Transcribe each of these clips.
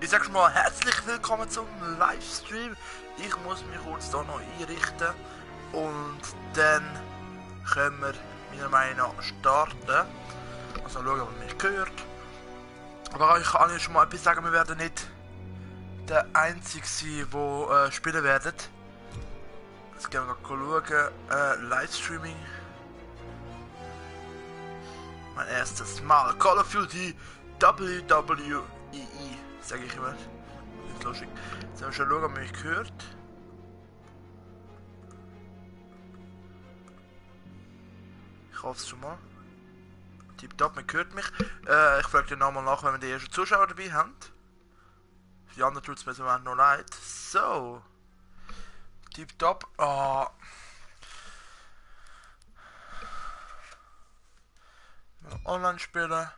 Ich sag schon mal herzlich willkommen zum Livestream. Ich muss mich kurz hier noch einrichten und dann können wir meiner Meinung nach starten. Also schauen, ob man mich hört. Aber ich kann euch schon mal etwas sagen, wir werden nicht der Einzige sein, der spielen werden. Jetzt gehen wir schauen. Livestreaming. Mein erstes Mal. Call of Duty WWE. Sag ich immer. Nicht lustig. Jetzt haben wir schon schauen, ob man mich hört. Ich hoffe es schon mal. Tipptopp, man hört mich. Ich frage dir nochmal nach, wenn wir die ersten Zuschauer dabei haben. Für die anderen tut es mir im Moment noch leid. So. Tipptopp. Oh. Online spielen.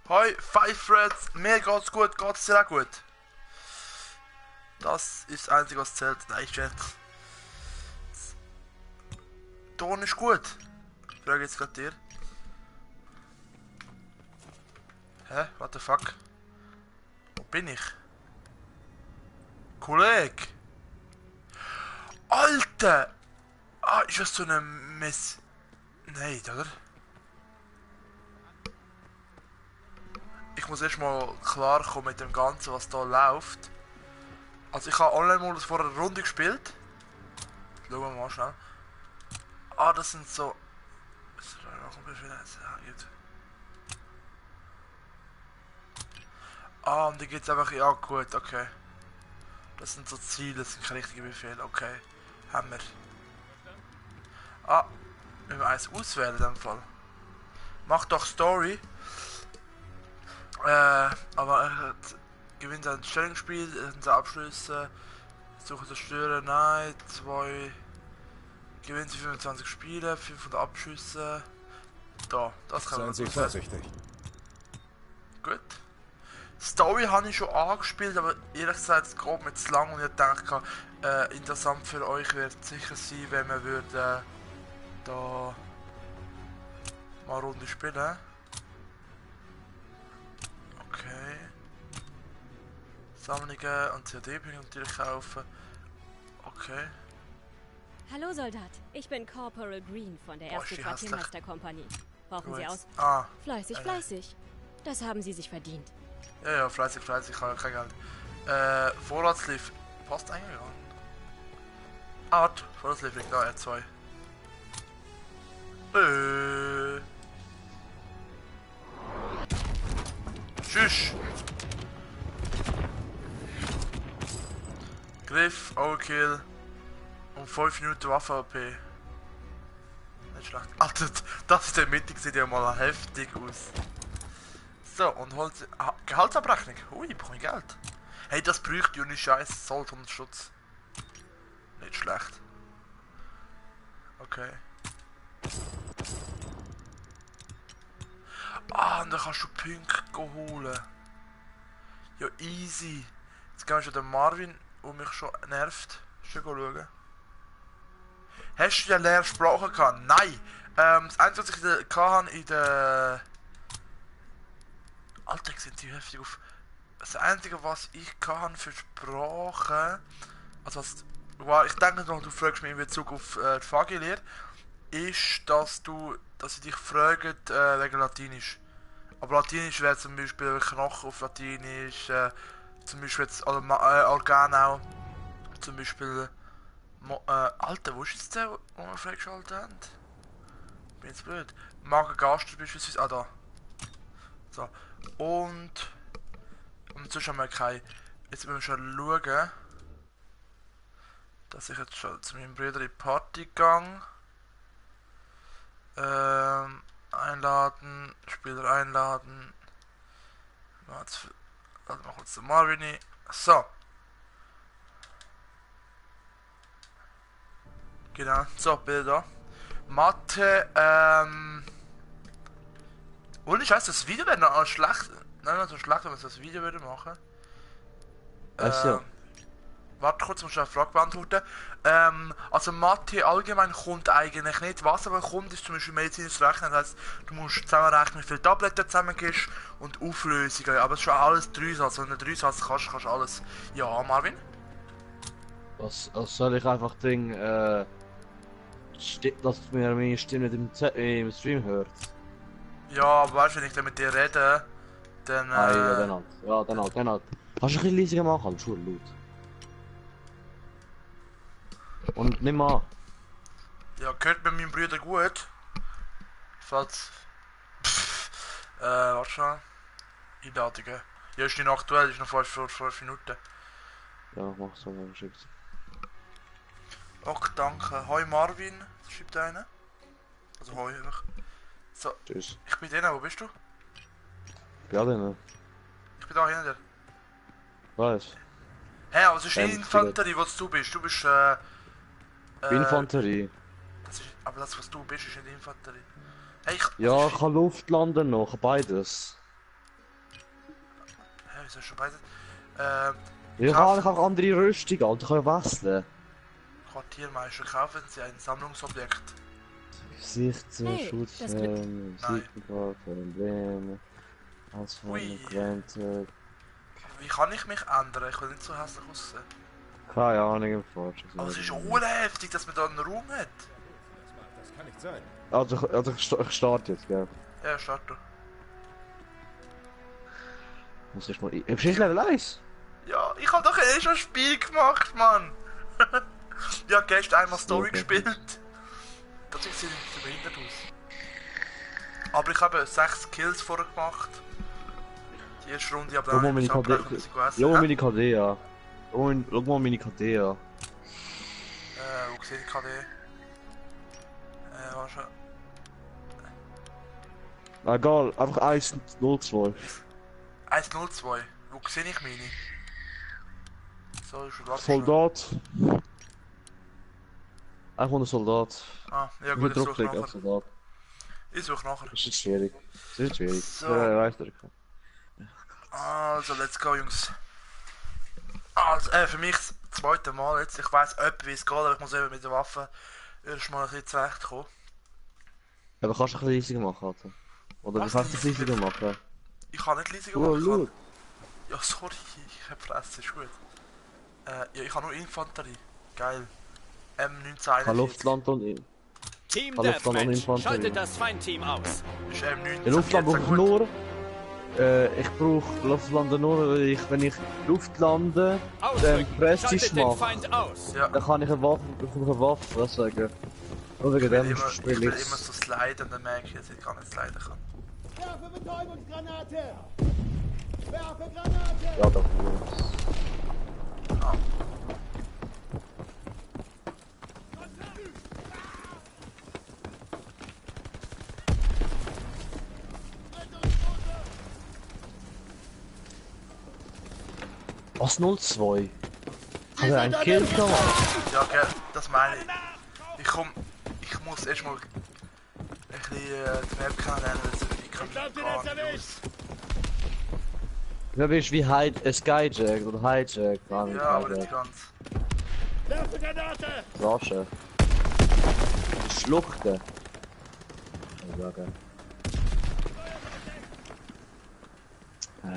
Hoi, Five Threads, mir geht's gut, geht's sehr gut. Das ist das Einzige, was zählt. Nein, Chat. Ton ist gut. Ich frage jetzt gerade dir. Hä? What the fuck? Wo bin ich? Kollege! Alter! Ah, ist das so eine Mess... Nein, oder? Ich muss erstmal klarkommen mit dem Ganzen, was da läuft. Also ich habe Online-Modus vor einer Runde gespielt. Schauen wir mal schnell. Ah, das sind so... Ah, und die geht's einfach... Ja gut, okay. Das sind so Ziele, das sind keine richtigen Befehle. Okay, haben wir. Ah, wir müssen eins auswählen in dem Fall. Mach doch Story. Aber gewinnt ein Stellungsspiel, sind Abschlüsse, Suche zerstören, nein, 2, gewinnt 25 Spiele, 500 Abschüsse, da, das kann man Seien Sie vorsichtig. Gut. Story habe ich schon angespielt, aber ehrlich gesagt, es geht mir zu lang und ich denke, interessant für euch wird sicher sein, wenn wir würden da mal eine Runde spielen. Okay. Sammlungen und CD natürlich kaufen. Okay. Hallo Soldat, ich bin Corporal Green von der 1. Quartiermeisterkompanie. Brauchen Sie aus? Ah. Fleißig, fleißig. Das haben Sie sich verdient. Ja, fleißig, ich habe kein Geld. Vorratslief. Passt eingegangen. Art, Vorratslief liegt da, R2. Tschüss. Griff, Overkill und 5 Minuten Waffe-AP. Nicht schlecht. Alter, das ist der Mitte, sieht ja mal heftig aus. So, und Holz. Ah, Gehaltsabrechnung. Ui, bekomme ich Geld. Hey, das bräuchte ohne Scheiß Sold und Schutz. Nicht schlecht. Okay. Ah, und dann kannst du Punkte holen. Ja, easy. Jetzt gehen wir schon den Marvin, der mich schon nervt. Schon schauen. Hast du ja leere Sprache gehabt? Nein! Das Einzige, was ich hatte in der... Alter, sind die heftig auf... Das Einzige, was ich hatte für Sprachen... Also was... Ich denke noch, du fragst mich in Bezug auf die Fagilehre, ist, dass ich dich frage wegen Latinisch. Aber Latinisch wäre zum Beispiel Knochen auf Latinisch, zum Beispiel jetzt Organau, zum Beispiel... Alter, wo ist jetzt der, wo wir freigeschaltet haben? Bin jetzt blöd. Magen-Gaster beispielsweise, ah da. So, und sonst haben wir keine... Jetzt müssen wir schon schauen, dass ich jetzt schon zu meinem Bruder in die Party gehe. Einladen, Spieler einladen. Warte mal kurz den Marvin ein. So. Genau, so, Bilder. Mathe, ohne Scheiß, das Video wäre noch schlecht. Nein, nicht so schlecht, wenn wir das Video würde machen. Ach so. Warte kurz, muss ich eine Frage beantworten. Also Mathe allgemein kommt eigentlich nicht. Was aber kommt, ist zum Beispiel medizinisches Rechnen. Das heisst, du musst zusammenrechnen, wie viele Tabletten du zusammengibst und Auflösungen. Aber es ist schon alles Dreisatz. Wenn du Dreisatz kannst du alles. Ja, Marvin? Was soll ich einfach Ding, dass mir meine Stimme im Stream hört? Ja, aber weißt du, wenn ich dann mit dir rede, dann. Ah, ja, dann halt. Ja, dann halt. Kannst du ein bisschen leiser machen? Das ist schon laut. Und nimm an. Ja, gehört bei meinem Bruder gut. Falls. Warte schon. Einladungen. Ja, ist nicht aktuell, ist noch 5 Minuten. Ja, mach so, mal geschickt. Ok, danke. Hoi Marvin, schreibt einer. Also hoi einfach. So, Tschüss. ich bin drin, wo bist du? Ja, dann. Ich bin da hinter dir. Was? Hä, aber es ist nicht Infanterie, was du bist. Du bist Infanterie. Aber das, was du bist, ist nicht Infanterie. Hey, Ja, ich kann Luft landen noch, beides. Hä, wieso schon beides? Ich habe auch andere Rüstung, Alter, ich kann ja wechseln. Quartiermeister, kaufen Sie ein Sammlungsobjekt. Gesichtsschutz, Nein. Probleme, Ausfallen, Grenze. Wie kann ich mich ändern? Ich will nicht so hässlich aussehen. Keine Ahnung im Forsch. Aber es ist auch heftig, dass man da einen Raum hat. Das kann nicht sein. Also ich starte jetzt, gell? Ja, start du. Muss ich mal. Bist du Level 1? Ja, ich hab doch schon ein Spiel gemacht, Mann. Ja, gestern einmal Story gespielt. Das sieht so behindert aus. Aber ich habe 6 Kills vorher gemacht. Die erste Runde, aber Schau mal dann meine KD. Schau mal meine KD an. Schau mal meine KD an. Wo sehe ich KD? Warte schon. Egal, einfach 102. 102. Wo sehe ich meine? So, ist schon Soldat. 100 Soldat. Ah, ja Ich gut, ich suche draufklicken auf nachher. Soldat. Ich suche nachher. Das ist schwierig. Das ist schwierig. So. Ja, weißt du. Also, let's go, Jungs. Also, für mich das zweite Mal jetzt. Ich weiss etwa, wie es geht, aber ich muss eben mit der Waffe erstmal ein bisschen zurechtkommen. Aber kannst du ein bisschen leiser machen, Alter? Oder Was wie kannst du es leiser machen? Ich kann nicht leise Oh, machen. schau. Ja, sorry, ich hab Fresse, ist gut. Ja, ich habe nur Infanterie. Geil. M1941. Kann Luftland und in. Team Kann Luftland und Deathmatch, Infanterie. schaltet das Feindteam aus. Ist M1941 In Luftland brauche ich gut. nur. Ich brauche Luftlanden nur, wenn ich Luft lande, dann Ausrücken, Prestige schaltet den mache. Feind aus. Ja, Dann kann ich eine Waffe, deswegen. Nur wegen ich will dem immer spiele ich. so sliden und dann merke ich, dass ich gar nicht sliden kann. Werfe Betäubungsgranate! Werfe Granate! Ja, doch. Ah. Was 02? Hat er einen Kill gemacht? Ja, gell, das meine ich. Ich muss erstmal ein bisschen die Map kennenlernen, weil ich kann gar nicht aus. Ja, bist wie Skyjack oder Hijack, gar nicht Ja, aber nicht Hijack. ganz. Werfe Granate! Rasche. Schluchten. Ich sagen.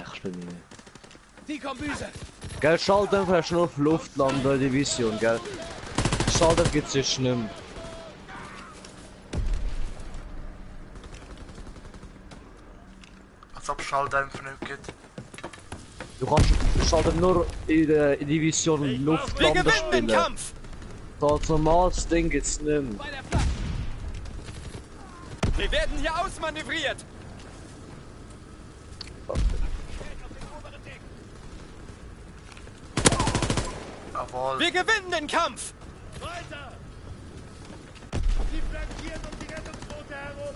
Ich spiele nicht. Die Kombüse. Gell, Schalldämpfer hast du nur auf Luftlander-Division, gell? Schalldämpfer gibt's jetzt nicht mehr. Als ob Schalldämpfer nicht gibt. Du kannst Schalldämpfer nur in der Division Wir Luftlander gewinnen den spielen. Kampf. Das normales Ding gibt's nicht mehr. Bei der Flagge. Wir werden hier ausmanövriert. Jawohl. Wir gewinnen den Kampf. Weiter! Sie flankieren um die Rettungsboote herum!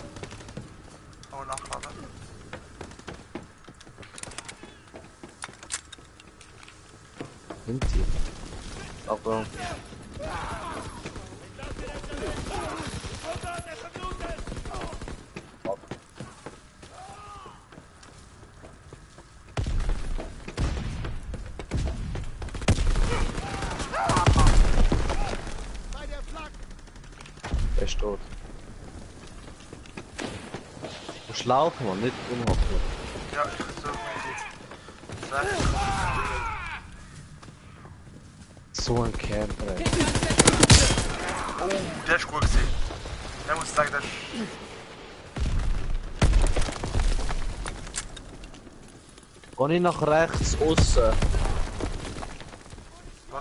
Oh, nachladen. Sind sie? Aber Soldat, er verblutet! musst laufen, man, nicht umhocken. Ja, ich versuche mich jetzt. Rechts. So ein Camper, ey. Oh, der ist gut gewesen. Der muss sagen, der ist... Geh nicht nach rechts aussen.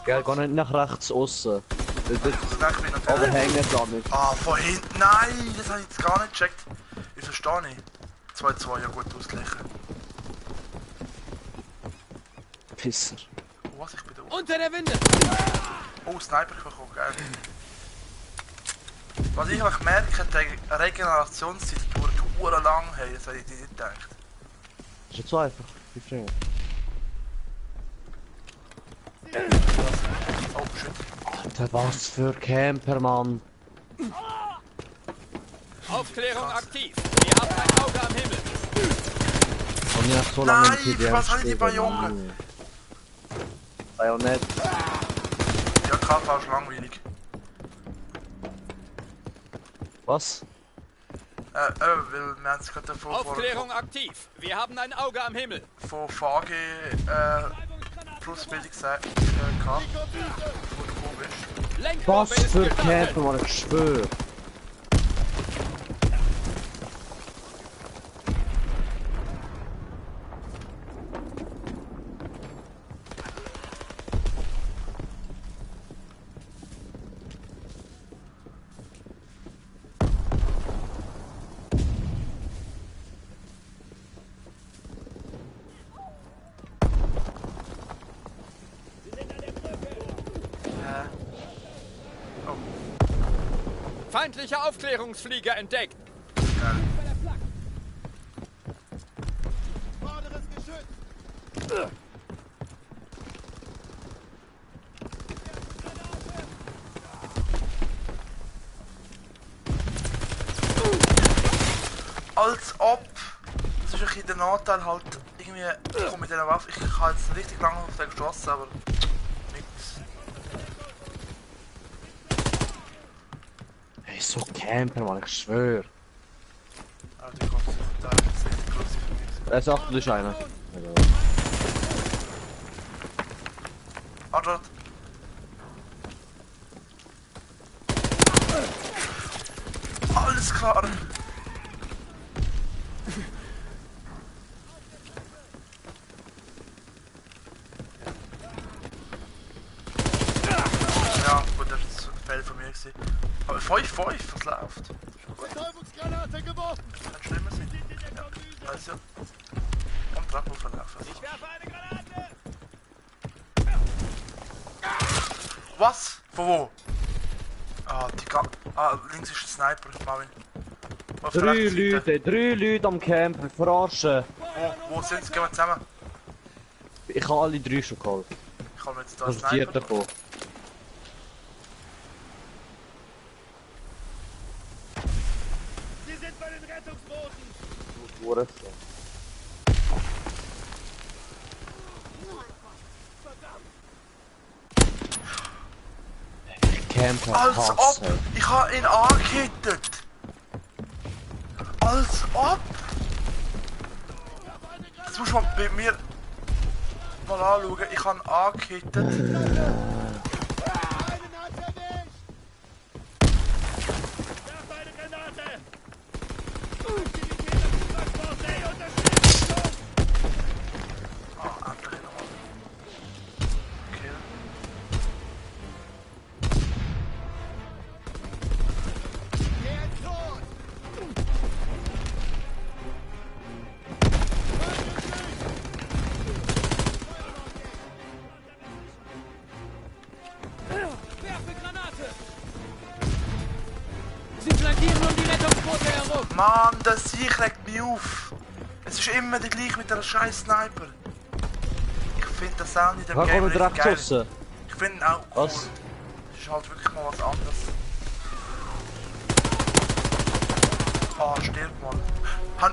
Gell, geh nicht nach rechts aussen. Aber hängen da nicht. Ah, von hinten. Nein, das habe ich jetzt gar nicht gecheckt. Ich verstehe nicht. 2-2, ja gut ausgleichen. Pisser. Oh, was, ich bin da. Unter der Winde! Oh, Sniper ich bekommen, geil. Was ich einfach merke, die Regenerationszeit dauert verdammt lang. Hey, das hätte ich nicht gedacht. Ist jetzt so einfach. Die Finger. Oh, shit. Alter, was für Camper, Mann. Aufklärung aktiv. Wir haben ein Auge am Himmel. Und ich hab so lange Nein, im TDM was habe ich die gespielt, Bayonne? Mann. Bajonett. Ja, KV ist langweilig. Was? Weil wir haben es gerade davor Aufklärung aktiv. Wir haben ein Auge am Himmel. von VG Plusbildung gehabt, wo du gekommen bist. Lenkprobe Was ist für gestartet. Camper, Mann, ich schwör. Feindlicher Aufklärungsflieger entdeckt. Vorderes Geschütz! Als ob. Das ist ein bisschen der Nachteil halt. Irgendwie, ich komme mit dieser Waffe. Ich habe jetzt richtig lange auf den geschossen, aber. Nichts. Ey, so Camper, Mann, ich schwör. Ah, die kommt. Da ist jetzt richtig groß für mich. Er sagt, du bist einer. Warte. Alles klar. Ja, gut, das ist ein Fell von mir gewesen. Aber 5-5, was läuft? Betäubungsgranate geworfen! Kann schlimmer sein. Ja, also. Und Trappo verlaufen. Ich werfe eine Granate! Was? Von wo? Ah, links ist ein Sniper, Marvin. Auf der Drei rechten Seite. Leute, 3 Leute am Camper, verarschen. Wo sind sie? Gehen wir zusammen. Ich habe alle 3 schon geholt. Ich habe jetzt da Das einen ist die Sniper. davon. Sie sind bei den Rettungsbooten! Camper, Als ob! hasse. Ich habe ihn angehittet! Als ob! Das musst du mal bei mir mal anschauen. Ich habe ihn angehittet. Einen hat erwischt! Werfe eine Granate! Aktivität auf dem Transport! Ey, Unterstützung! Ah, endlich nochmal. Okay. Der ist tot! Werfe Granate! Sie flankieren um die Rettungsboote herum. Mann, der Sieg regt mich auf. Es ist immer der gleiche mit der scheiß Sniper. Ich finde das auch nicht im Warum Game kommt richtig direkt geil. raus? Ich finde ihn auch cool. Was? Das ist halt wirklich mal was anderes. Ah, stirb mal.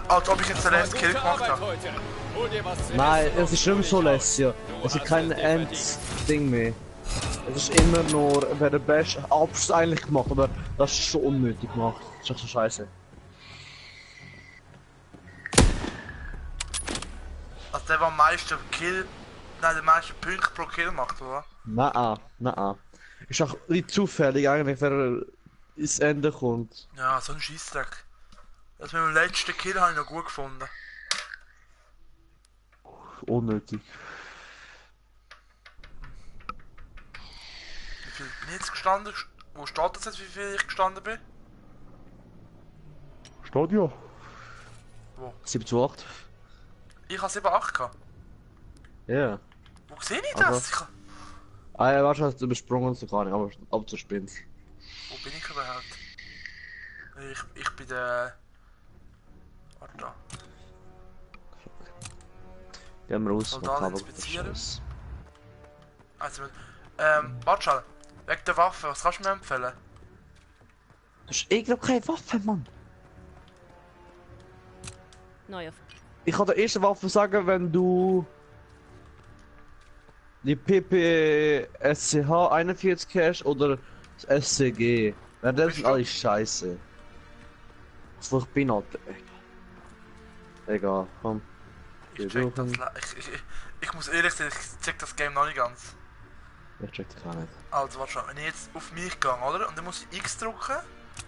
Als ob ich jetzt den letzten Kill Gute gemacht Arbeit habe. heute. Hol dir was zu Nein, essen es und ist nicht mehr so ruhig auf. lässig. Du Es ist hast kein es dir verdient. Endding mehr. Es ist immer nur, wer der beste Abschluss eigentlich gemacht, aber das ist schon unnötig gemacht. Das ist echt so scheiße. Also der am meisten Kill... Nein, der meisten Punkte pro Kill macht, oder? Nein. Ist auch nicht zufällig eigentlich, wer ins Ende kommt. Ja, so ein Scheissdreck. Das mit dem letzten Kill habe ich noch gut gefunden. Unnötig. Wie viel bin ich jetzt gestanden? Wo steht das jetzt, wie viel ich gestanden bin? Stadio? Wo? 7 zu 8. Ich habe 7,8 gehabt. Ja. Wo sehe ich das? Aber- Ich, Ah ja, wahrscheinlich hast du übersprungen, so gar nicht, aber ab zu spät. wo bin ich überhaupt? Ich bin der... Warte da. Gehen wir raus. Soldaten Kabel- inspizieren. Scheiß. Also, warte schon. Wegen der Waffe, was kannst du mir empfehlen? Das ist irgendwie keine Waffe, Mann. Neue. Ich kann der erste Waffe sagen, wenn du die PPSCH 41 hast oder das SCG. Weil das sind alles scheiße. Was ich bin, Alter. Egal, komm. Ich check das... Ich muss ehrlich sein, ich check das Game noch nicht ganz. Ich check dich auch nicht. Also, warte schon. Wenn ich jetzt auf mich gehe, oder? Und dann muss ich X drücken.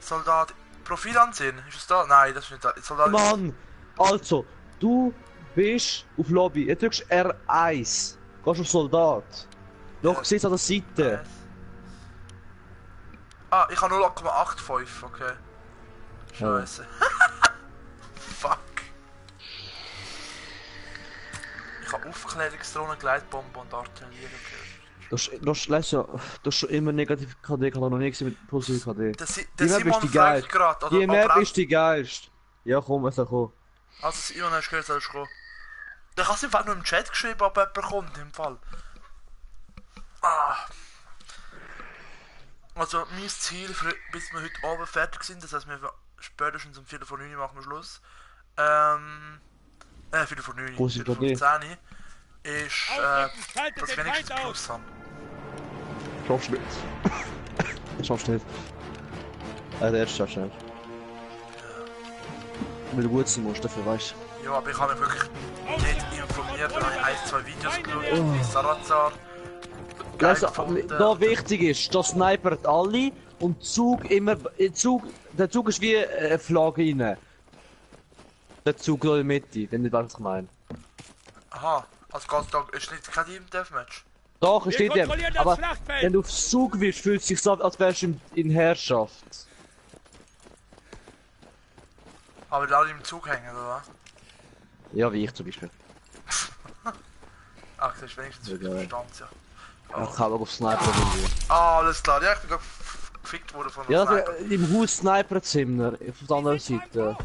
Soldat... Profil ansehen. Ist es da? Nein, das ist nicht da. Soldat... Mann! Also, du bist auf Lobby. Jetzt drückst R1. Gehst auf Soldat. Noch Ja. siehst an der Seite. Ah, ich habe 0,85, okay. Scheiße. Fuck. Ich habe Aufklärungsdrohnen, Gleitbomben und Artillerie. Das lässt ja. Das ist schon immer negativ KD, kann er noch nie gesehen mit positiv KD. Der Die Map Simon ist die fragt geilste. gerade, Die Map ist die geilste. Ja, komm, es komm. Also Simon, hast du gehört, sollst du kommen? Der hat es einfach nur im Chat geschrieben, ob jemand kommt, im Fall. Ah. Also, mein Ziel, bis wir heute Abend fertig sind, das heißt, wir spätestens um 4 vor 9 machen wir Schluss. 4 vor 9, Wo ist 4 die vor KD? 10 ist, Ausrücken, schaltet dass wir den wenigstens Feind Plus haben. Schaffst du nicht. Schaffst du nicht. Der erste schaffst du nicht. Weil du gut sein musst, dafür weißt du. Ja, aber ich habe mich wirklich nicht informiert, dann habe ich 1, 2 Videos geschaut, wie Sarazar. Geil Also, gefunden. da wichtig ist, das snipert alle und Zug immer. Der Zug ist wie eine Flagge rein. Der Zug da in der Mitte, wenn du weißt, was ich meine. Aha, also ganz Tag ist nicht kein Team Deathmatch. Doch, es Wir steht ja. kontrollieren das Aber Schlachtfeld. wenn du aufs Zug wirst, fühlt es sich so, als wärst du in Herrschaft. Aber die alle im Zug hängen, oder? Ja, wie ich zum Beispiel. Ach, das ist wenigstens für die Ja, Verstand, ja. Ich kann auch auf Sniper irgendwie. Ah, alles klar, ja, ich bin gerade gefickt worden von Ja, einem Sniper. im Haus Sniper-Zimmer, auf der anderen Seite.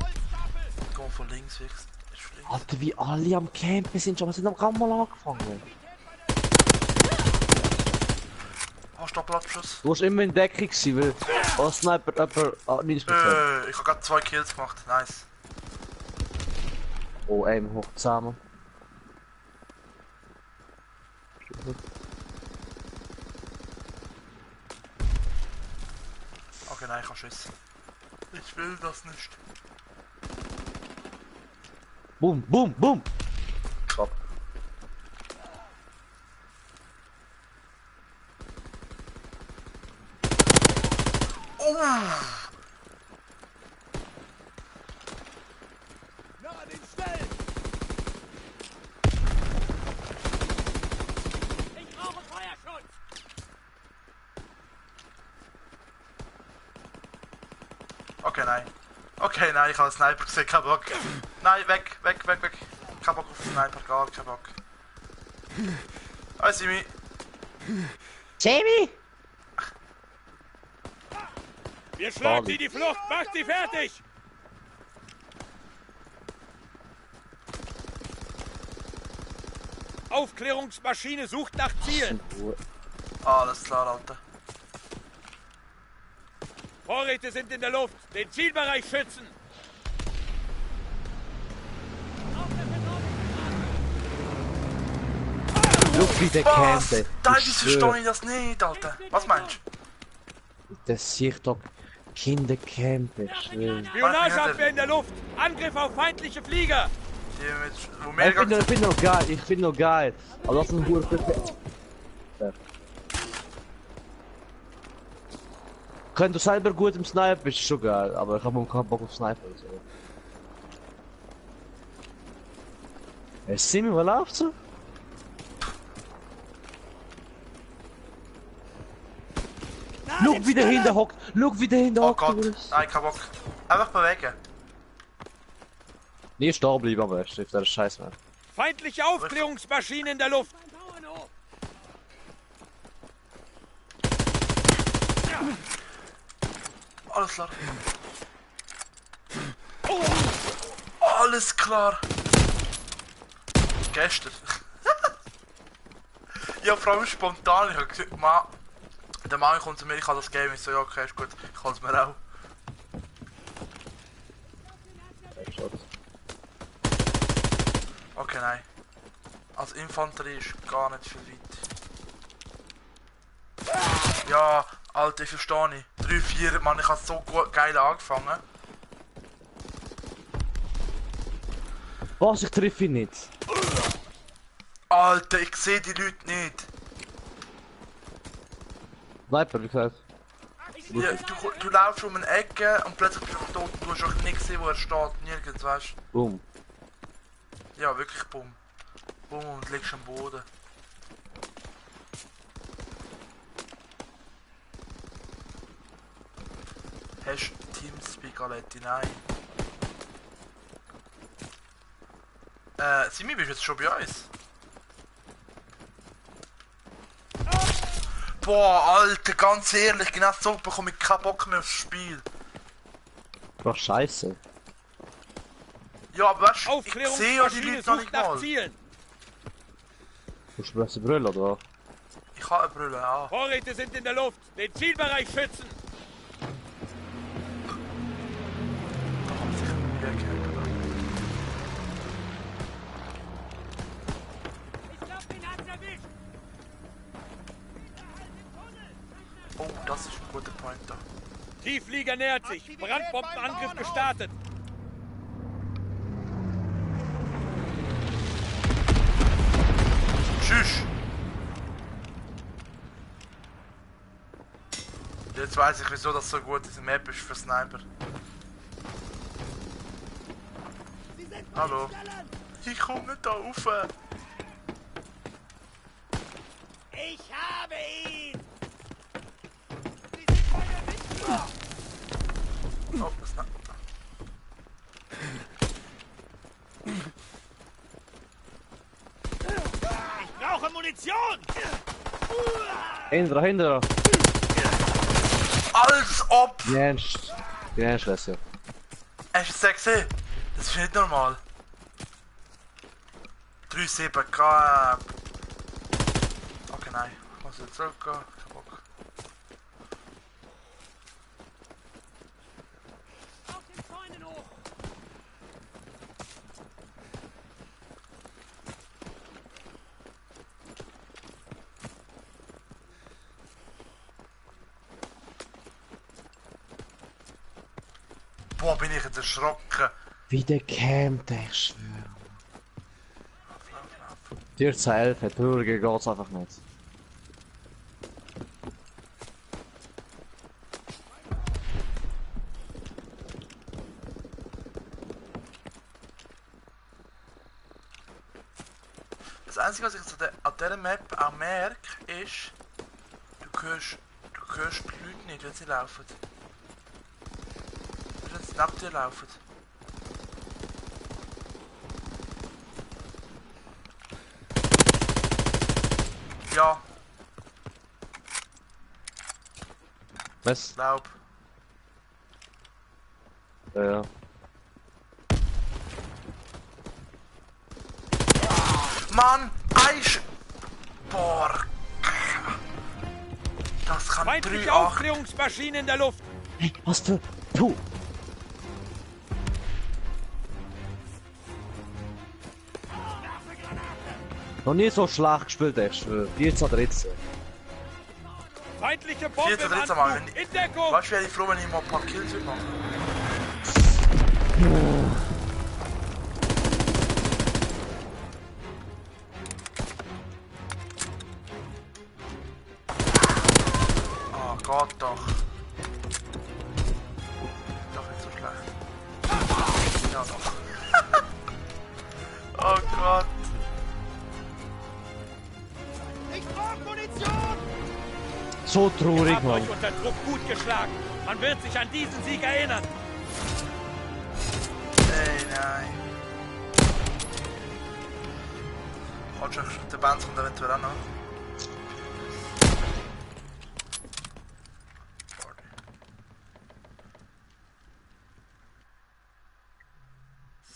Ich komme von links weg. Ist links. Alter, wie alle am Campen sind schon, was sind am Rammel angefangen? Hast du Doppelabschuss? Du warst immer in Deckung gewesen, weil als Sniper etwa 90%. Ich habe gerade 2 Kills gemacht, nice. Oh, aim hoch zusammen. Okay, nein, ich habe Schiss. Ich will das nicht. Boom, boom, boom! Stopp. Oh! Na, den Stellen! Ich brauche Feuerschutz! Okay, nein. Okay, nein, ich habe einen Sniper gesehen, kein Bock. Nein, weg, weg, weg, weg. Kein Bock auf den Sniper, gar kein Bock. Hi, Simi. Jamie! Wir schlagen sie die Flucht! Macht sie fertig! Aufklärungsmaschine sucht nach Zielen! Alles klar, Alter. Vorräte sind in der Luft! Den Zielbereich schützen! Schau wie der Was? campt. Teilweise verstehe ich das nicht, Alter. Was meinst du? Das sieht doch Kinder campen. Spionageabwehr in der Luft! Angriff auf feindliche Flieger! Die mit, wo Ich mehr finde noch geil. Aber das ist ein guter Wenn du selber gut im Sniper bist, ist schon geil, aber ich habe keinen Bock auf Sniper. So. Hey, Simi, wo läuft's so? Schau wie der hinten hockt! Schau wie der hinten Oh hockt! Gott, nein, kein Bock. Einfach bewegen. Nie stehen bleiben am besten, auf der Scheiß, Mann. Feindliche Aufklärungsmaschine in der Luft. Alles klar. Alles klar. Gestern. Ja, vor allem spontan. Ich hab gesagt, der Mann kommt zu mir, ich habe das Game. Ich so, ja, okay, ist gut. Ich kann es mir auch. Okay, nein. Als Infanterie ist gar nicht viel weit. Ja, Alter, ich verstehe nicht. 3, 4, Mann, ich habe so gut, geil angefangen. Was, ich treffe ihn nicht. Alter, ich sehe die Leute nicht. Sniper, wie gesagt. Ja, du laufst um eine Ecke und plötzlich bist du tot und du hast auch nicht gesehen, wo er steht. Nirgends, weißt du? Boom. Ja, wirklich bumm. Bumm und liegst am Boden. Hast du Teamspeak, Aletti? Nein. Simi, bist du jetzt schon bei uns? Boah, Alter, ganz ehrlich, genau so bekomme ich keinen Bock mehr aufs Spiel. Doch scheiße. Ja, aber weißt du, ich sehe ja die Aufklärungsmaschine Leute noch sucht nicht nach mal. Zielen. Musst du besser brüllen, oder? Ich habe eine Brille, ja. Vorräte sind in der Luft. Den Zielbereich schützen. Da haben sich nie gehört, oder? Oh, das ist ein guter Pointer. Tiefflieger nähert sich. Brandbombenangriff gestartet. Tschüss! Jetzt weiß ich, wieso das so gut diese Map ist für Sniper. Hallo? Ich komme nicht da rauf! Ich habe ihn. Oh, Sniper. Ich brauche Munition. Hinter. Als ob! Die Ernst, Lesja. Hast du es gesehen? Das ist nicht normal. 3-7 K. Okay, nein. Ich muss jetzt zurückgehen. Kein Bock. Boah, bin ich jetzt erschrocken. Wie der campt, ich schwöre. Dir zu 11 hat höher geht's einfach nicht. Das Einzige, was ich an dieser Map auch merke, ist, du hörst die Leute nicht, wenn sie laufen. Wenn sie neben dir laufen. Ja, Was? glaub. Ja. Mann, Eis! Boah. Das kann Feindliche 3-8. Aufklärungsmaschine in der Luft. Hey, was für... Puh! Noch nie so schlecht gespielt, ich schwöre. 14-13. Feindliche Bombe 14, im 13 Mal. Anflug. In Deckung. Weißt du, wäre ich froh, wenn ich mal ein paar Kills würde machen. ja noch. Oh Gott. Ich brauche Munition! So Ihr traurig, habt Mann. euch unter Druck gut geschlagen. Man wird sich an diesen Sieg erinnern. Ey, nein. Warte, der Band kommt eventuell auch noch.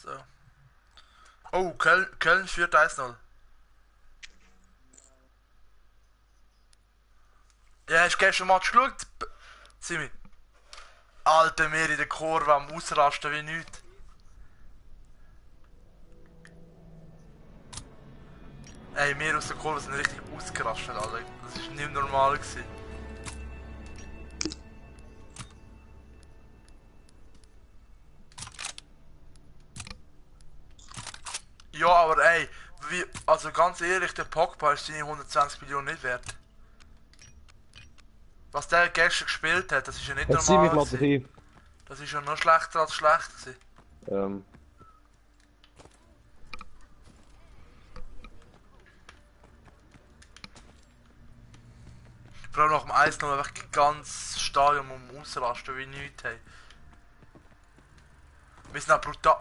So. Oh, Köln führt 1-0. Ja, hast du gestern mal geschaut? Simi. Alter, wir in der Kurve am Ausrasten wie nichts. Ey, wir aus der Kurve sind richtig ausgerastet, Alter. Das war nicht normal gewesen. Ja, aber ey, also ganz ehrlich, der Pogba ist seine 120 Millionen nicht wert. Was der gestern gespielt hat, das ist ja nicht Jetzt zieh mich normal mal gewesen. hin. Das ist ja noch schlechter als schlecht gewesen. Vor allem nach dem 1-0 einfach ganz Stadion ausrasten wie nichts, hey. Wir sind auch brutal.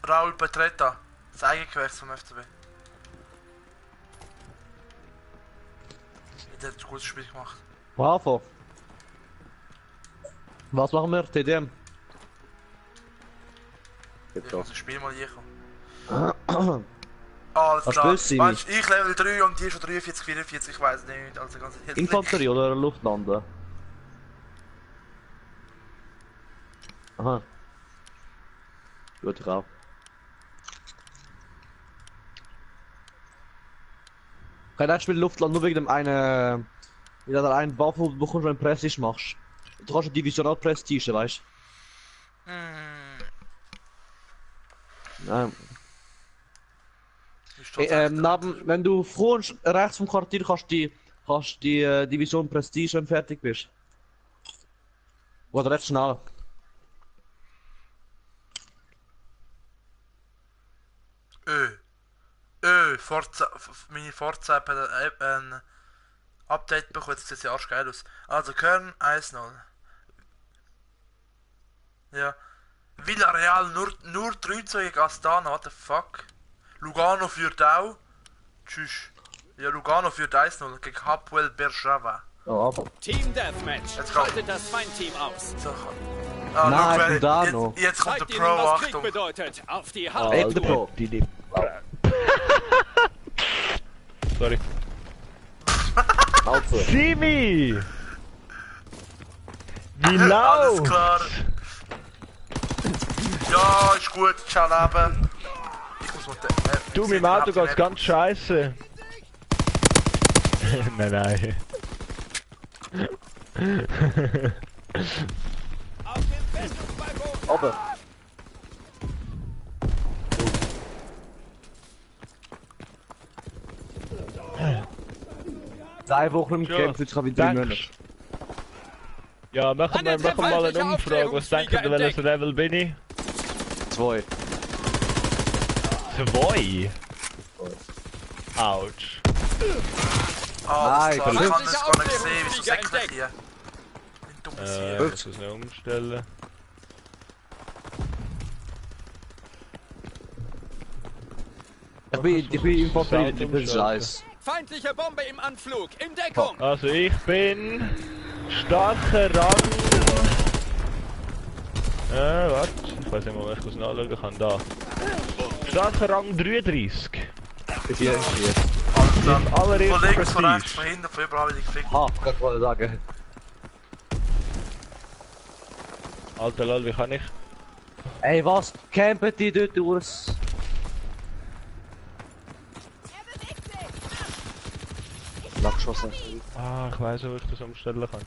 Raul Petretta, das Eigengewächs vom FCB. Der hat ein gutes Spiel gemacht. Bravo. Was machen wir? TDM? Ich muss das Spiel mal hier kommen. Alles Was klar. willst du, Weißt, ich Level 3 und die schon 43, 44, ich weiß nicht. Also ganz ehrlich. Infanterie oder Luftlander? Aha. Gut, ich auch. Kein Spiel Luftland nur wegen dem einen. Wieder der einen Waffe, wo du bekommst, wenn du Prestige machst. Du kannst eine Divisional Prestige, weißt du? Nein. Wenn du vor und rechts vom Quartier kannst die Division Prestige, wenn du fertig bist. Oder recht schnell. Meine Forza-App hat ein Update bekommen, jetzt sieht sie arsch geil aus. Also Köln 1-0. Ja. Villarreal nur 3-2 gegen Astana, what the fuck? Lugano führt auch. Tschüss. Ja, Lugano führt 1-0 gegen Hapoel Beersheva. Oh, aber. Team Deathmatch. Jetzt kommt- Schaltet das Feindteam aus. So, Nein, schau, Lugano. jetzt kommt Zeigt der ihnen, Pro, was Krieg Achtung. bedeutet. Auf die Ey, Hard. der Pro. Sorry. Also. Simi! Wie Alles laut! klar. Ja, ist gut, ciao Leben. Ich muss mal Du, mit dem Auto geht's ganz scheiße. Nein. Auf dem Festungsbalkon. Aber. Drei Wochen im Ja, Camp, jetzt kann ich 3 Monate. Danke. Ja, machen wir mal eine Umfrage. Was denkt ihr, welches Level bin ich? 2. 2. Autsch. Alles klar, Nein, ich kann Feindliche es gar nicht sehen, wieso Aufklärungsflieger sagt mich hier? Ein dummes hier. Muss es noch umstellen. Ich bin Infanterie, ich bin Scheiß. Feindliche Bombe im Anflug. In Deckung. Also ich bin starker Rang. Warte, ich weiß nicht mal, ob ich das nachschauen kann. Da. Starker Rang 33. Ich bin hier. Alter, allererste von links, von Prestige. rechts, von hinten, von überall wie die gefickt. Ah, kann ich mal sagen. Alter Lol, wie kann ich? Ey, was? Campen die dort aus? Lackschossen. Ah, ich weiß, ob ich das umstellen kann.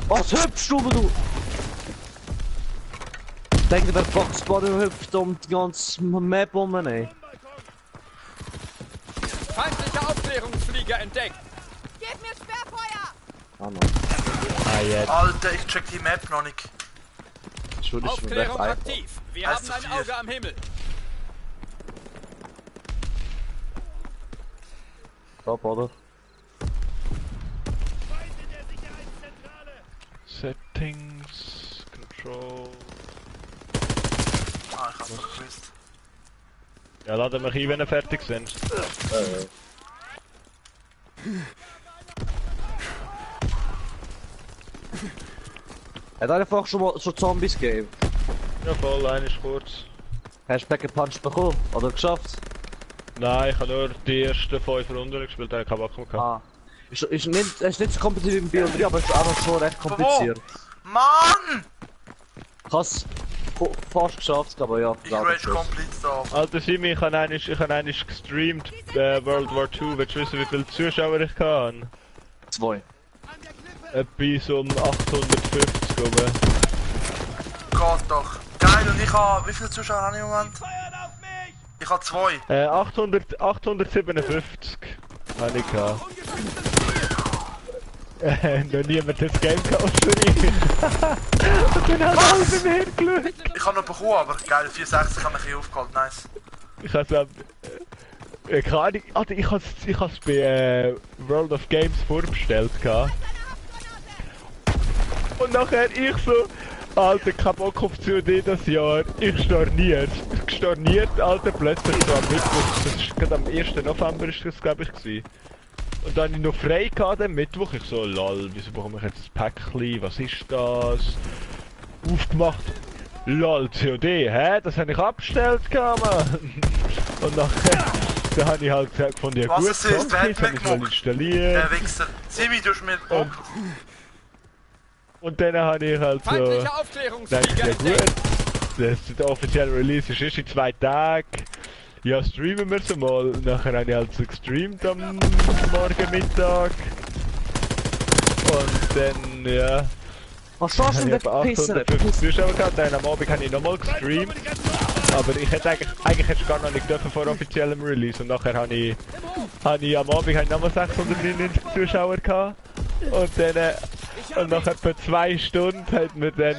Was hüpfst du? Ich denke, der Foxbody hüpft um die ganze Map um, ey. Feindliche Aufklärungsflieger entdeckt. Gib mir Sperrfeuer! Ah, nein. Ah, jetzt. Alter, ich check die Map noch nicht. Schon ist mir recht Aufklärung einfach. aktiv. Wir Heißt haben doch ein hier. Auge am Himmel. Top, oder? Settings, Control. Ah, ich hab's noch gewusst. Ja, laden wir ein, wenn wir fertig sind. Hat einfach schon mal so Zombies gegeben? Ja, voll, einer ist kurz. Hast du Pack Punch bekommen? Oder geschafft? Nein, ich habe nur die ersten 5 Runden gespielt, da habe ich keinen Bock mehr gehabt. Ah. Ist nicht so kompetitiv im BO3, aber es ist einfach schon recht kompliziert. Mann! Ich hab's fast geschafft, aber ja. Ich rage komplett da. Alter Simi, ich habe einmal gestreamt, World War 2, willst du wissen, wie viele Zuschauer ich hatte? 2. Etwas um 850 rum. Geht doch. Geil, und ich habe... Wie viele Zuschauer habe ich im Moment? Ich habe 2. 857 habe ich gehabt. Noch niemand das Game gehabt außer ich. Und dann haben alle bei mir geschaut. Ich habe noch bekommen, aber geil, 64 habe ich hier aufgeholt, nice. Ich habe keine Ahnung, Alter, ich hab's bei World of Games vorbestellt gehabt. Und nachher ich so, Alter, kein Bock auf COD das Jahr, ich storniert, Alter, plötzlich so am Mittwoch, das ist gerade am 1. November ist das, glaube ich, gewesen. Und dann habe ich noch frei gehabt am Mittwoch, ich so, lol, wieso bekomme ich jetzt das Päckchen, was ist das? Aufgemacht, lol, COD, hä, das habe ich abgestellt gehabt, Mann. Und nachher, da habe ich halt gesagt, von dir Was gut, ist das? Wer hat habe ich mal mitgemacht? installiert. Der Wichser. Simi, du hast mir... Oh. Und dann habe ich halt so... Feindlicher Denke Aufklärungsflieger ja entdeckt. gut, der offizielle Release ist erst in 2 Tagen. Ja, streamen wir so mal. Und nachher habe ich halt so gestreamt am Morgen, Mittag. Und dann, ja... Was schaust du habe denn ich etwa weggepisst? 850 Zuschauer gehabt. Dann am Abend habe ich nochmal gestreamt. Aber ich hätte eigentlich hätte ich gar noch nicht dürfen vor offiziellem Release. Und nachher habe ich am Abend nochmal 699 Zuschauer gehabt. Und dann... Und nach etwa 2 Stunden hat mir dann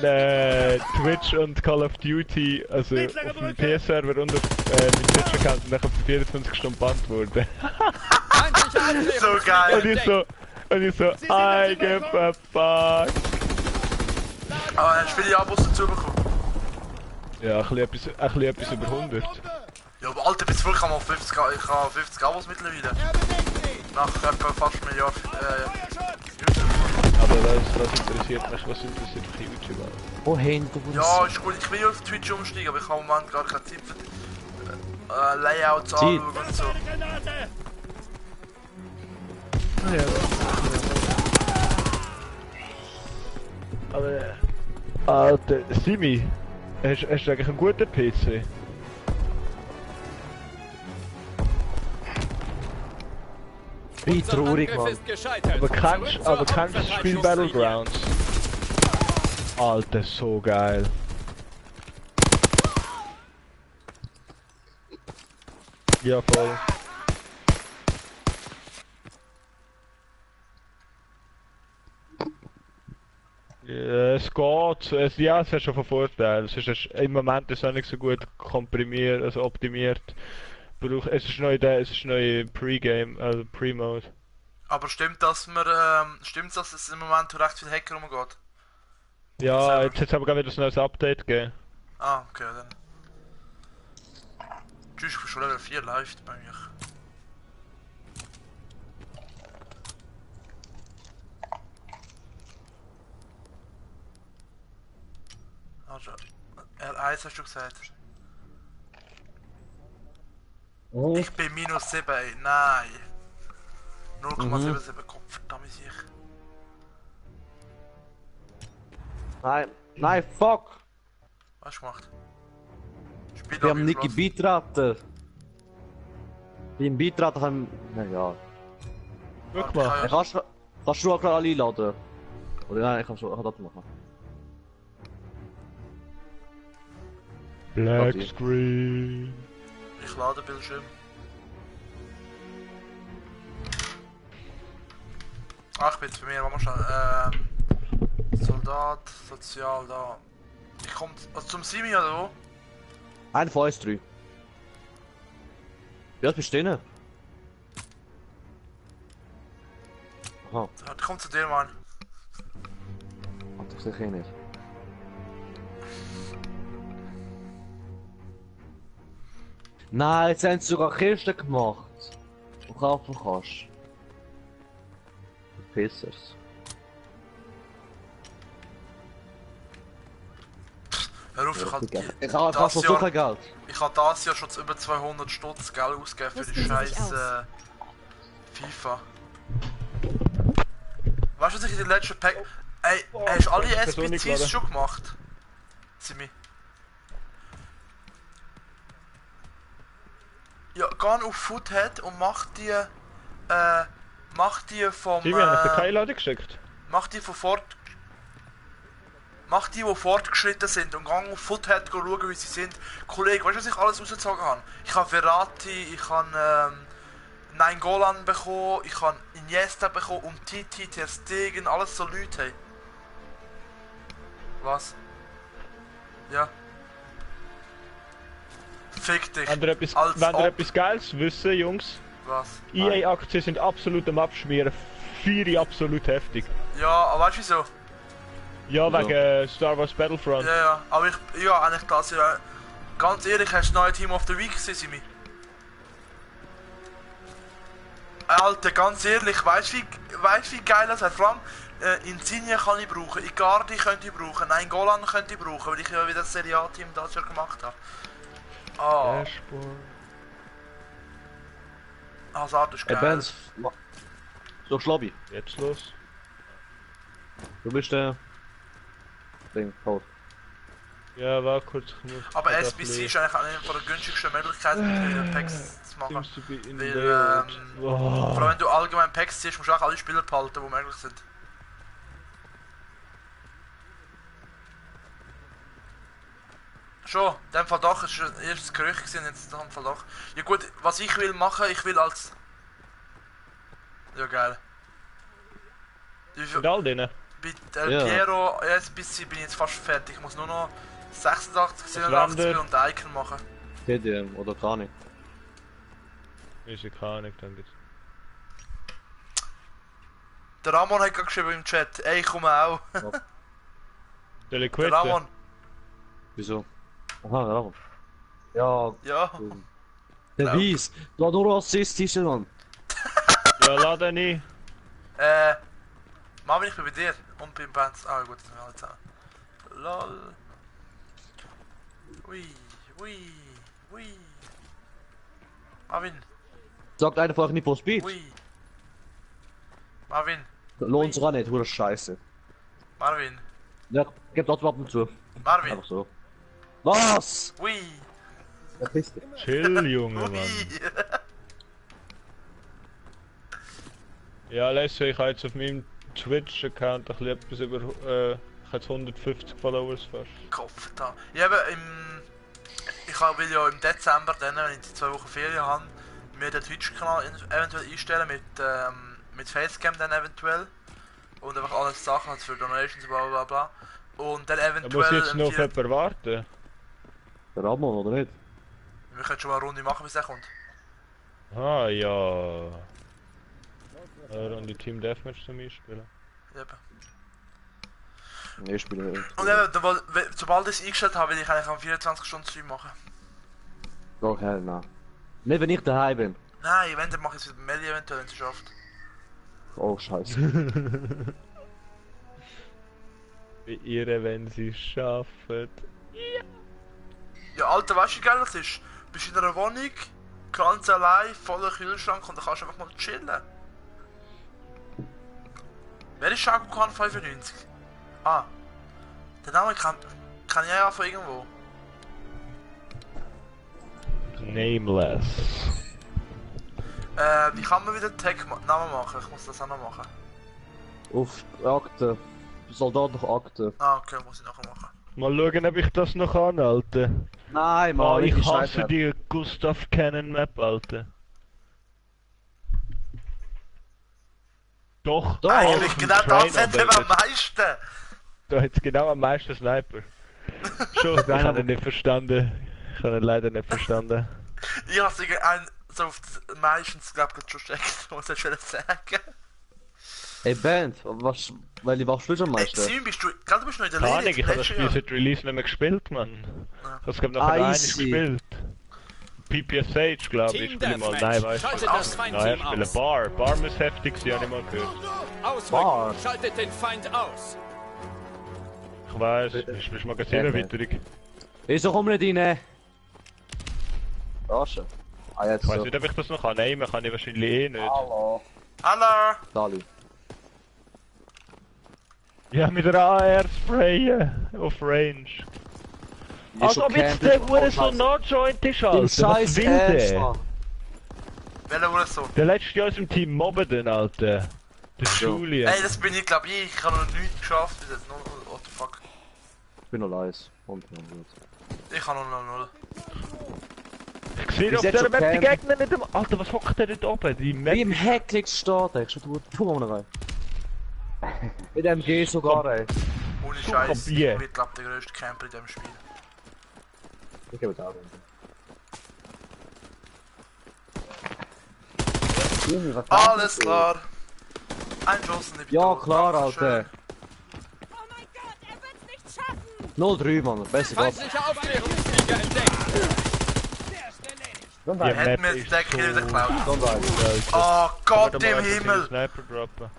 Twitch und Call of Duty, also auf dem PS-Server und auf meinem Twitch-Account nach 24 Stunden bannt worden. Feindlicher So geil. Und ich so, I give a fuck. Aber hast du viele Abos dazu bekommen? Ja, ein bisschen etwas über 100. Ja, aber Alter, bis wirklich einmal 50, ich habe 50 Abos mittlerweile. Nach etwa fast einem Jahr Aber was interessiert mich YouTube auch? Wohin du Ja, ist gut, ich will auf Twitch umsteigen, aber ich habe im Moment gar keine Zeit für Layouts Zeit. anschauen und so. Aber... Alter, Simi, hast du eigentlich einen guten PC? Wie Unser traurig, Angriff Mann. ist gescheitert. Aber Zurück kennst zur du das Spiel Hauptverteidigungslinie. Battlegrounds? Alter, so geil. Ja, voll. Ja, es geht. Ja, es hat schon von Vorteil. Im Moment ist es auch nicht so gut komprimiert, also optimiert. Es ist neu Pre-Game, also Pre-Mode. Aber stimmt, dass es im Moment recht viel Hacker rumgeht? Ja, jetzt hat es aber gerade wieder ein neues Update gegeben. Ah, okay, dann. Tschüss, schon Level 4 läuft bei mir. Also, R1 hast du gesagt. Oh. Ich bin minus 7, ey. Nein. 0,77 Kopf, verdammt sich. Nein, fuck! Was hast du gemacht? Spiel Wir haben Niki beitraten. Beim Beitraten haben... Naja. Guck mal. Kannst du auch gerade alle einladen? Oder nein, ich kann das machen. Black Okay. Screen. Ich lade Bildschirm. Ah, ich bin jetzt bei mir, warte mal schnell. Soldat, Sozial, da. Ich komm also zum Simi oder wo? Einer von uns 3. Wie alt bist du denn? Aha, Ja, ich komm zu dir, Mann. das sehe ich nicht. Nein, jetzt haben sie sogar Kisten gemacht. Die du kaufen kannst. Pissers. Hör auf, Ich habe schon so kein Geld. Ich habe dieses Jahr schon über 200 Stutz Geld ausgegeben für die Rüsten Sie sich scheiß FIFA. Weißt du, was ich in den letzten Pack... Ey, hast du alle SBCs schon gemacht? Simi. Ja, geh auf Foothead und mach die vom... Simi, habe ich dir keine Einladung geschickt? Mach die fortgeschritten sind und gang auf Foothead schauen, wie sie sind. Kollege, weißt du, was ich alles rausgezogen habe? Ich habe Verratti, ich habe Nainggolan bekommen, ich habe Iniesta bekommen und Titi, Ter Stegen, alles so Leute. Hey. Was? Ja. Fick dich. Wenn ihr etwas Geiles wissen, Jungs, Was? EA-Aktien sind absolut am Abschmieren. 4 absolut heftig. Ja, aber weißt du wieso? Ja, wegen Star Wars Battlefront. Ja, aber ja, eigentlich das ja. Ganz ehrlich, hast du das neue Team of the Week gesehen, Simi? Alter, ganz ehrlich, weißt du wie geil das ist? Vor allem Insigne kann ich brauchen, Icardi könnte ich brauchen, nein, Golan könnte ich brauchen, weil ich ja wieder das Serie A-Team das Jahr gemacht habe. Ah, Hazard ist Hey geil. Benz, so Schlobby. Jetzt los. Du bist der... Ding, tot. Ja, war kurz. Aber SBC ist eigentlich eine von der günstigsten Möglichkeiten, mit Packs zu machen. Seems to be in Weil, there. vor allem wenn du allgemein Packs ziehst, musst du auch alle Spieler behalten, die möglich sind. Schon, in dem Fall doch, es war ein erstes Gerücht gewesen, jetzt in dem Fall doch. Ja gut, was ich will machen, ich will als... Ja geil. Mit all denen. Bei El Ja. Piero SBC bin ich jetzt fast fertig, ich muss nur noch 86, Wander. 87 und Icon machen. TDM oder gar nicht. Ist ja keine Ahnung, dann geht's. Der Ramon hat gerade geschrieben im Chat, ey ich komme auch. Der Der Liquid. Ramon, Wieso? Aha, Ramon. Ja, ja. der Weiss. Du hast nur Assist, Mann. Ja, lade nie. Marvin, ich bin bei dir und beim Bands. Ah gut, das sind wir alle zusammen. Lol. Ui. Marvin, Sagt einer von euch nicht pro Speed. ui. Marvin, Lohnt sich auch nicht, hure Scheiße. Marvin, Ja, gib das ab und zu. Marvin, Einfach so. Was? ui. Ja, Kiste. Chill, Junge, Mann. Ui. Ja, Leslie, ich habe jetzt auf meinem Twitch-Account ein bisschen etwas über. Ich habe jetzt 150 Followers fast. Kopf da. Ja, aber will ja im Dezember, dann, wenn ich die 2 Wochen Ferien habe, mir den Twitch-Kanal eventuell einstellen mit Facecam dann eventuell. Und einfach alles Sachen halt für Donations, bla bla bla. Und dann Da muss eventuell. ich jetzt noch auf jemanden warten. Der Ramon, oder nicht? Wir können schon mal eine Runde machen, bis er kommt. Ah, ja. Eine Runde Team Deathmatch zum Einspielen. Eben. Ich spiele nicht. Und eben, sobald ich es eingestellt habe, will ich eigentlich am 24-Stunden-Stream machen. Okay, nein. Nicht wenn ich daheim bin. Nein, wenn, dann mache ich es mit Melli eventuell, wenn sie schafft. Oh, Scheiße. Bei ihr, wenn sie es schaffen. Ja, Alter, weißt du, wie geil das ist? Du bist in einer Wohnung, ganz allein, voller Kühlschrank und dann kannst du einfach mal chillen. Wer ist Shaku Khan 95? Ah. Den Namen kann ich ja von irgendwo. Nameless. Wie kann man wieder Tag-Namen machen? Ich muss das auch noch machen. Auf Akte. Soldat noch Akte. Ah, okay, muss ich nachher machen. Mal schauen, ob ich das noch kann, Alter. Nein, Oh, Mann, ich die hasse Scheiße. die Gustav Cannon Map, Alter. Doch, Eigentlich genau das Train, hat aber am meisten. Da hat es genau am meisten Sniper. Schon, ich habe ihn nicht verstanden. Ich habe ihn leider nicht verstanden. Ich hab's so auf meistens, glaub ich, schon checkt, was soll ich sagen? Ey, Band, welche Waffe spielst du am meisten? Sim, bist du noch in der Keine Lehre? Ahnung, ich habe das Spiel seit Release nicht mehr gespielt, Mann. Ich habe es glaube noch einmal gespielt. PPSH, glaube ich, spiele mal. Nein, weißt du. Schaltet das Nein, Feindteam ich spiele aus. Bar. Bar muss heftig sein, habe ich mal gehört. Bar. Ausrücken. Schaltet den Feind aus. Ich weiss, ist Magazinerweiterung. Wieso komm nicht rein? Rasche. Ah, jetzt Ich weiss so. nicht, ob ich das noch kann. Nein, man kann ich wahrscheinlich eh nicht. Hallo. Hallo! Dali. Ja, mit der AR sprayen. Auf Range. Ist Also, jetzt der Uhr so no-joint ist, Alter. Den Was Scheiß will Ernst, der? Mann. Welcher wurde so? Der letzte Jahr aus dem Team mobben den, Alter. Der Julian. Ey, das bin ich, glaub ich. Ich habe noch nichts geschafft bis jetzt. What the fuck? Ich bin noch leise. Und noch gut. Ich habe noch 0. Ich sehe auf Wie der setzt Map du die Cam? Gegner nicht am... Alter, was hockt der dort oben? Die Map... Wie im Heckling steht, ey. Schau, du rein. Mit MG sogar, ey. Ohne So Scheiß. Ich Bier. bin, glaub der größte Camper in diesem Spiel. Ich gebe da Alles klar. Ein Schuss und ich bin Ja, tot. klar, Dankeschön. Alter. Oh mein Gott, er wird's nicht schaffen! 0-3, Mann. Besser was. Feindliche Aufklärungsflieger entdeckt. Dann Die Wir hätten mir Map jetzt ist den Kill so... geklaut. Dann weiter. Oh Gott Warte mal, im ich muss Himmel! den Sniper droppen.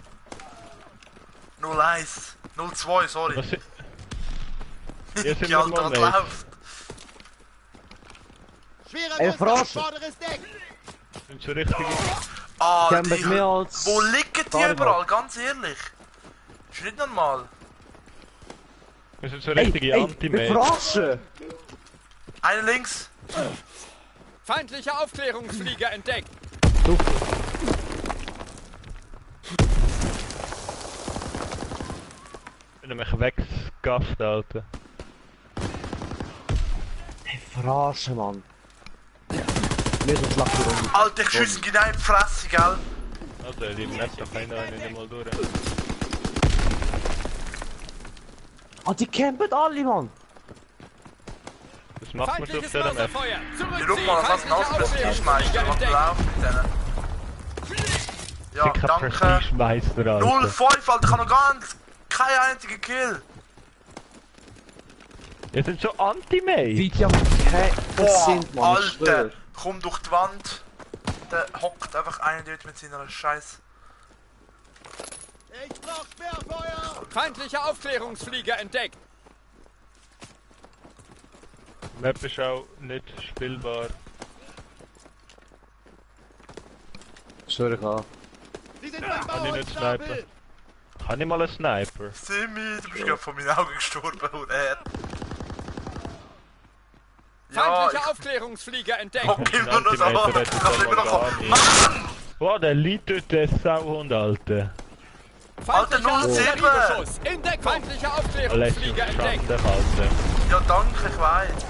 0-1. 0-2, sorry. Was... Jetzt sind Ja, wir Alter, mal was Mates. läuft? Ey, Frosch! Sind so richtige... Ah, Die haben die... mehr als... Wo liegen die Warte mal. überall? Ganz ehrlich. Ist nicht normal. Wir sind so richtige wir Anti-Mates. verarschen! Einer links. Feindliche Aufklärungsflieger entdeckt. Ich bin mich weggegafft, Alter. Ey, verarschen, Mann. Mir so schlecht die Runde. Alter, ich schieße genau in die Fresse, gell? Alter, die Map da kann ich nicht mal durch. Ah, die campen alle, Mann! Das macht man so auf Feindliches dieser Map. Mörserfeuer. Ja, Zurückziehen. schau mal, was hast du denn alles Feindliche Prestigemeister? Was Aufklärungsflieger läuft mit denen? Ja, Ich bin kein danke. Prestigemeister, Alter. 0-5, Alter, ich habe noch ganz... Kein einziger Kill. Ihr seid so Anti-Mates. Wie die am Campen sind, Mann, ich schwör. Alter, komm durch die Wand. Der hockt einfach einer dort mit seiner Scheiß. Feindliche Aufklärungsflieger entdeckt. Die Map ist auch nicht spielbar. Schwör ich an. Kann ich nicht snipen? Kann ich mal einen Sniper? Simi, du bist gerade von meinen Augen gestorben, und er. Ja, Feindliche ich Aufklärungsflieger entdeckt. hock immer noch so. Antimater Ich hat kann das immer noch aber kommen. gar nicht. Boah, der liegt dort, der Sauhund, Alter. Alter, 0-7. Artilleriebeschuss. In Deckung. Feindliche Lässt Aufklärungsflieger mich entdeckt. schande, Alter. Ja, danke, ich weiß.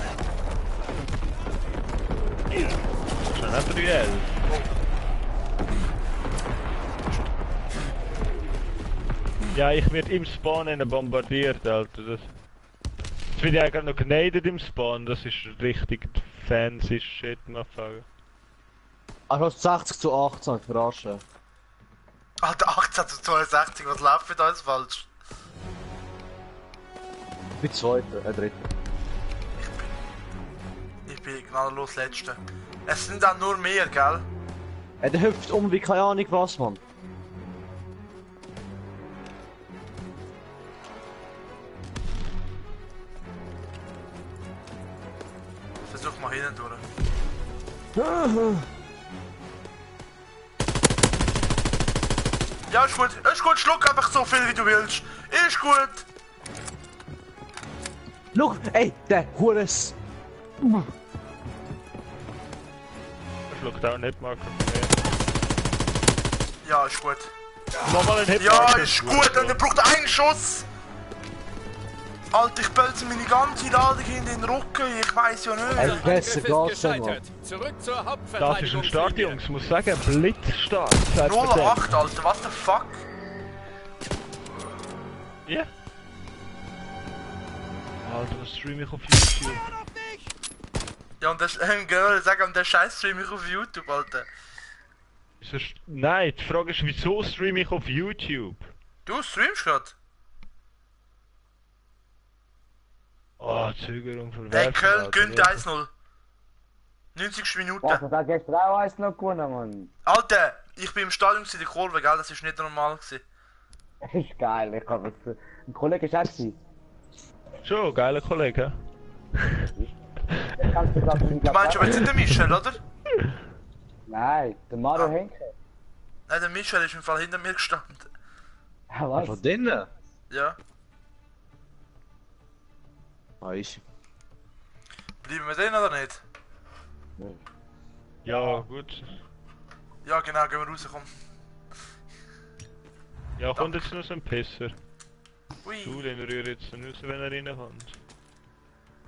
Schon ein Duell. Ja, ich werde im Spawn bombardiert, Alter. Das... Jetzt bin ich eigentlich noch genadet im Spawn, das ist richtig fancy shit, motherfucker. Also 60 zu 18, verarschen. Alter, 18 zu 62, was läuft mit uns falsch? Ich bin Zweiter, Dritter. Ich bin gnadenlos Letzter. Es sind dann nur mehr, gell? Ey, der hüpft um wie keine Ahnung was, Mann. Versuch mal hinten durch. Ja, ist gut, schluck einfach so viel wie du willst. Ist gut. Schau, ey, der Hures. Er schluckt auch nicht, Marco. Ja, ist gut. Nochmal ein Hit. Ja, Marco. ist gut, und er braucht einen Schuss. Alter, ich pelze meine ganze Ladung in den Rücken, ich weiß ja Ey, nicht. besser Angriff geht's ist schon, Mann. gescheitert. Zurück zur Das ist ein Hauptverteidigungslinie. Start, Jungs. Ich muss sagen, blitzstark. 0-8, Alter, what the fuck? Ja. Alter, was stream ich auf YouTube? Ja, und das, genau, sagen, der Scheiß stream ich auf YouTube, Alter. Nein, die Frage ist, wieso stream ich auf YouTube? Du streamst grad? Oh, Zögerung Hey, verwerfen. Köln Alter, gönnt ja. 1-0. 90. Minute. Was, ich hab gestern auch eins noch gewonnen, Mann. Alter, ich bin im Stadion in der Kurve, gell? Das ist nicht normal gewesen. Das ist geil, ich hab es. Ein Kollege ist auch gewesen. Schon, geiler Kollege. Kannst du grad nicht Du meinst aber jetzt nicht den Michel, oder? Nein, der Mario Henke. Nein, der Michel ist im Fall hinter mir gestanden. Ja, was? Von denen? Ja. Weißt Bleiben wir drin oder nicht? Ja, gut. Ja, genau, gehen wir raus, komm. Ja, kommt jetzt noch so ein Pisser. Du, Ui. den rührt jetzt raus, wenn er reinkommt.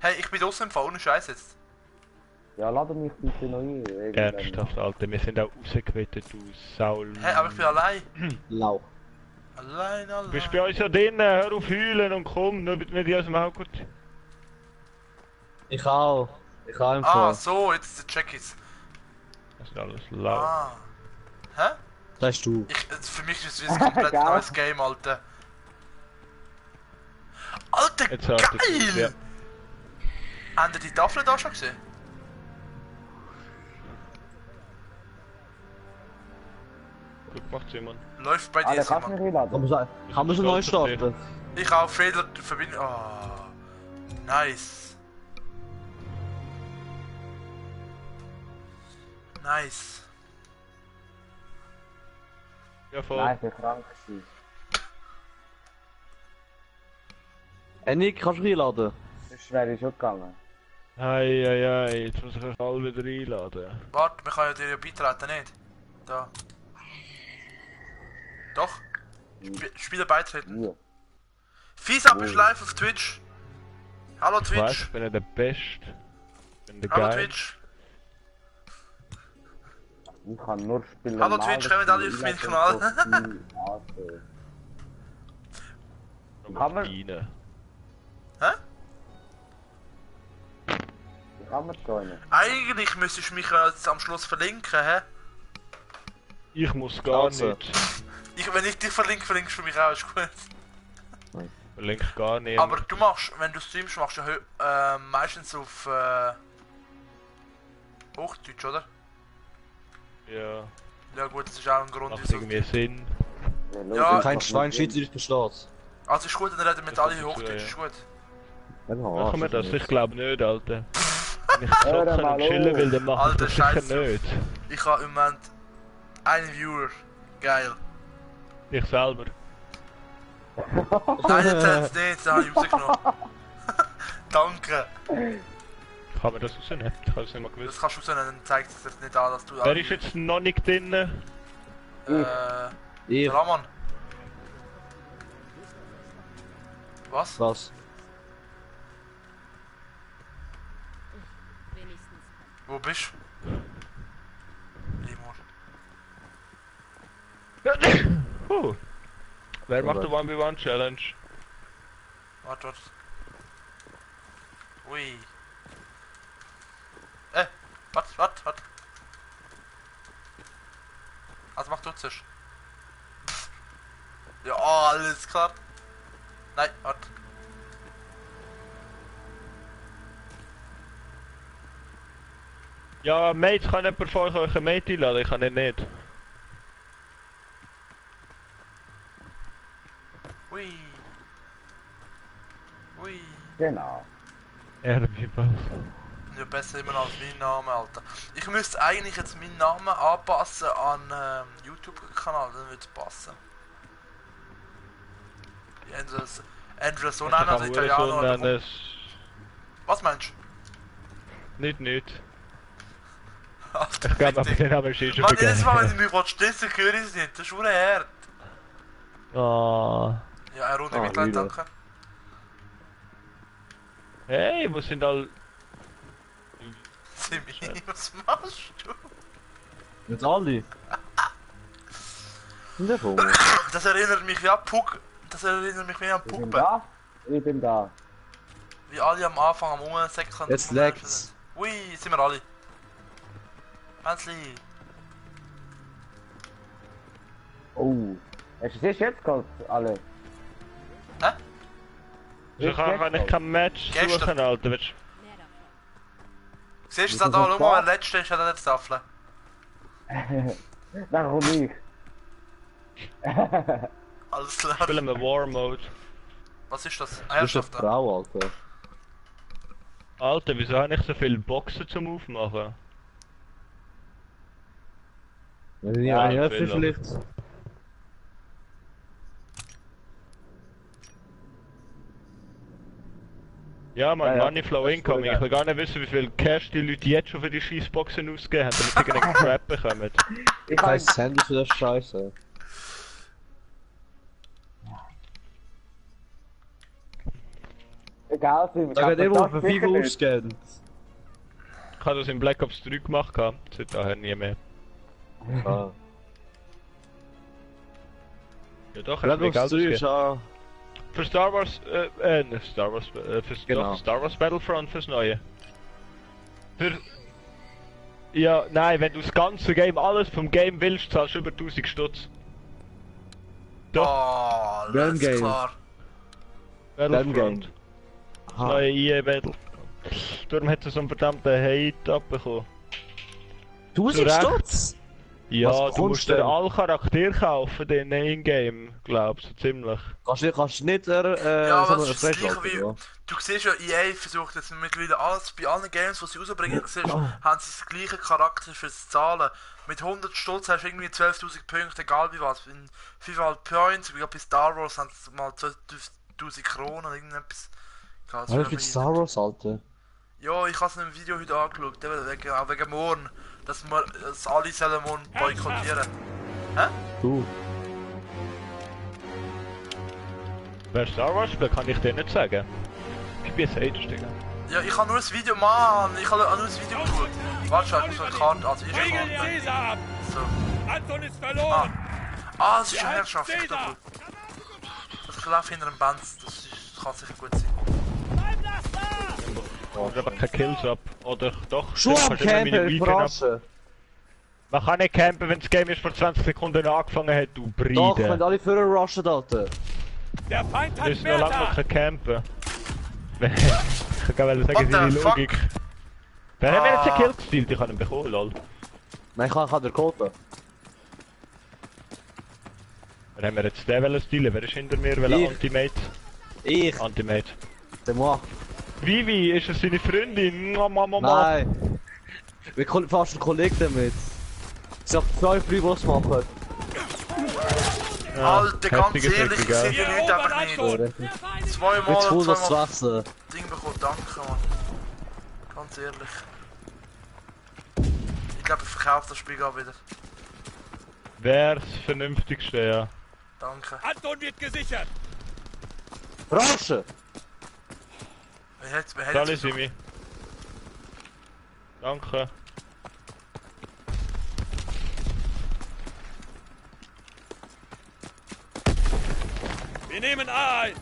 Hey, ich bin draussen im Fall, ohne Scheiß jetzt. Ja, lade mich bitte noch ein. Ernsthaft, Alter, wir sind auch rausgewettet, du Saul. Hey, aber ich bin allein. Lauch. Allein, allein. Du bist bei uns ja drinnen, hör auf heulen und komm, nur mit dir aus dem Auge. Ich auch. Ich auch im Ah, Fall. so, jetzt check ich's. Das ist alles laut. Ah. Hä? Das hast du. Für mich ist es wie ein komplett Geil. neues Game, Alter. Alter, Jetzt hat er es, ja. geil! Habt ihr die Tafel da schon gesehen? Gut gemacht, Simon. Läuft bei dir, Alter, kannst du Simon. mich einladen? Kann man so neu starten? Ich auch Fehler verbinden. Oh. Nice. Nice. Ja, voll. Nein, ich bin krank gewesen. Nick, kannst du mich einladen? Das wäre ich schon gegangen. Ei, jetzt muss ich euch alle wieder einladen. Warte, wir können ja dir ja beitreten, nicht? Da. Doch. Spieler beitreten. Ja. Fiesab ist live auf Twitch. Hallo Ich weiß, Twitch. ich bin ja der Beste. Ich bin der Hallo Geil. Twitch. Ich kann nur spielen. Hallo Twitch, kommt alle auf meinen Kanal. Kann man- Rein. Hä? Ich kann mir joinen. Eigentlich müsstest du mich ja jetzt am Schluss verlinken, hä? Ich muss gar Also. nicht. Wenn ich dich verlinke, verlinkst du mich auch, ist gut. Verlinkt gar nicht. Aber du machst, wenn du streamst, machst du ja meistens auf Hochdeutsch, oder? Ja, Ja gut, das ist auch ein Grund, macht wieso. irgendwie Sinn. Ja. Kein Schwein Schweizerisch versteht. Also ist gut, dann reden wir mit alle Das ist Hochdeutsch, ja. ist gut. Machen wir das? Ich glaube nicht, Alter. Wenn ich Hör zocken mal und chillen will, dann mache ich Alter, das sicher Scheiße. nicht. Ich habe im Moment einen Viewer. Geil. Ich selber. Nein, jetzt hat's nicht, das habe ich rausgenommen. Danke. Kann man das rausnehmen? Ich habe es nicht mal Das gewusst. kannst du rausnehmen, dann zeigt es dir nicht an, dass du... Wer ist jetzt noch nicht drin? Der Ich. Ramon. Was? Was? Wenigstens. Wo bist du? Limor. Wer macht die 1v1 Challenge? Warte. Ui. Warte. Also mach du zuerst. Ja, alles klar. Nein, warte. Ja, Mate, kann jemand von euch einen Mate einladen? Ich kann ihn nicht. Ui. Ui. Genau. RB-Pass. Ja, besser immer noch als mein Name, Alter. Ich müsste eigentlich jetzt meinen Namen anpassen an YouTube-Kanal, dann würde es passen. Entweder so nennen als Italiener oder... nennen. Was meinst Nicht. du? Alter, Ich glaube, aber fick dich. den haben wir schon Mann, jedes Mal, wenn vergessen. du mich willst, dissen, höre ich es nicht. Das ist verdammt hart. Ah. Ja, eine Runde Ah, Mitleid, wieder. danke. Hey, wo sind all... Simi, was machst du? Jetzt alle. Und der Vogel. Das erinnert mich ja, Puck Das erinnert mich mehr an Ich bin Puppe. da. Ich bin da. Wie alle am Anfang am Umsäckeln. Jetzt lag's. Ui, sind wir alle. Benzli. Oh. Hast du es jetzt geholt, alle? Hä? Ich kann kein Match Gestern. suchen, Alter. Willst Mehr davon. Siehst du das da? Schau mal, der letzte ist ja der Tafel. Dann komm ich. Alles du klar. spielen wir War Mode? Was ist das? Du bist eine Herrschaft da. Frau, Alter. Alter, wieso habe ich so viele Boxen zum Aufmachen? Wenn ich Ja, eine ich will, vielleicht. Ja, man, Ja, ja, Moneyflow das ist incoming. voll Ich will gar nicht wissen, wie viel Cash die Leute jetzt schon für die Scheißboxen ausgeben haben, damit sie einen Crap bekommen. Ich Ich kann heiss Handy für das Scheiße. egal, ich Da geht immer für sicher 5 nicht. ausgeben. Ich habe das in Black Ops 3 gemacht, seit daher nie mehr. Ah. Ja doch, Black hast du mir Ops Geld 3 ist ausgegeben. auch... Für Star Wars, nicht Star Wars, fürs Genau. doch, Star Wars Battlefront fürs Neue. Für... Ja, nein, wenn du das ganze Game, alles vom Game willst, zahlst du über 1000 Stutz. Doch, Oh, Gun alles Game. klar. Battlefront. Game. Das Aha. neue EA Battle. Darum hat er so einen verdammten Hate abbekommen. 1000 Zu Recht. Stutz? Ja, Was du bekommst musst du dir denn? alle Charaktere kaufen, den in-game, glaubst du, ziemlich. Kannst du nicht Ja, so aber eine das ist das gleiche Freischaltung, wie... ja? Du siehst ja, EA versucht jetzt mittlerweile alles, bei allen Games, die sie rausbringen, siehst, haben sie das gleiche Charakter fürs Zahlen. Mit 100 Stutz hast du irgendwie 12.000 Punkte, egal wie was. In FIFA Points, ich glaube bei Star Wars haben sie mal 12.000 Kronen oder irgendetwas. Was ist mit Star Wars, Alter? Ja, ich habe es in einem Video heute angeschaut, eben auch wegen morgen, dass alle sollen morgen boykottieren. Du. Wer Star Wars spielt, kann ich dir nicht sagen. Ich bin ein Hater, Digga. Ja, ich habe nur das Video, Mann, ich habe nur das Video geschaut. Warte schon, ich muss eine Karte, also ich habe Riegel eine Karte. Caesar ab! So. Anton ist verloren! Ah, es ist eine Ja, Herrschaft, ich Caesar! glaube. Das Klaff hinter dem Band, das kann sicher gut sein. Bleib das da! Oder aber keine Kills ab. Oder doch, Schon am kannst immer meine Camper, Weekend ab. verarschen. Man kann nicht campen, wenn das Game erst vor 20 Sekunden angefangen hat, du Doch, wenn Bride. alle vorher rushen, Alter. Der Feind Du hat bist noch lange noch Bertha! kein Campen. Ich kann sagen, What seine the fuck? Logik. Wer hat mir jetzt einen Kill gestealt? Ich habe ihn bekommen, lol. Nein, ich kann dir geholfen. Wer haben wir jetzt den wollen stealen? Wer ist hinter mir? Welcher Ich. Antimate? Ich, Antimate. der moi. Vivi, ist es seine Freundin? Mama. Nein. Wir können fast einen Kollegen damit. Ich hab 2 Free-Boss machen. Alter, ganz heftiges ehrlich, ich Eck, sehe gell? die Leute einfach nicht. Oder? Zweimal Jetzt cool, das zu zweimal wechseln. Ding bekommen, danke, Mann. Ganz ehrlich. Ich glaube, ich verkaufe das Spiel gerade wieder. Wär's vernünftigste, ja. Danke. Anton wird gesichert! Rushen! Wer hätte Sali es versucht? Simi. Danke. Wir nehmen A ein!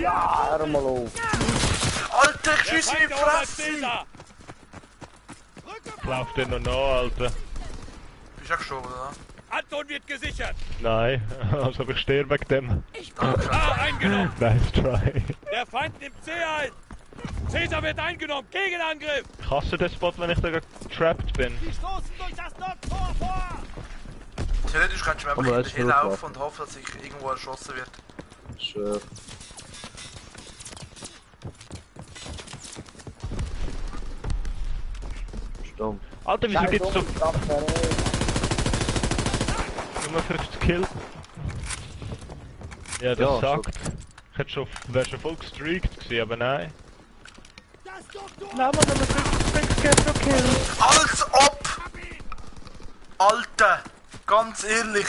Hör mal auf. Alter, ich Der schieße in Feind die erobert Fresse! Caesar! Ich lauf dir noch nach, Alter. Bist du auch gestorben, oder? Anton wird gesichert! Nein, also ich sterbe wegen dem. A eingenommen! Nice try. Der Feind nimmt C ein! Caesar wird eingenommen! Gegenangriff! Ich hasse den Spot, wenn ich da getrapped bin. Die stoßen durch das Nordtor vor! Theoretisch kannst du mir Aber einfach das ist hinlaufen Flughafen. und hoffen, dass ich irgendwo erschossen wird. Schön. Stimmt. Alter, wieso gibt's so Umtrapper, ey. nur 50 Kills? Ja, das Ja, sagt. Ich hätte schon, wär schon voll gestreakt gewesen, aber nein. Als ob! Alter! Ganz ehrlich!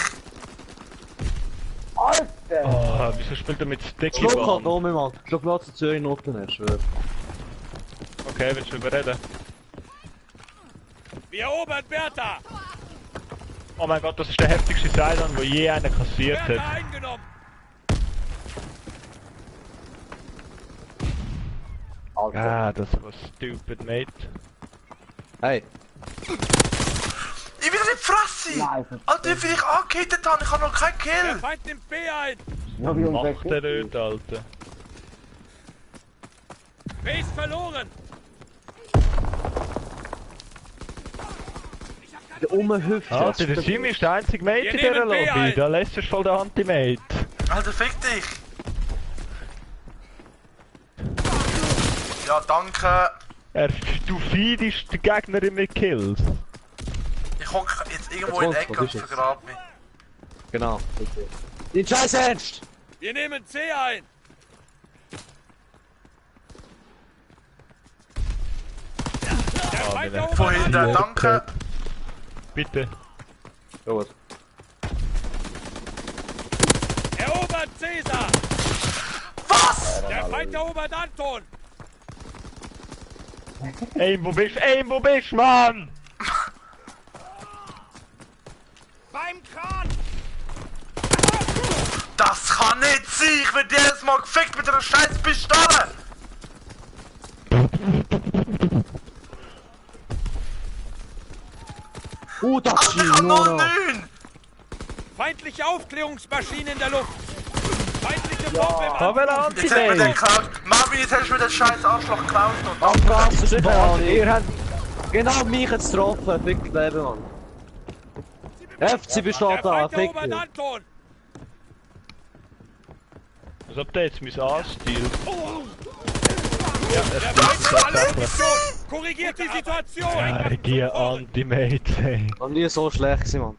Alter! Oh, wieso spielt er mit Sticky Schluck halt Bomb? noch mehr, Mann. Ich glaub, wir zu Zürich Noten hast, schwör. Okay, willst du überreden? Wir erobern Bertha! Oh mein Gott, das ist der heftigste Seilon, wo je einer kassiert Werte hat. eingenommen. Alter. Ah, das war stupid, mate. Hey, Ich will nicht fressen! Nein, Alter, wie viel ich angehittet habe, ich habe noch keinen Der Kill! Feind nimmt B ein. noch wie Macht unser der nicht, Alter. B ist verloren. der Umhüpft. Alter, der Sim ist der einzige Mate Wir in dieser nehmen B Lobby. ein. Der letzte ist voll der Anti-Mate. Alter, fick dich! Ja, danke! Du feedest den Gegner mit Kills. Ich hock jetzt irgendwo Jetzt in der kommt's, Ecke was und ist jetzt? vergrab mich. Genau. Den Scheiß ernst! Wir nehmen C ein. Der Feind meine erobert Von hinten, Anton. danke! Bitte. Gut. Erobert Cäsar. Was?! Der Feind erobert Anton. Aim, wo bist du, Mann? Beim Kran. Das kann nicht sein! Ich werde jedes Mal gefickt mit einer scheiß Pistole! Das Alter, ich ist hab nur noch. 09! Feindliche Aufklärungsmaschine in der Luft. Feindliche Bombe im Aber Anflug. Jetzt hat mir den Anti-Mate. geklaut. Marvin, jetzt hast du mir den scheiß Arschloch geklaut und Abgas, sicher Was? Ihr nicht. habt... Genau mich jetzt getroffen, fick Leben, Mann. FC besteht Der da, Feind fick erobert dich. Anton. Als ob der jetzt mein anstiehlt. Der Feind verlässt die Mission. Korrigiert die Situation. Die Anti-Mates, ey. War nie so schlecht gewesen, Mann.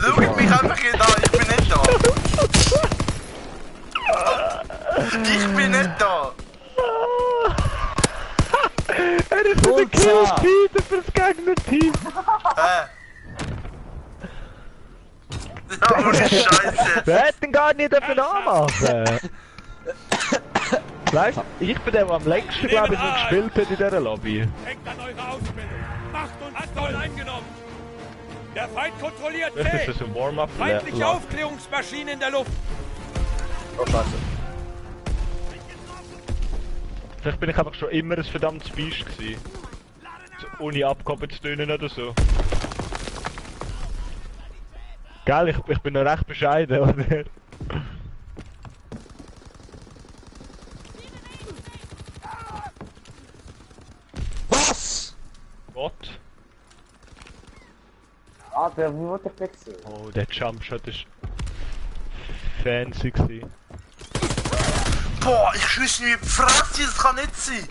schaut mich einfach nicht an, ich bin nicht da! Ich bin nicht da! Er ist für den Und Kill so. Peter für das Gegner-Team. Ja, ohne Scheiße! Wer hätte denn gar nicht dafür anmachen? Weißt du, ich bin der, der am längsten, glaube ich, noch gespielt hat in dieser Lobby. Hängt an eurer Ausbildung. Macht uns Anton eingenommen. Der Feind kontrolliert Das C. ist ein Warm-up. Feindliche Aufklärungsmaschine in der Luft. Oh, scheiße. Vielleicht bin ich einfach schon immer ein verdammtes Biest gewesen. So, ohne abgehoben zu tönen oder so. Gell, ich bin noch recht bescheiden, oder? Was? What? Alter, wie wollte ich nicht sehen? Oh, der Jumpshot ist... fancy gewesen. Boah, ich schieße mir in die Fresse, das kann nicht sein!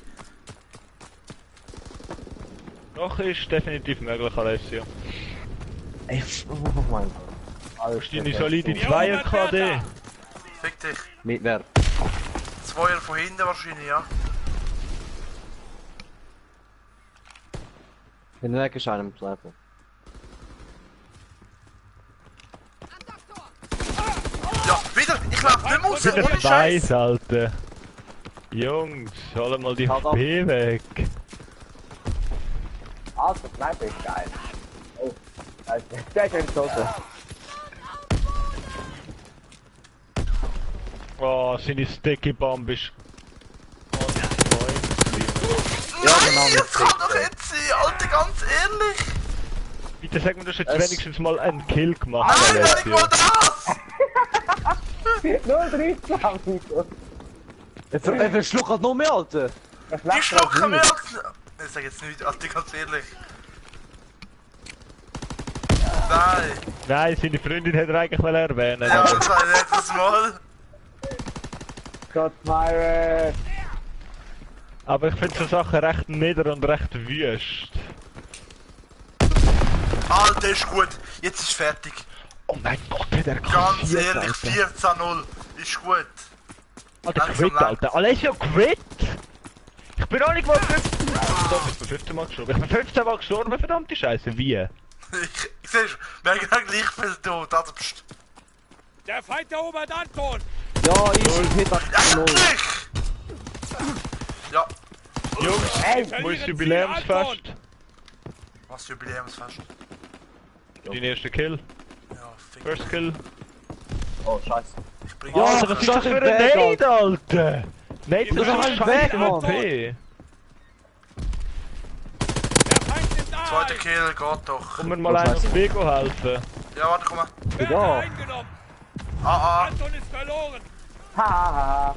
Doch, ist definitiv möglich, Alessio. Ey, oh mein Gott. Alter, Hast du deine solide Ja, 2er Robert KD? Bertha. Fick dich. Mit wer? Zweier von hinten wahrscheinlich, ja. In der Ecke ist einer mit Leben. Ja, wieder! Ich lauf nicht mehr raus, Wieder ohne Scheiß! Scheiß, Alter. Jungs, hol mal die Halt ab. HP weg. Alter, Sniper ist geil. Oh, Alter, der ist tot. Oh, seine Sticky Bomb ist... Ja, genau, Nein, mit das kann doch nicht sein, Alter, ganz ehrlich! Bitte sag mir, du hast jetzt Es- wenigstens mal einen Kill gemacht, Nein, nicht Alessio. mal das! Nur 13, Amigo. Er verschluckt halt noch mehr, Alter. Ich schlucke mehr als... Ich sag jetzt nicht, Alter, ganz ehrlich. Nein! Nein, seine Freundin hätte er eigentlich mal erwähnen. Ja, aber- das war letztes Mal. Gott, Myron. Aber ich finde so Sachen recht nieder und recht wüst. Alter, ist gut. Jetzt ist fertig. Oh mein Gott, hat er Ganz kassiert, ehrlich, Alter. 14-0. Ist gut. Alter, langsam quit, Alter. Alessio, quit! Ich bin auch nicht mal 15... Doch, ich bin 15 Mal gestorben. Ich bin 15 Mal gestorben, verdammte Scheiße. Wie? Ich seh's, wir haben genau gleich viel tot. Also, pst. Der Feind erobert Anton. Ja, easy, Hit Ja, 0. endlich! Ja, Jungs, verlieren wo ist Sie Jubiläumsfest? was Jubiläumsfest. Dein erster Kill. First Kill. Oh, scheiße. Ich bring Ja, Alter, was ist das für ein Nade, Alter? Nade Das ist ein Weg, Mann. AP. Der Feind ist da! Zweiter Kill, geht doch. Kommen wir mal einen auf Lego helfen. Ja, warte, komm mal. Werfer eingenommen! Ah, Anton ist verloren! Hahaha.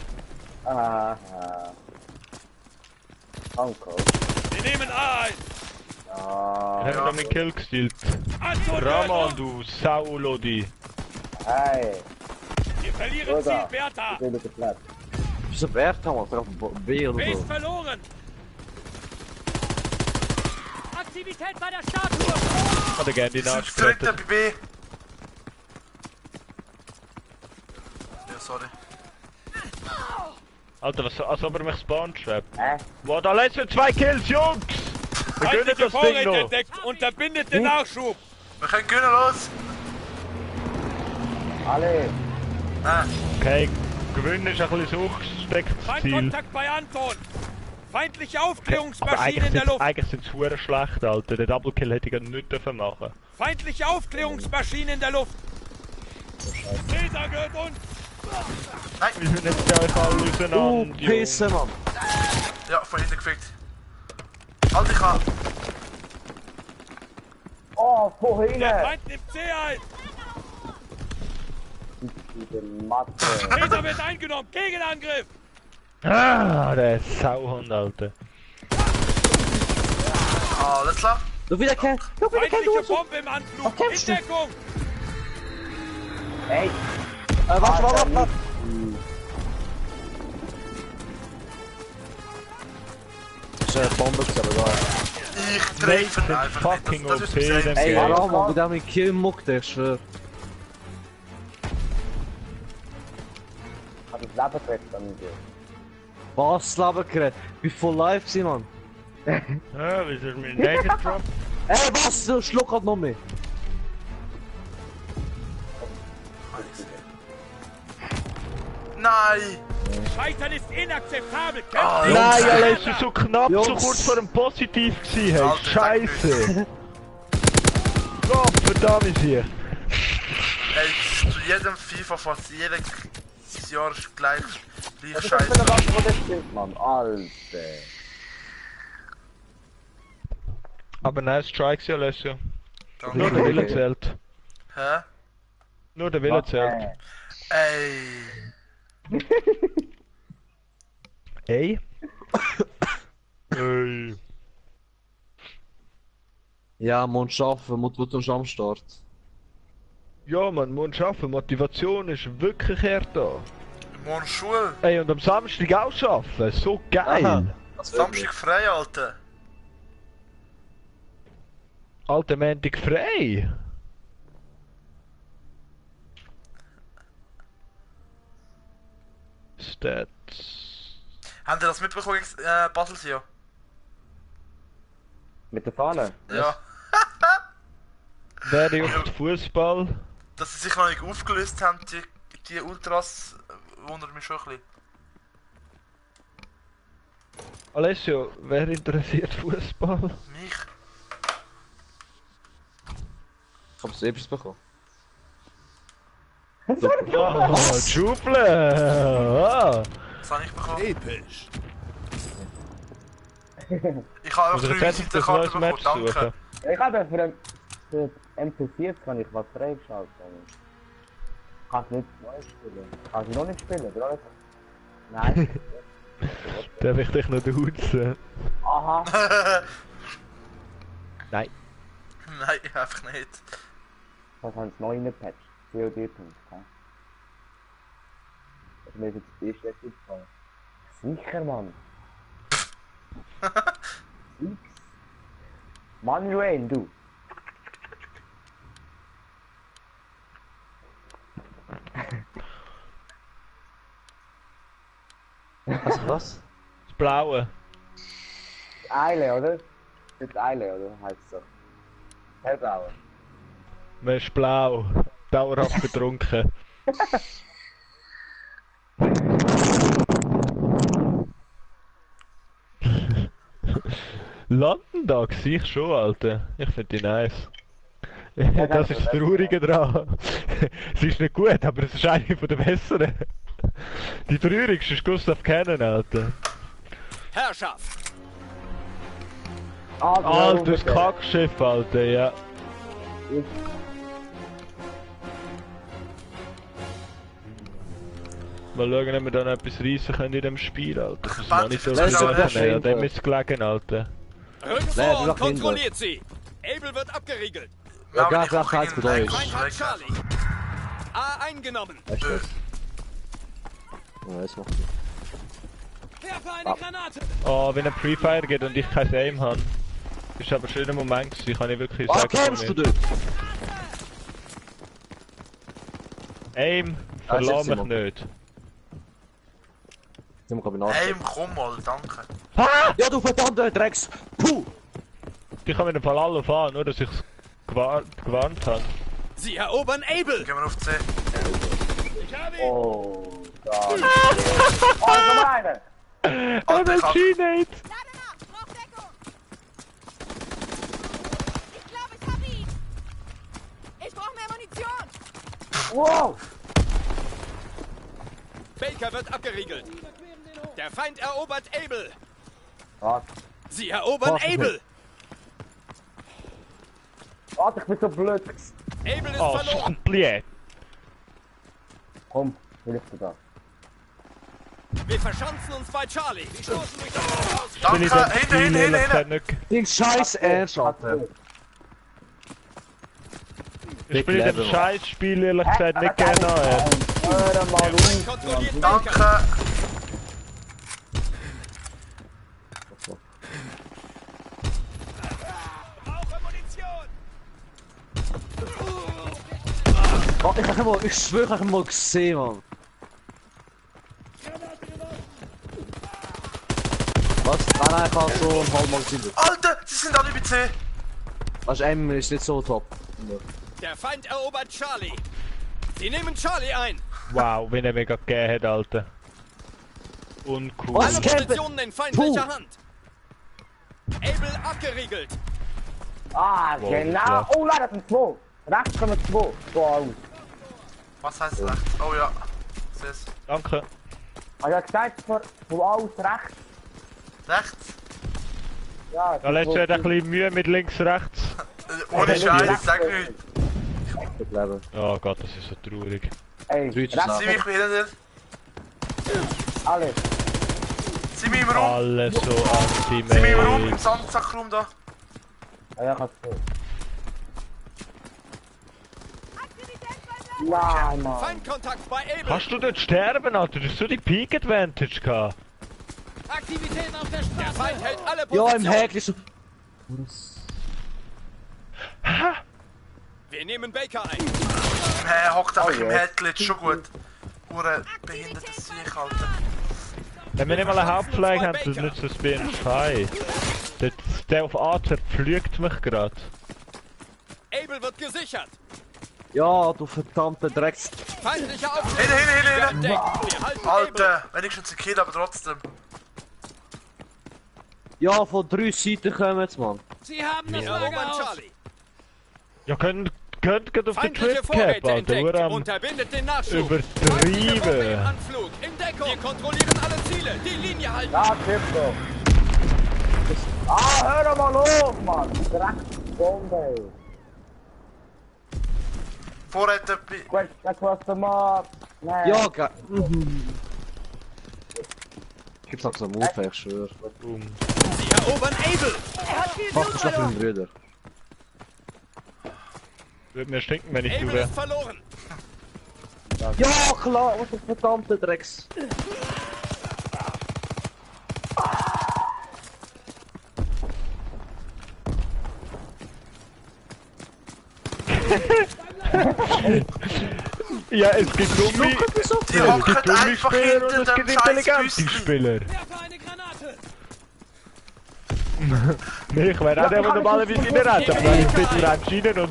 Uncle. Wir nehmen A ein! Ah, Ich hab noch meinen Kill gestealt. Anton, Raman, du Saulodi. hey. Wir verlieren Ziel Bruder. Bertha! Ich will den Platz. Wieso Bertha, man? Vielleicht B oder Base so. verloren! Aktivität bei der Statue! Ich hätte gerne die wir sind das dritte nachgerettet. bei B. Ja, sorry. Alter, was, als ob er mich spawn schreibt. Hä? Wow, da letzten 2 Kills, Jungs! Wir gönnen Feindliche das Ding Vorräte noch. entdeckt! Unterbindet den Nachschub! Wir können gönnen, los! Alle. Okay, gewinnen ist ein bisschen suchstecktes Ziel. Feindkontakt bei Anton! Feindliche Aber Aufklärungsmaschine in der Luft! eigentlich sind es verdammt schlecht, Alter. Den Double Kill hätte ich ja nicht dürfen machen. Feindliche Aufklärungsmaschine in der Luft! Caesar gehört uns! Wir sind jetzt ja alle auseinander. Pisse, Mann. Ja, von hinten gefickt. Halt dich an! Oh, vorhin. Der Feind nimmt C ein! Diese Mathe. Caesar wird eingenommen! Gegenangriff! Ah, der Sauhund, Alter. Alles klar. Du wieder kein. Du wieder kein Feindliche Du. Bombe im Anflug! kämpfst In du? Deckung! Ey. Warte. Das ist eine Bombe, aber egal. Ich treffe ihn sind einfach fucking nicht. Das ist OP, mir dem selbst. Ey, Ja. warum, Mann? Mit dem Kill muckt, ich schwör. Hat das Leben gekriegt an dir. Was, Leben geredet? Ich bin voll live gewesen, Mann. Ah, wie ist er mit dem gedroppt? Ey, was? Du schluck halt noch mehr. Nein! Scheitern ist inakzeptabel! Ah, Kämpft! Nein, Alter, ist so knapp, so Jungs. kurz vor dem Positiv gewesen, hey. Alter, Scheiße. Gott, verdammt hier. Ey, zu jedem FIFA fast jedes Jahr ist gleich Das ist scheiße. für was, wo das stimmt, Mann. Alter. Aber nice Strikes, ja, Alessio. Nur Danke. der Wille zählt. Hä? Nur der Wille zählt. Ey. Hey? Hey. Ja, man schaffen, man tut uns am Start. Ja, man muss schaffen. Motivation ist wirklich hart da. Morgen Schule. Ey, und am Samstag auch schaffen. So geil. Aha. Samstag frei, Alter. Alter, Montag frei. Stats. Habt ihr das mitbekommen, Basel-Sio? Mit der Fahne? Ja. Wer juckt Fußball? Dass sie sich noch nicht aufgelöst haben, die Ultras, wundert mich schon ein bisschen. Alessio, wer interessiert Fußball? Mich? Ich hab's selbst bekommen. Ah, Schuble! Ah. Das habe ich bekommen. Episch. Ich habe Also, einfach 3 jetzt hätte ich das neues Visitenkarten Match bekommen, danke. suchen. Ich habe für MP4 kann ich was freigeschaltet. Kannst nicht neu spielen. Kannst du noch nicht spielen, oder? Nein. Darf ich dich noch duzen? Aha. Nein. Nein, einfach nicht. Was haben sie neu reingepatcht? COD-Punkt, hä? Das ist mir jetzt das erste aufgefallen. Sicher, Mann. X. Mann, Rain, du. Was? Das Blaue. Eile, oder? Das Eile, oder? Heißt es so. Hellblaue. Man ist blau. Dauerhaft betrunken. Landen da, sehe ich schon, Alter. Ich finde die nice. Das ist das Traurige dran. Es ist nicht gut, aber es ist eine der besseren. Die traurigste ist Gustav Cannon, Alter. Herrschaft! Alter, das Kackschiff, Alter, ja. Mal schauen, ob wir dann etwas reissen können in dem Spiel, Alter. Das ist noch nicht so Lass viel uns machen, ja, das dem ist es gelegen, Alter. Rückt Nee, vor du und doch hinter. kontrolliert sie! Abel wird abgeriegelt! Ja, Ja, klar, klar, gut, Deutsch. Feind hat Charlie! A eingenommen! Weißt du das? Ja, das macht nicht. Werfe eine Granate! Oh, wenn ein Pre-Fire geht und ich kein Aim habe. Das ist aber ein schöner Moment gewesen, kann ich wirklich Was sagen. kämpfst du dort? Aim, Ah, ist verlass jetzt mich Simon. nicht. Sind wir, glaub ich, nach. Hey, komm mal, danke. Ja, du verdammter Drecks! Puh! Ich kann mir den Fall alle fahren, nur dass ich es gewarnt habe. Sie erobern Abel! Gehen wir auf C. Ich habe ihn! Oh, da. Oh, komm rein! Alter, ich hab... G-Nate! Lade nach! Brauch Deckung! Ich glaube, ich hab ihn! Ich brauche mehr Munition! Wow! Baker wird abgeriegelt! Der Feind erobert Abel! Was? Sie erobern Warte, Abel! Warte, ich bin so blöd. Abel ist Oh, verloren! Champlier! Komm, hilf dir da. Wir verschanzen uns bei Charlie! Sie stoßen durch das Haus! Danke, hinten. Den Scheiß Ernst, Alter. Ich spiele Level. dem Scheißspiel ehrlich gesagt nicht gerne an. Hör mal Der Feind auf. kontrolliert Baker! Danke. Brauche Munition! Oh, ich schwöre, ich hab ihn mal gesehen, Mann. Was? Nein, ich hab so einen halben Mal gesehen. Alter, sie sind alle bei C. Also, M ist nicht so top. Der Feind erobert Charlie! Sie nehmen Charlie ein! Wow, wenn er mir gerade gegeben hat, Alter. Uncool. Was? Alle Campen. Positionen in feindlicher Hand! Abel abgeriegelt! Ah, Wow, genau. klar. Oh, nein, das sind zwei. Rechts kommen zwei. Wow. Was heißt rechts? Oh ja. Seh's. Danke. Habe ich gesagt, von aus rechts? Rechts? Ja, Ja, letztes hat ein bisschen Mühe mit links, rechts. Ohne Ja, Scheiß, sag nicht. Ich glaube. Oh Gott, das ist so traurig. Ey, Drei zu rechts, Sieh mich wieder dir. alles. Sieh mich im Raum. Alles so Sieh mich im Raum, im anti-made. Sandsackraum da. Ah, ja, kannst du. Nein, Mann. Feindkontakt bei Abel! Kannst du dort sterben, Alter? Du hast so die Peak Advantage gehabt. Aktivitäten auf der Der Straße! Feind hält alle Ja, Positionen! im Hack ist so. Wir nehmen Baker ein! Hä, hockt einfach Oh, im ja. Headglitch, schon gut. Hure behindertes Sieg, Alter. Wenn wir nicht mal eine Hauptpflege haben, dann nützt das BN2. Der auf A zerpflügt mich gerade. Abel wird gesichert! Ja, du verdammter Drecks. Feindlicher Auftritt! Hinten. Entdeckt! Wir halten Abel! Alter, wenigstens ein Kill, aber trotzdem. Ja, von 3 Seiten kommen jetzt, Mann. Sie haben das Wir erobern Lagerhaus! Charlie! Ja, könnt auf den Feindliche Trip Vorräte Cap, Alter. entdeckt! Nur am Unterbindet den Nachschub! übertrieben. Feindliche im Anflug! In Deckung! Wir kontrollieren alle Ziele! Die Linie halten! Ja, tipp doch. Ah, hör doch mal auf, Mann. Drecksbombe. Vorräte bei... Gut, das was du machst. Nein. Ja, ge. Gibt's auch so einen Move, ich schwöre. Sie erobern Abel! Mach das auf meinen Brüder. Würde mir stinken, wenn ich du Abel wäre. ist verloren! Ja, klar, was ist verdammter Drecks. Ja, es gibt Gummi. Die Es gibt hocken einfach Gummispieler und hinter es gibt dem scheiß intelligente Büsschen. Spieler. Werfe eine Granate! Nee, ich wäre auch der, der normalerweise in der Rente, aber wenn ich bitte rennst rein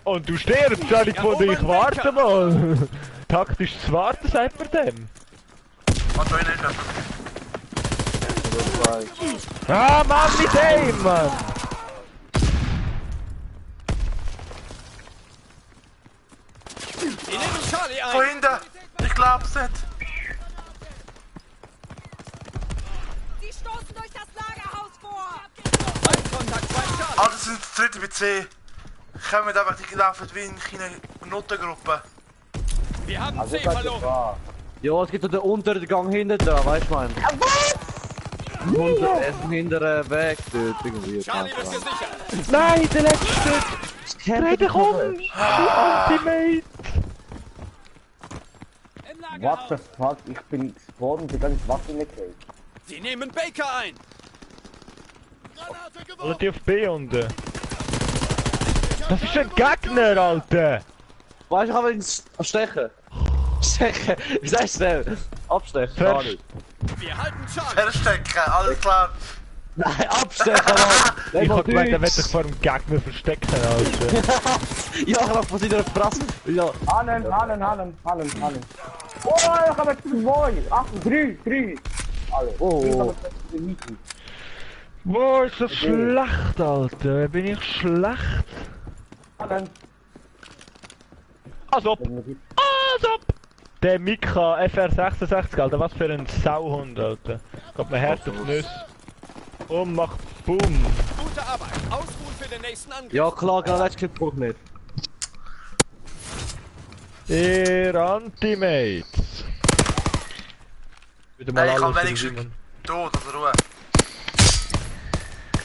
und du stirbst, habe ich gefunden, ich warte mal. Taktisch zu warten, sagt man dem. Was soll ich nicht treffen? Ah, Mann, mit dem, Mann! Sie nehmen Charlie Von ein. hinten! Ich glaub's nicht! Sie stoßen durch das Lagerhaus vor! Feindkontakt bei Charlie. Ah, das sind die dritte bei C. Kommen einfach, die laufen wie in eine Notengruppe. Wir haben Also C das ist verloren. wahr. Ja, es gibt doch den unteren Gang hinten da, weißt du, man. Ein hinteren Weg dort irgendwie. Charlie wird gesichert. Nein, der letzte! Das kennt Dreh dich um! Du Ultimate! Im What the Lagerhaus. fuck? Ich bin gespawnt und die ganze Waffe nicht gekriegt. Sie nehmen Baker ein. Oder die auf B unten? Das ist ein Gegner, Alter! Weißt du, ich kann ihn stechen. Stechen? Wie sagst du denn? Abstechen? Ver- Gar nicht. Wir halten Charlie. Verstecken, alles klar. Nein, abstechen, Mann! Ich hab gemeint, der wird Deutsch. sich vor dem Gegner verstecken, Alter. Ja, ich hab von seiner Fresse. Ja. Hallen. Oh, ich habe 2. Ach, 3. Alle. Oh. Ich habe 2 Minuten. Boah, ist das schlecht, Alter. Bin ich schlecht? Hallen. Als ob! Als ob! Der Mika FR66, Alter, was für ein Sauhund, Alter. Kommt mir Herz auf die Nüsse. Und macht Boom. Gute Arbeit. Ausruhen für den nächsten Angriff. Ja, klar, genau, das gibt es nicht. Ihr Antimates. Wieder mal Nein, ich kann alles für wenigstens den Simon. tot, also Ruhe.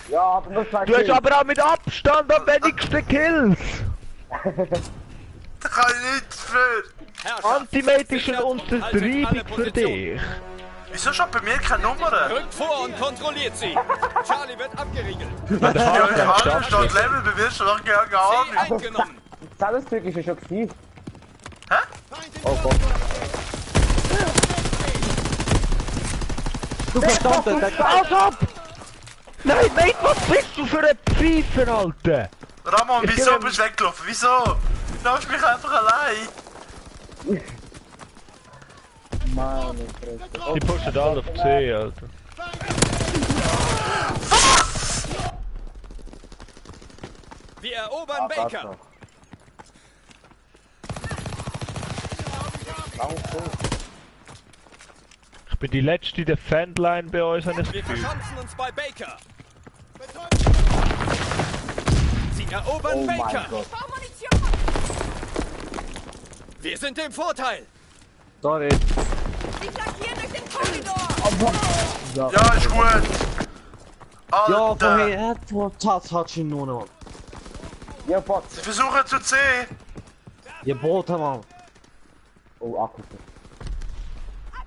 Ja, aber nur 2 Du hast aber auch mit Abstand am wenigsten Kills. Da kann ich nichts für. Herrschaft. Antimate ist Sichert eine und haltet alle Untertreibung für Positionen. dich. Wieso schon bei mir keine Nummer? Rückt vor und kontrolliert sie. Charlie wird abgeriegelt. Wenn der Ja, Haken ich am habe Start schon ist. Level, bei mir schon noch gar C Ahnung. eingenommen. Das Zeitungsstück ist ja schon gewesen. Oh Gott. Du verdammte, der Als ob! Nein, mate, was bist du für ein Pfeifer, Alter? Ramon, Ich wieso geb ihm- bist du weggelaufen? Wieso? Lass mich einfach allein. Meine Fresse. Die pushen alle auf C, Alter. Wir erobern Baker. Ich bin die letzte Defendline bei uns, habe ich das Wir Gefühl. verschanzen uns bei Baker. Sie erobern Oh mein Baker. Gott. Wir sind im Vorteil. Sorry. Sie flankieren durch den Korridor! Ja, ist gut. Ja, Alter, vorher, hat ihn nur noch. Ja, Bot. sie versuchen zu C. Ihr Boot, Mann. Oh, Akku.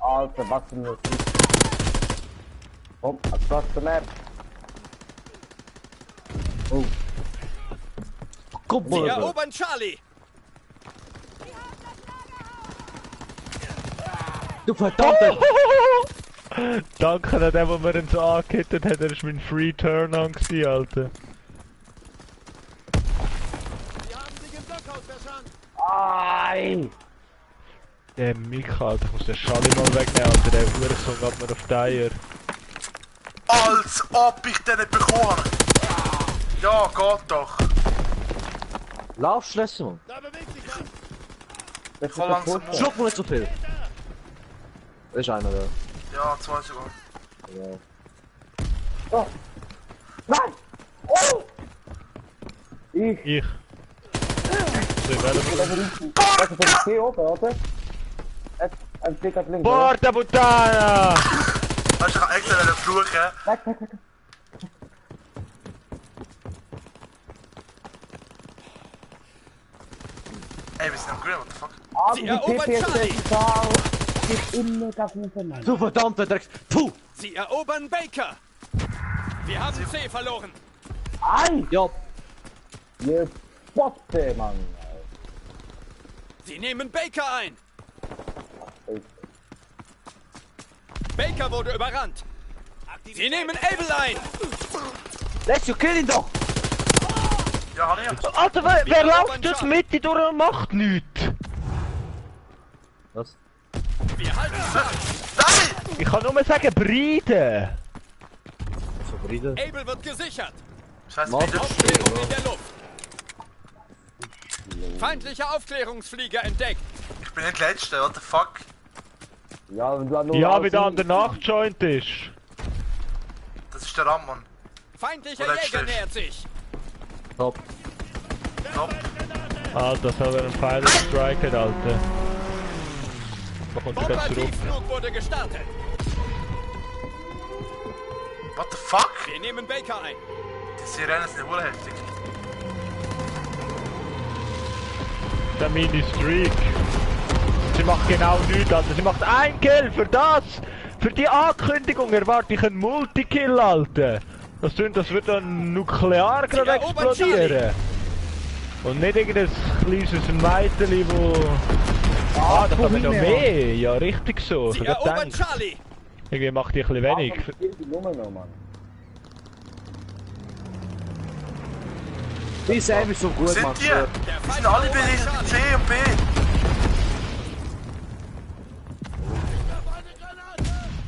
Alter, was für ein Musik. Komm, across the map. Oh, Guck Sie mal. erobern Charlie. Du verdammte. Danke an den, der mir ihn so angehittet hat, er ist mein Free Turn an gewesen, Alter. Ei! Der Mika, Alter, ich muss den Schalli mal wegnehmen, Alter, der Hurensohn geht mir auf die Eier. Als ob ich den nicht bekomme. Ja, geht doch. Laufschlösser, Mann. Das ist Komm der langsam Push. Schluck mal nicht so viel. Da ist einer da. Ja, 2 sogar. Oh. Nein! Oh! Ich. So, werden wir... Das ist der C oben, oder? Ein Stick hat links, oder? Porta Puttana! Weißt du, ich kann extra einen fluchen. Weg. Ey, wir sind am Grün, what the fuck? Aber Sie die erobern Charlie. PPS-Zahl ist immer das miteinander. Du verdammte Drecks. Puh! Sie erobern Baker. Wir haben C verloren. Ei! Ja, Ihr Botte, Mann. Sie nehmen Baker ein. Baker wurde überrannt. Sie nehmen Able ein. let's you kill ihn doch! Ja, hab ich. Alter, wer erobern läuft das Charlie. Mitte durch und macht nichts? Was? Wir halten Charlie. Nein! Ich kann nur sagen, Breiden! Zufrieden? Able wird gesichert. Scheiße, Mach. wieder. Aufklärung in der Luft. Feindlicher Aufklärungsflieger entdeckt. bin nicht Letzter, what the fuck? Ja, wenn du nur Ja, wie der andere nachgejoint ist. Das ist der Ramon. Feindlicher Oder Jäger schlecht. nähert sich. Top. Top. Alter, soll er einen Pfeil striken, Alter. Da kommt er gleich zurück. Operativflug wurde gestartet. What the fuck? Wir nehmen Baker ein. Die Sirenen sind ja heftig. Der Mini-Streak. Sie macht genau nichts, Alter. Sie macht ein Kill für das! Für die Ankündigung erwarte ich einen Multikill, Alter. Das wird dann nuklear gerade explodieren. Und nicht irgendein kleines Mädchen, wo... Ah, da haben wir noch mehr. Ja, richtig so. Sie Ich hab erobern gedacht, Charlie. irgendwie macht die ein bisschen wenig. Die Nummer noch, Mann. Die Sam ist so Wo gut, sind Mann. die? Der Die Feind sind alle bei erobert C Charlie. und B.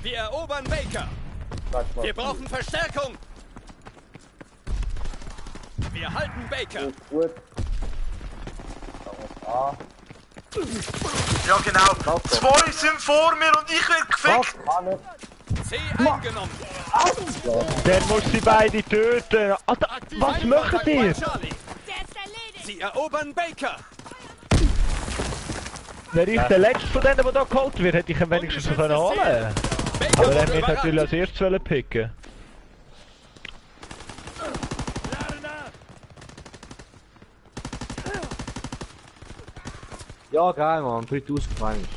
Wir erobern Baker. Wir brauchen Verstärkung. Wir halten Baker. Gut. Ah, Ja genau. Zwei sind vor mir und ich werde gefickt. kann nicht. C eingenommen. Der muss sie beide töten. Alter, was Feindkontakt macht bei ihr? Charlie. Der ist erledigt! Sie erobern Baker. Wäre ich der Letzte von denen, der da geholt wird, hätte ich ihn wenigstens noch können holen. Baker Aber er wurde hat mich natürlich überrannt. als erstes picken. Ja, geil, Mann. 3000 Feinde.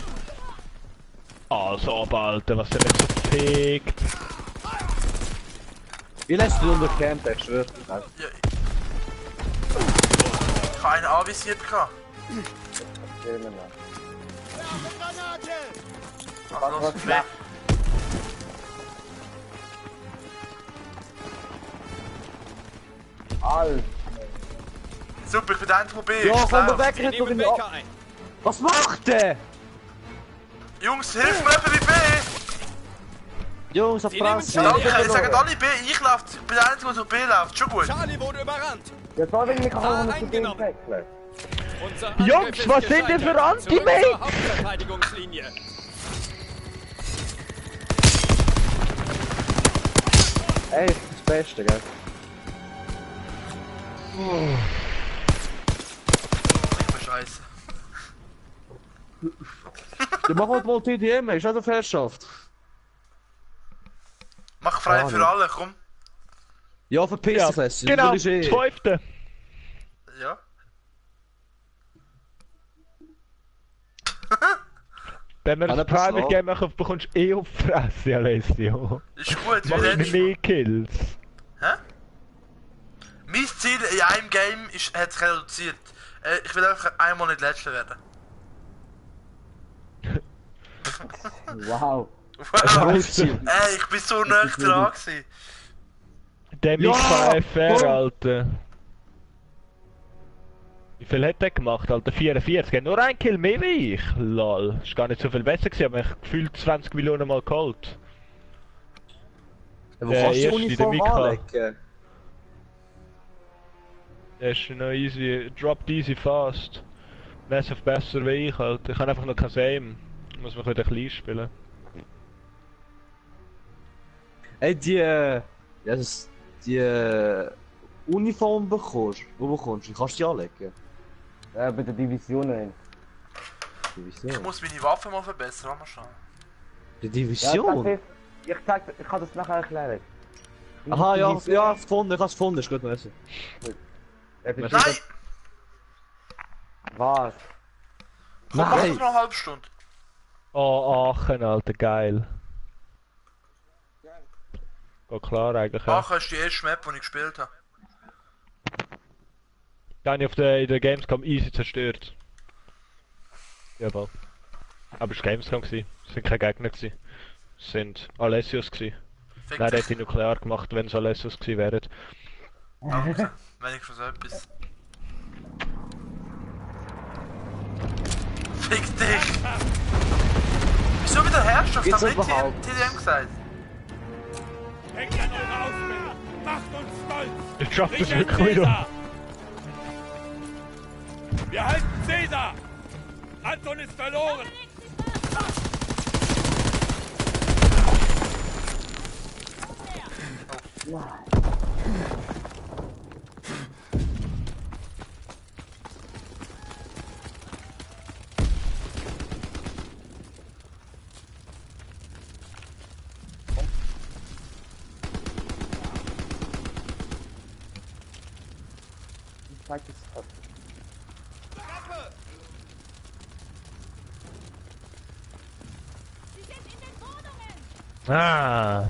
Also, aber Alter, was der nicht so fickt. Wie lässt du unter Camp, ich schwör. Ja, ich habe einen anvisiert gehabt. Also, los, weg. Alter. Super, ich bin der Einzige, der B Ja, ist. komm, Lauf. weg, Wir nicht noch nehmen in Baker ein. Was macht der? Jungs, hilf mir jemand bei B. Jungs, auf Sie nehmen Presse. Charlie. Danke, ihr sagt alle B. Ich laufe, ich bin der Einzige, der B läuft. Schon gut. Charlie wurde überrannt. Jetzt soll ich mich auch noch zu dem eingenommen. wechseln. Unser Jungs, Angriff ist was sind denn für gescheitert. Zurück Anti-Mates? zur Hauptverteidigungslinie. Ey, das Beste, gell? Scheiße. Du mach halt mal TDM, ist nicht auf Herrschaft. Mach frei Ah, für nicht. alle, komm. Ja, verpiss Ja, dich, Leslie. genau, Du willst das 5. Ja. Wenn wir Ah, das das passt Private noch. Game machen, bekommst du eh auf die Fresse, Alessio. Ist gut, wie Mach letztes Mal. mehr Kills. Hä? Mein Ziel in einem Game hat sich reduziert. Ich will einfach einmal nicht Letzter werden. Wow. Wow. Ziel. Ey, ich bin so nah dran gewesen. Der Ja, Michael FR, komm. Alter. Wie viel hat der gemacht, Alter? 44. Er hat nur ein Kill mehr wie ich. Lol. Ist gar nicht so viel besser gewesen, aber ich gefühlt 20 Millionen Mal geholt. Wo Der kannst du die erste, Uniform der Mika. anlegen? Der ist noch easy, droppt easy fast. Massive besser wie ich, Alter. Ich habe einfach noch kein Aim. Ich muss mich wieder klein spielen. Ey, die Uniform bekommst, wo bekommst du? Die kannst du die anlegen? Bei der Division. Ich Division? muss meine Waffe mal verbessern, warte mal schauen. Die Ja, Division? das ist, ich kann das nachher erklären. Aha, ja, Division- ja, gefunden, ich hab's gefunden, ist gut, merci. Nein! Was? Komm, mach Nein. doch noch eine halbe Stunde. Oh, Aachen, Alter, geil. Geht klar eigentlich, ja. Aachen ist die erste Map, die ich gespielt habe. Die habe ich in der Gamescom easy zerstört. Jawohl. Aber es war Gamescom gewesen. Es sind keine Gegner gewesen. Es sind Alessios gewesen. Fick Nein, der dich. hätte ich nuklear gemacht, wenn es Alessios gewesen wären. Danke. Wenigstens etwas. Fick dich! Wieso wieder Herrschaft? Geht's Hab ich überhaupt? TDM gesagt? Denkt an eure Ausbildung. Macht uns stolz. Ich schaff das Sichern wirklich wieder. Caesar. Wir halten Caesar. Anton ist verloren! Ah.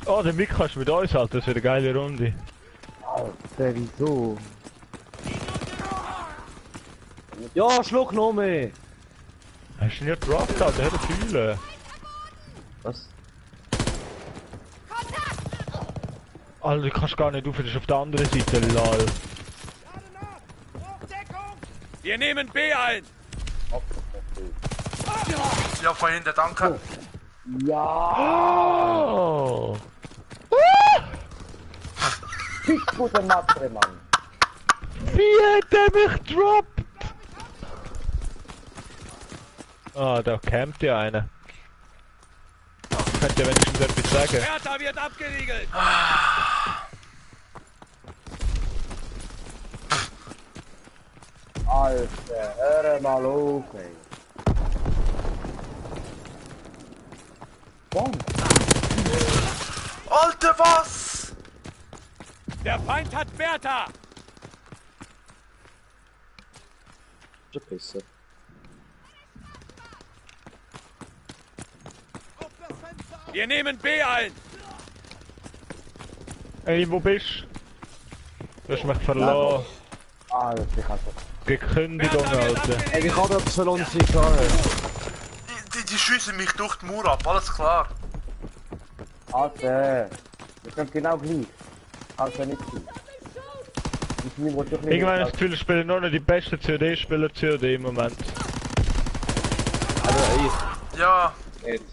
Oh, der Mick kannst du mit uns, Alter, das wird eine geile Runde. Alter, wieso? Ja, schluck noch mehr! Hast du nicht gedroppt, Alter, hör fühlen. Was? Alter, du kannst gar nicht auf, das ist auf der anderen Seite, lol. Wir nehmen B ein! Ja, von hinten, danke. Ja! Oh! Fick gute Mathe, Mann! Wie hat er mich gedroppt? Ah, da campt ja einer. Könnt ihr wenigstens etwas sagen? Bertha wird abgeriegelt! Alter, hör mal auf, ey! Bomb! Alter, was? Der Feind hat Bertha! Verpissen. Wir nehmen B ein! Ey, wo bist du? Du hast mich verloren. Alter, ich hab das. Gekündigung, Alter. Ey, ich habe etwas verloren, sie kann. Die schiessen mich durch die Mauer ab, alles klar. Alter, wir sind genau gleich. Kannst ja nicht sein. Ich nehme doch nicht. Irgendwann habe ich das Gefühl, ich spiele nur noch die besten COD-Spieler COD im Moment. Also, Ja, jetzt.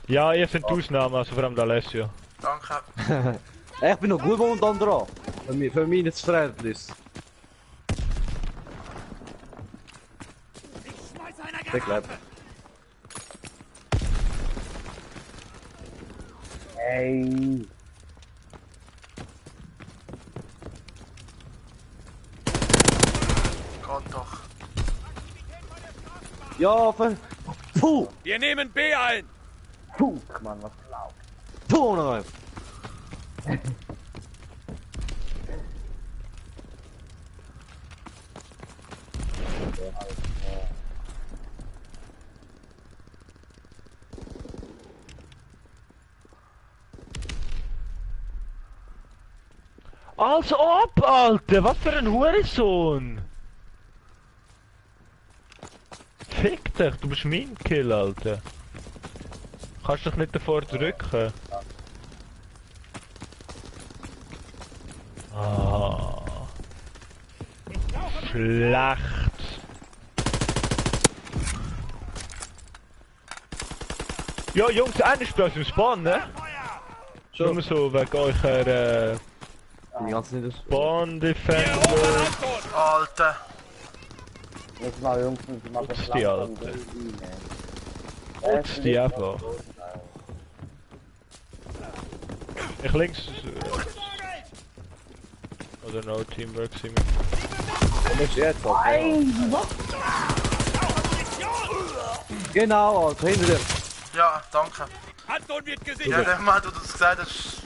Ja, ihr seid die Ausnahme, also vor allem der Alessio. danke. Ey, ich bin noch gut momentan dran. Für mich das Verhältnis. Ich glaube. Ey, Gott doch. Ja, Puh! Wir nehmen B ein! Fuck, Mann, was laut. Puh, nein! Als ob, Alter! Was für ein Hurensohn! Fick dich, du bist mein Kill, Alter. Kannst dich nicht davor drücken. Ah. Schlecht. Ja, Jungs, einer spielt aus dem Spawn, ne? Nur so wegen eurer Die ganze nicht Spawn Wir Defender. erobern Anton! Alter. Jetzt mal, Jungs, und mal das Putz die, langsam Alter. rein, Putz die einfach. Ich links. Oder no Teamwork, Simi. Wo bist du jetzt, Alter? Genau, Alter, hinter dir. Ja, danke. Anton wird Ja, gesichert! der Mann, wo du das gesagt hast.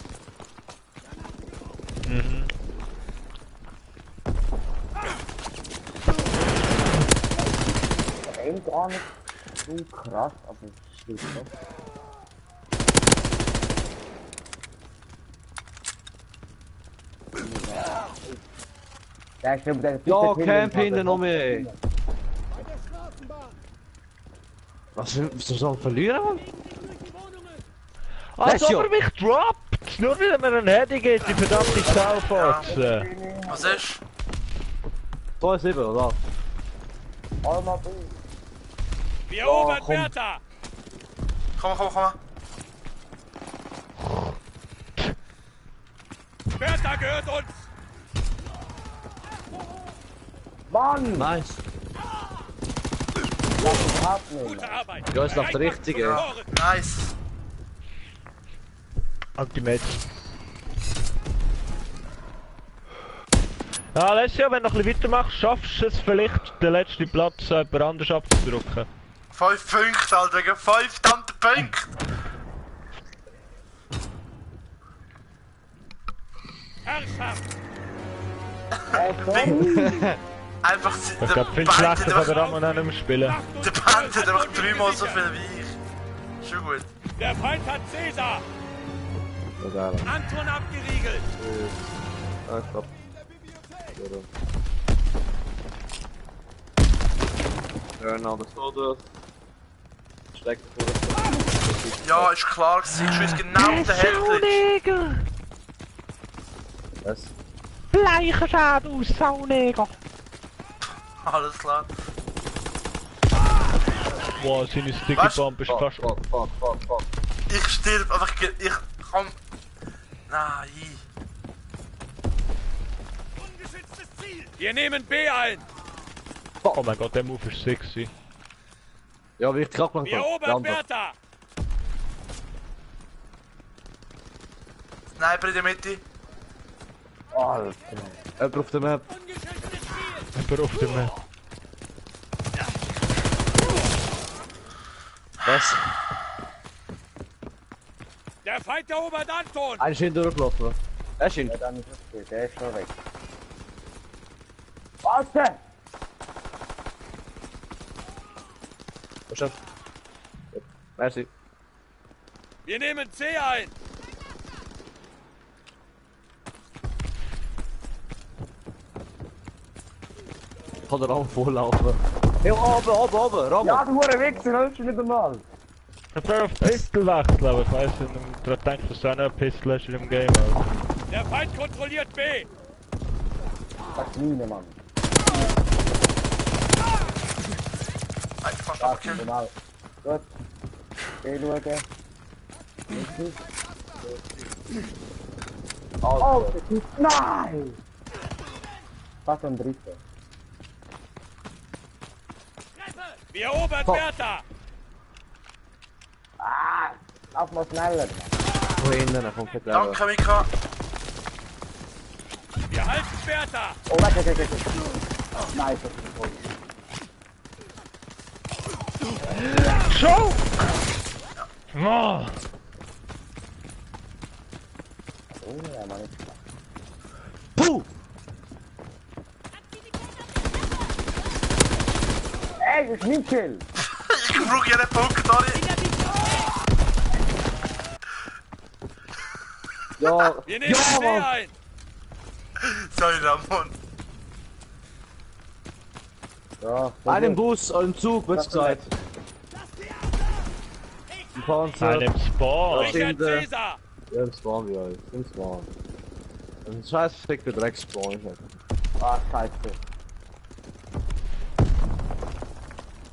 Mhm. Ey, gar nicht so krass, aber es steht doch. Der stimmt, der Ja, Camp hinten noch mehr. Was soll ich verlieren, Mann? Als Alessio. ob er mich droppt! Nur weil er mir einen Handy geht, die verdammte Saufotze! Was ist? 2-7, oder? Einmal durch. Wir erobern komm. Bertha! Komm. Bertha gehört uns! Mann! Nice. abnehmen. Gute Arbeit. Ja, ist doch der richtige. Ja, nice. Ultimate. Ja, Alessio, wenn du noch ein bisschen weitermachst, schaffst du es vielleicht, den letzten Platz jemand anders abzudrücken. 5 Punkte, Alter, wegen 5 verdammte Punkte. Herrschaft. Einfach, Ich glaube, viel schlechter kann der Ramon auch nicht mehr spielen. Der Band hat einfach 3-mal so viel wie ich. Schon gut. Der Feind hat Caesar. Anton abgeriegelt. Ah, stopp. Turn all the soldiers. Steckt vor. Ja, ist klar gewesen. Ich schieß genau auf den Headglitch. Was? Bleichenschaden aus Sauneger! Alles klar. Wow, seine Sticky-Bomb ist fast... Fuck. Ich stirb einfach. Ich komm. Nein. Ungeschütztes Ziel. Wir nehmen B ein. Oh mein Gott, der Move ist sexy. Ja, wie ich gerade gemacht Wir erobern Bertha. Sniper in der Mitte. Alter. Jemand auf der Map. Ungeschütztes Ziel. Aber auf dem Map. Was? Der Feind erobert Anton. Ein Schild durchgelaufen. Ein Schild. Ja, dann ist es gut, der ist schon weg. Was denn? Was schon? Merci. Wir nehmen C ein. Ich kann den Raum volllaufen. Hey, oben, Raum! Ja, du Hure Wichser, hörst du nicht einmal? Ich will auf Pistol wechseln, aber ich weiss nicht, ich daran denke, dass du auch noch eine Pistol hast in dem Game. Alter. Der Feind kontrolliert B. Das ist meine, Mann. Einfach fast Das abgekillt. genau. Gut. Geh schauen. Oh, das ist... Nein! Fast ein Dritter. Wir erobern Bertha. Ah! Lauf mal schneller. Wo hinten, komplett leer. Danke, Mika. Wir halten Bertha. Oh, weg. Nein, das ist voll. Show! Oh. Oh, ja, Mann. Puh! Ey, das ist mein Kill! Ich brauche jeden Punkt, Dani. Ja! Wir nehmen C Mann! ein. Sorry, Ramon. Ja, Einen Bus, einen Zug, wird's gesagt. Ein Panzer. Einem Spawn! Ja. Sichert sind, Caesar. Ja, im Spawn wie euch. Im Spawn. Ein scheiß fickter Dreckspawn ist halt. Ah, scheiße.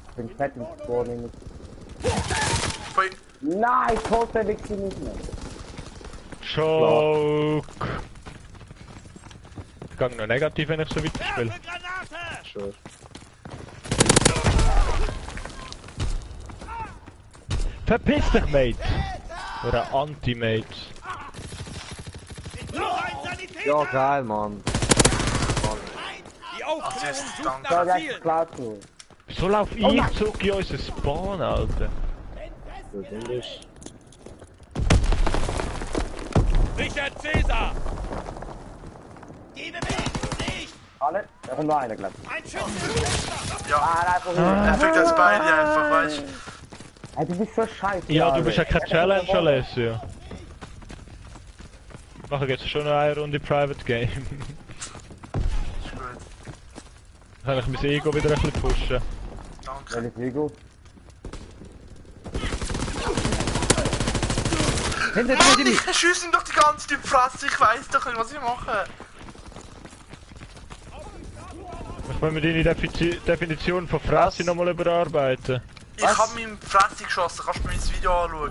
Ich bin fett im Spawn. Pfui. Nein, ich konnte den Wichser nicht mehr. Choke! Ich gehe noch negativ, wenn ich so weit spiele. Granate. Sure. Verpiss dich, Mate! Oder Anti-Mate. Noch ein Sanitäter. Ja, geil, Mann. Die Aufklärung yes, sucht danke. Da, nach das Zielen. ist klar zu. Wieso lauf ich zurück in unseren Spawn, Alter? Gut, Englisch. Sichert Caesar. Alle? Da kommt noch einer, glaub ich. Ein Schütze. Ah, nein, von Er mir. fickt das Bein einfach, weißt du. Hey, du bist so scheiße. Ja, du Alter. bist ja kein Challenge, Alessio. Machen jetzt schon noch eine Runde Private Game. Ist gut. Kann ich mein Ego wieder ein bisschen pushen. Danke. Welches Vigo? Hinter Mann, dir! ich schieße ihn doch die ganze Zeit in die Fresse. Ich weiß doch nicht, was ich mache. Ich will mir deine Definition von Fresse nochmal überarbeiten. Ich hab mich in die Fresse geschossen. Kannst du mir das Video anschauen?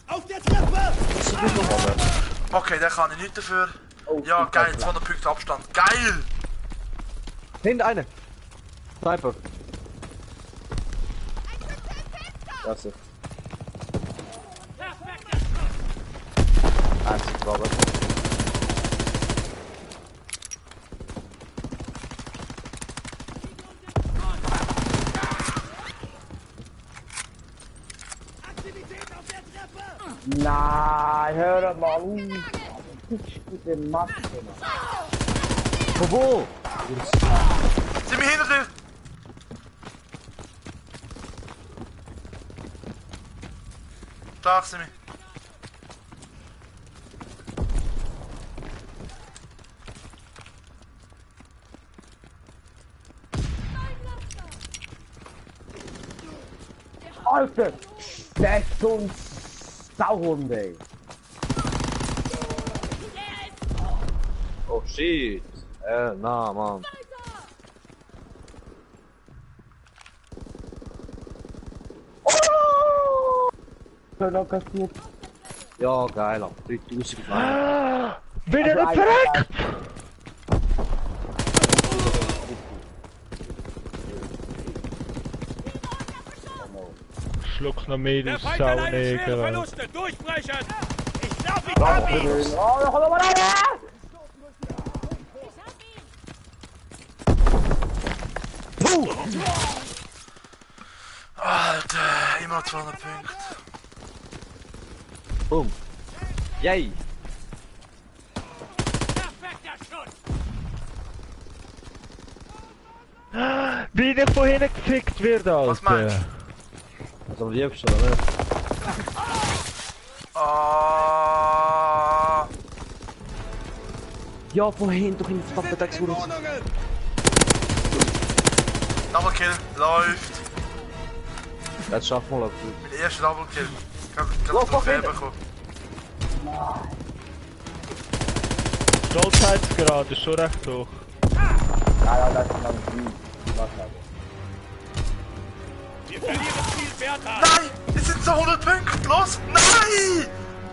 Auf der Treppe. Okay, der kann ich nicht dafür. Oh, Ja, ich geil. hab 200 Punkte Abstand. Geil! Hinter einer! Sniper! Ja, sicher. Einzig Problem. Nein, hör mal auf! Du bist der Maske, Mann. Von wo? Sind wir hinter dir? Stark sind wir. Alter! Der ist so ein Sauhund, ey! Oh shit. Na, Mann. Noch kassiert. Ja, geil, 3000 gefallen. Bin er nicht verreckt? Schluck's noch mehr, Der du Feind hat eine schwere Sauneger. Verluste. Durchbrechen! Ich lauf ihn ab! Oh, da kommt noch mal rein! Alter, immer noch 200 Punkte. Boom. Yay. Perfekter Schuss! Wie ich von hinten gefickt wird, Alter. Was meinst Also am liebsten, oder nicht? Ah, Ja, von hinten doch in die Pappendecks raus. Double Kill, läuft. Jetzt schaffen wir noch. Mein erster Double Kill. Ich hab Lauf, Trophäe lauf, bekommen. Stolzheitsgrad ist schon recht hoch. Ja, das ist noch viel. Was aber? Wir verlieren viel Bertha! Nein! Es sind 200 Punkte! Los! Nein!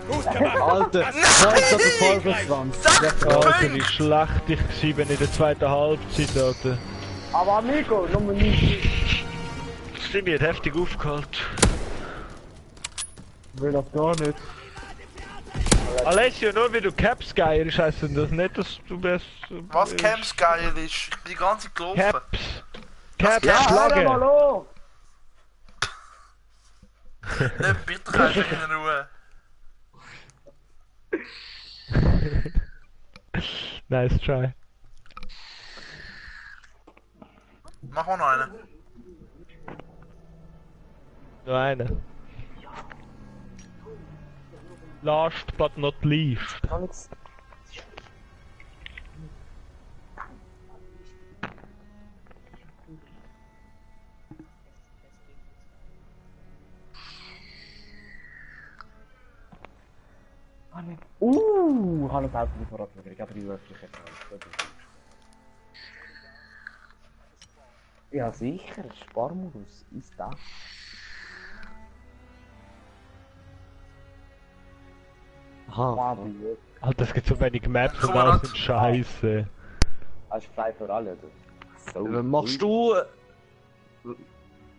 Gut gemacht! Alter, was ist das für Vollverschwanz? 6 Alter, wie Punkte! schlecht ich war in der zweiten Halbzeit, Alter. Aber Amigo, Nummer 9. Stimmt, hat heftig aufgeholt. Ich will das gar nicht. Alessio, nur wie du Caps geierst, heisst das nicht, dass du best... Was Camps geil ist, ich bin die ganze Zeit gelaufen. Caps! Caps, Ja, Hör mal Flagge! auf! Nicht bitte, kannst du in Ruhe. Nice try. Mach mal noch einen. Noch einen. Last but not least. Alex. Hannes Auto nicht verraten, ich habe die Öffentlichkeit. Ja sicher, Sparmodus ist da. Aha. Alter, es gibt so wenig Maps und Komm mal alles ran. sind scheiße. Das ist frei für alle. So.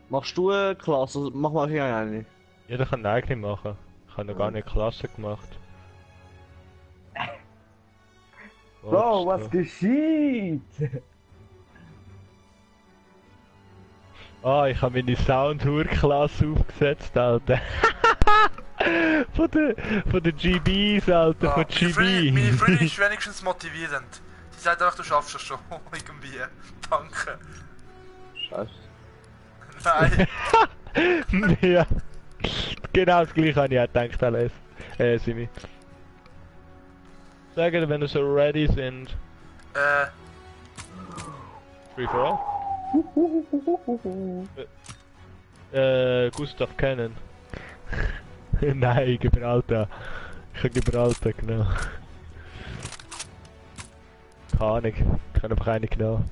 Machst du eine Klasse? Mach mal hier eine. Jeder kann eine eigene machen. Ich habe noch gar nicht Klasse gemacht. Bro, was geschieht? Ah, ich habe meine Soundhur-Klasse aufgesetzt, Alter. von der GBs, Alter, Ah, von meine Freundin GB. ist wenigstens motivierend. Sie sagt einfach, du schaffst das schon. Irgendwie. Danke. Scheiße. Nein. Ja. Genau das gleiche habe ich auch gedacht, alles. Simi. Sagen, wenn wir so ready sind. Free for all? Gustav kennen. Nein, Gibraltar. Ich habe Gibraltar genommen. Keine Ahnung, ich habe noch keine genommen.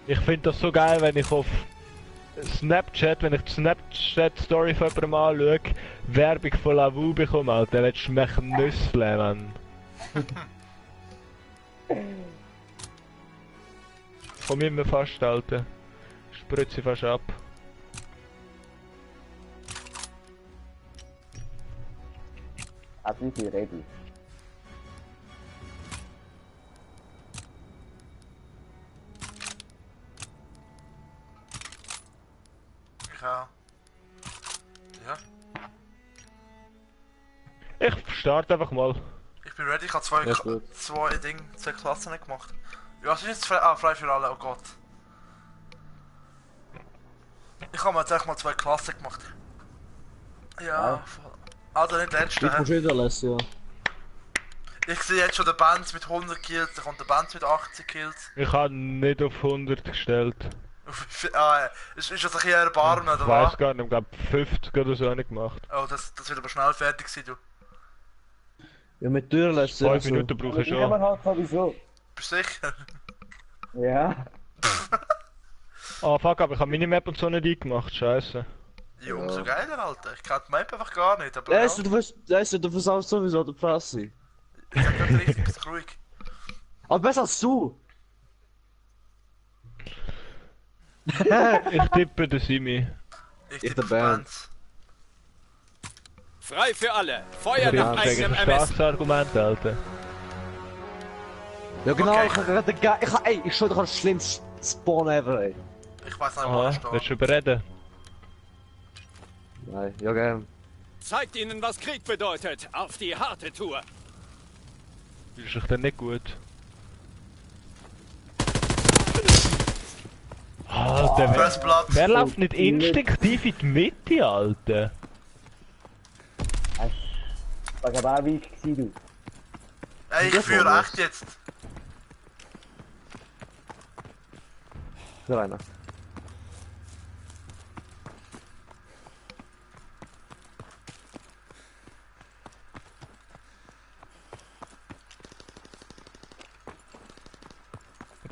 Ich finde das so geil, wenn ich auf Snapchat, wenn ich die Snapchat-Story von jemandem anschaue, Werbung von Lavu bekomme, Alter, dann willst du mich nüsseln, Mann. Von mir mehr fast, Alter. Spritze fast ab. Hat wie viel ready? Ja. Ja. Ich starte einfach mal. Ich bin ready, ich habe Ja, ist gut. zwei Klassen nicht gemacht. Ja, was ist jetzt frei? Ah, frei für alle, oh Gott. Ich habe mir jetzt echt mal 2 Klassen gemacht. Ja, voll. Also nicht letzte. Ich muss hä? wieder lassen, ja. Ich sehe jetzt schon den Bands mit 100 Kills, da kommt der Bands mit 80 Kills. Ich habe nicht auf 100 gestellt. Ist das ein bisschen erbarmen, oder Ich was? weiß gar nicht, ich glaube 50 oder so habe ich gemacht. Oh, das wird aber schnell fertig sein, du. Ja, mit Türen lässt 5 Minuten brauche ich Ich aber schon. halt sowieso. Bist du sicher? Ja. Ah fuck, aber ich habe Minimap und so nicht eingemacht, scheiße. Ja, umso geiler, Alter. Ich kenne die Map einfach gar nicht, aber Weißt du versaust sowieso die Fresse. ich sag gerade richtig, bist ruhig. Aber besser als du! Ich tippe den Simi. Ich der tippe auf Band. Bands. Frei für alle. Feuer Ich nach bin eigenem ein Ermessen. starkes Argument, Alter. Ja genau, Okay. ich hab gerade ich schau doch das schlimmste Spawn ever, ey. Ich weiß nicht, wo Aha, ich stehe. willst du überreden? Nein, ja gern. Zeigt ihnen, was Krieg bedeutet. Auf die harte Tour. Fühlst du dich denn nicht gut? Alter, Fressblatt. wer läuft nicht instinktiv in die Mitte, Alter? Was aber auch wie ich gewesen, Ey, ich führe echt jetzt. Für einer.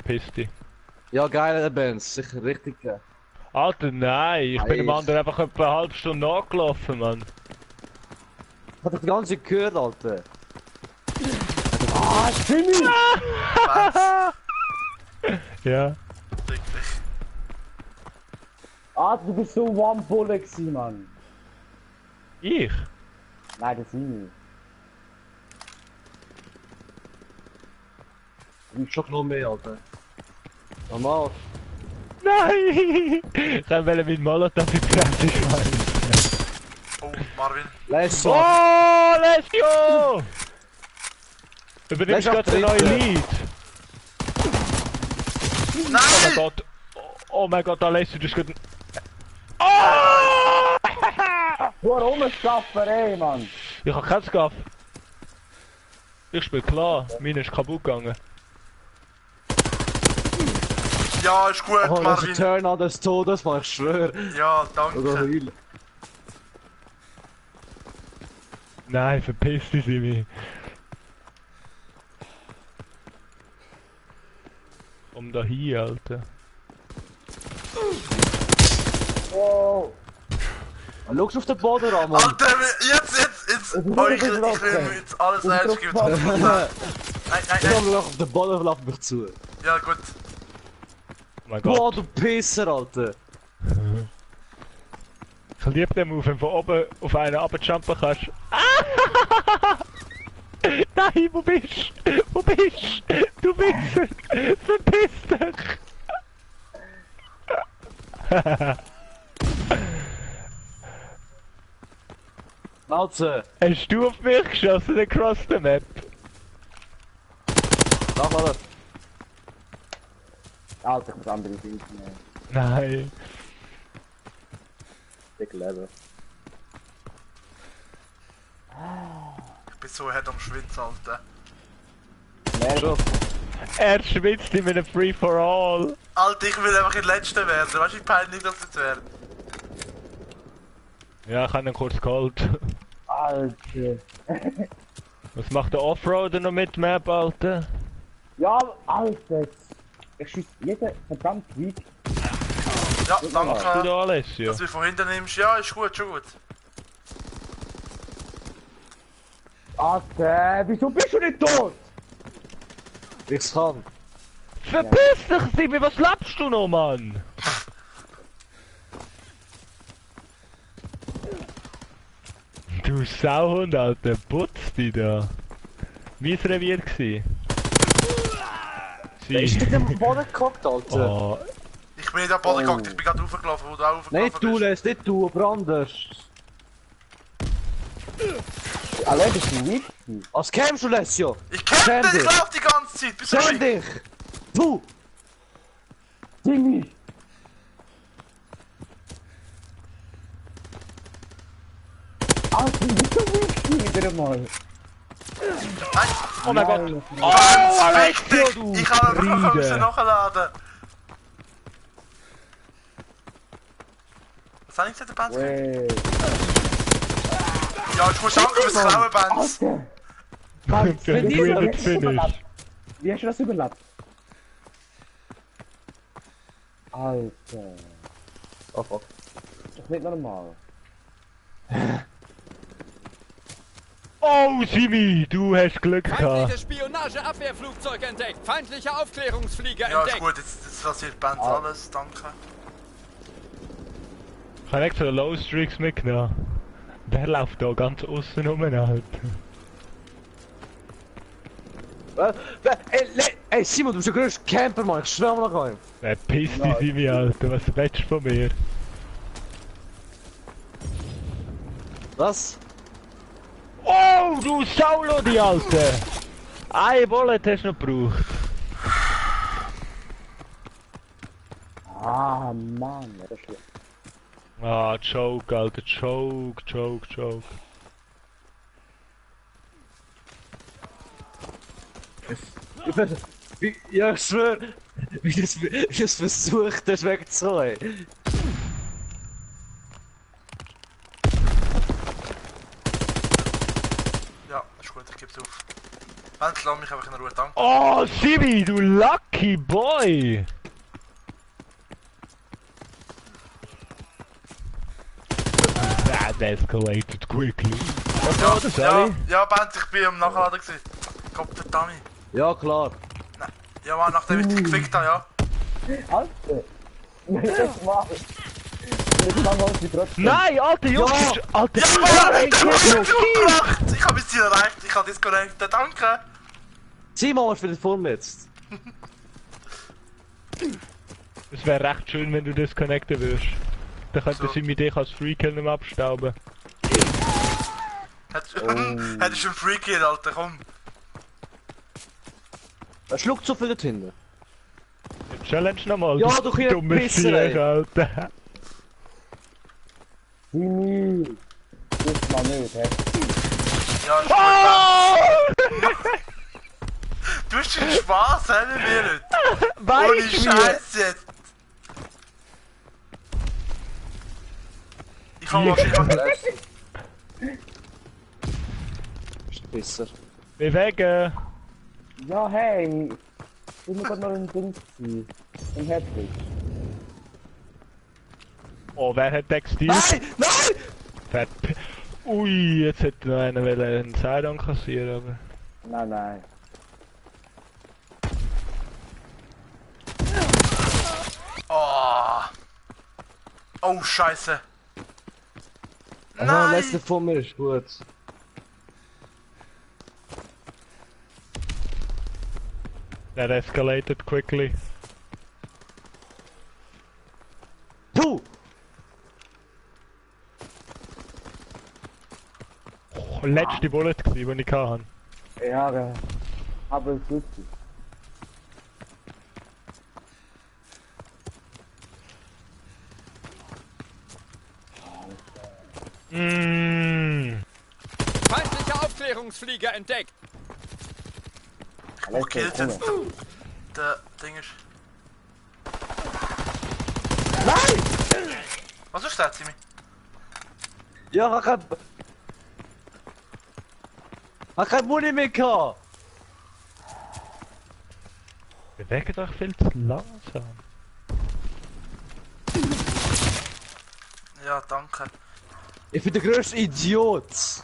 Piss dich. Ja geil, der Benz, sicher richtig geil. Alter, nein, ich bin dem anderen einfach etwa eine halbe Stunde nachgelaufen, Mann. Ich hab doch die ganze Zeit gehört, Alter. Ah, Jimmy! Bands. Ja. Fick dich. Ah, du bist so One-Bullet gewesen, Mann. Ich? Nein, das Jimmy. Ich schock noch mehr, Alter. Normal. Nein! Ich wollte mit Molotov in die Fresse schmeißen. Oh, Marvin. Let's Oh, go! let's go! Übernimmst Lass gerade ein auf neues dritte. Lied. Oh mein Nein! Gott. Oh mein Gott, da lässt du das gerade... Oh! Warum ein Schaffer, ey, Mann? Ich hab keinen Scaff. Ich spiel klar, meine ist kaputt gegangen. Ja, ist gut, Oh, das ist ein Marvin. Turn an des Todes, man, ich schwör. Ja, Oder danke. heulen. Nein, verpiss dich, Simi. Komm da hier, Alter. Wow. Schau auf den Boden an, Mann. Alter, jetzt, euch, ich will mir jetzt alles ernst geben. 100%. Nein, nein, Ich nein. auf den Boden, lauf mich zu. Ja, gut. Oh mein Gott. Boah, du Pisser, Alter. Ich liebe den Move, wenn du von oben auf einen runterjumpen kannst. Nein, wo bist du? Wo bist du? Du Wichser! Verpiss dich! Schnauze. Hast du auf mich geschossen, across the map? Mach mal. Alter, ich muss andere Dinge nehmen. Nein. Dick Level. Ich bin so hart am Schwitzen, Alter. Mehr Er schwitzt in einem Free-for-all. Alter, ich will einfach in der Letzte werden. Weißt du, wie peinlich das jetzt wäre? Ja, ich habe ihn kurz geholt. Alter. Was macht der Offroader noch mit Map, Alter? Ja, Alter. Ich schieß jeden verdammt weit. Ja, Du danke. da alles, ja. Dass du von hinten nimmst. Ja, ist gut, schon gut. Alter, wieso bist du nicht tot? Ich's kann. verpiss dich, Simi, was lebst du noch, Mann? Du Sauhund, Alter, putz dich da. Mein Revier gsi. Wer ist denn am Boden gehockt, Alter? Oh, Ich bin nicht am Boden gehockt, ich bin gerade hochgelaufen, wo du auch hochgelaufen Nicht du, Les, nicht du, aber anders. Allein bist du nicht. Was kämst du, Lesio? Ich kenn Schäm dich, ich dich. lauf die ganze Zeit, bist du Schäm ruhig? dich! Du! Timmy! Alter, du bist so wichtig, wieder mal. Nein, oh mein Gott. Nein, Oh, ganz wichtig! du Ich kann einfach Friede. nachladen. Was habe ich gesagt, der Benz? Wait. Ja, ich muss danken fürs Klauen, Benz. Alter! Der Wenn Green dieser- ist finished. Wie hast du das überlebt? Alter. Oh fuck. Das ist nicht normal. Oh, Simi, du hast Glück gehabt. Feindliches Spionageabwehrflugzeug entdeckt. Feindlicher Aufklärungsflieger Ja, ist entdeckt. gut, jetzt rasiert Benz alles, danke. Ich habe extra Low Streaks mitgenommen. Der läuft da ganz außen rum, Alter. Ey, Simon, du bist der größte Camper, Mann, ich schwör mal nach ihm. Wer pisst dich, Simi, Alter? Was willst du von mir? Was? Oh, du Saulo, die Alte! Eine Bullet hast du noch gebraucht. Ah, Mann, das ist schlimm. Ah, Choke, Alter, Choke. Ja, ich schwör, wie du es versucht hast wegzuholen. Ja, ist gut, ich geb's auf. Benz, lass mich einfach in Ruhe, danke. Oh, Simi, du lucky boy! That escalated quickly. Was war das, Ja, Ali? ja, Benz, ich bin am Nachladen gewesen. Gottverdammt. Ja, klar. Ja, Mann, nachdem ich dich gefickt habe, ja. Alter! Jedes Mal! Jedes Mal mal sie trotzdem. Nein, Alter, Jungs! Ja. Alter, Ja, Mann, du hast mich umgebracht! Ich hab mein Ziel erreicht, ich hab disconnected, danke! Simon, was für den Form jetzt? es wäre recht schön, wenn du disconnecten würdest. Dann könnte So. Simi dich als Freak nicht mehr abstauben. Hättest du einen Freak-Kill, Alter, komm. Er schluckt so viel dort hinten. Challenge nochmal, Ja, du kleiner dummes Pisser, ey. Viech, Alter. Timmy! Das mal nicht, hä? Ja, ist gut, Oh! Benz. Du hast den Spaß, hä, mit mir nicht. Ohne Weißt du? Scheiß jetzt. Ich kann wahrscheinlich... Ist besser. Bewegen! Ja, hey! Ich muss gerade noch ein Ding sein. Im Headlight. Oh, wer hat Textil? Nein! Nein! Fett. Ui, jetzt hätte noch einer einen Side kassieren, aber... Nein. Oh. Oh, Scheiße. Aha, Nein! letzte von mir ist gut. That escalated quickly. Du! Oh, letzte Bullet gewesen, die ich hatte. Ja, aber es ist gut. Feindlicher Aufklärungsflieger entdeckt. Wo killt jetzt der Ding ist... Nein! Was ist das, Simi? Ja, ich hab kein Muni mehr gehabt! Bewegt euch viel zu langsam. Ja, danke. Ich bin der grösste Idiot! Ist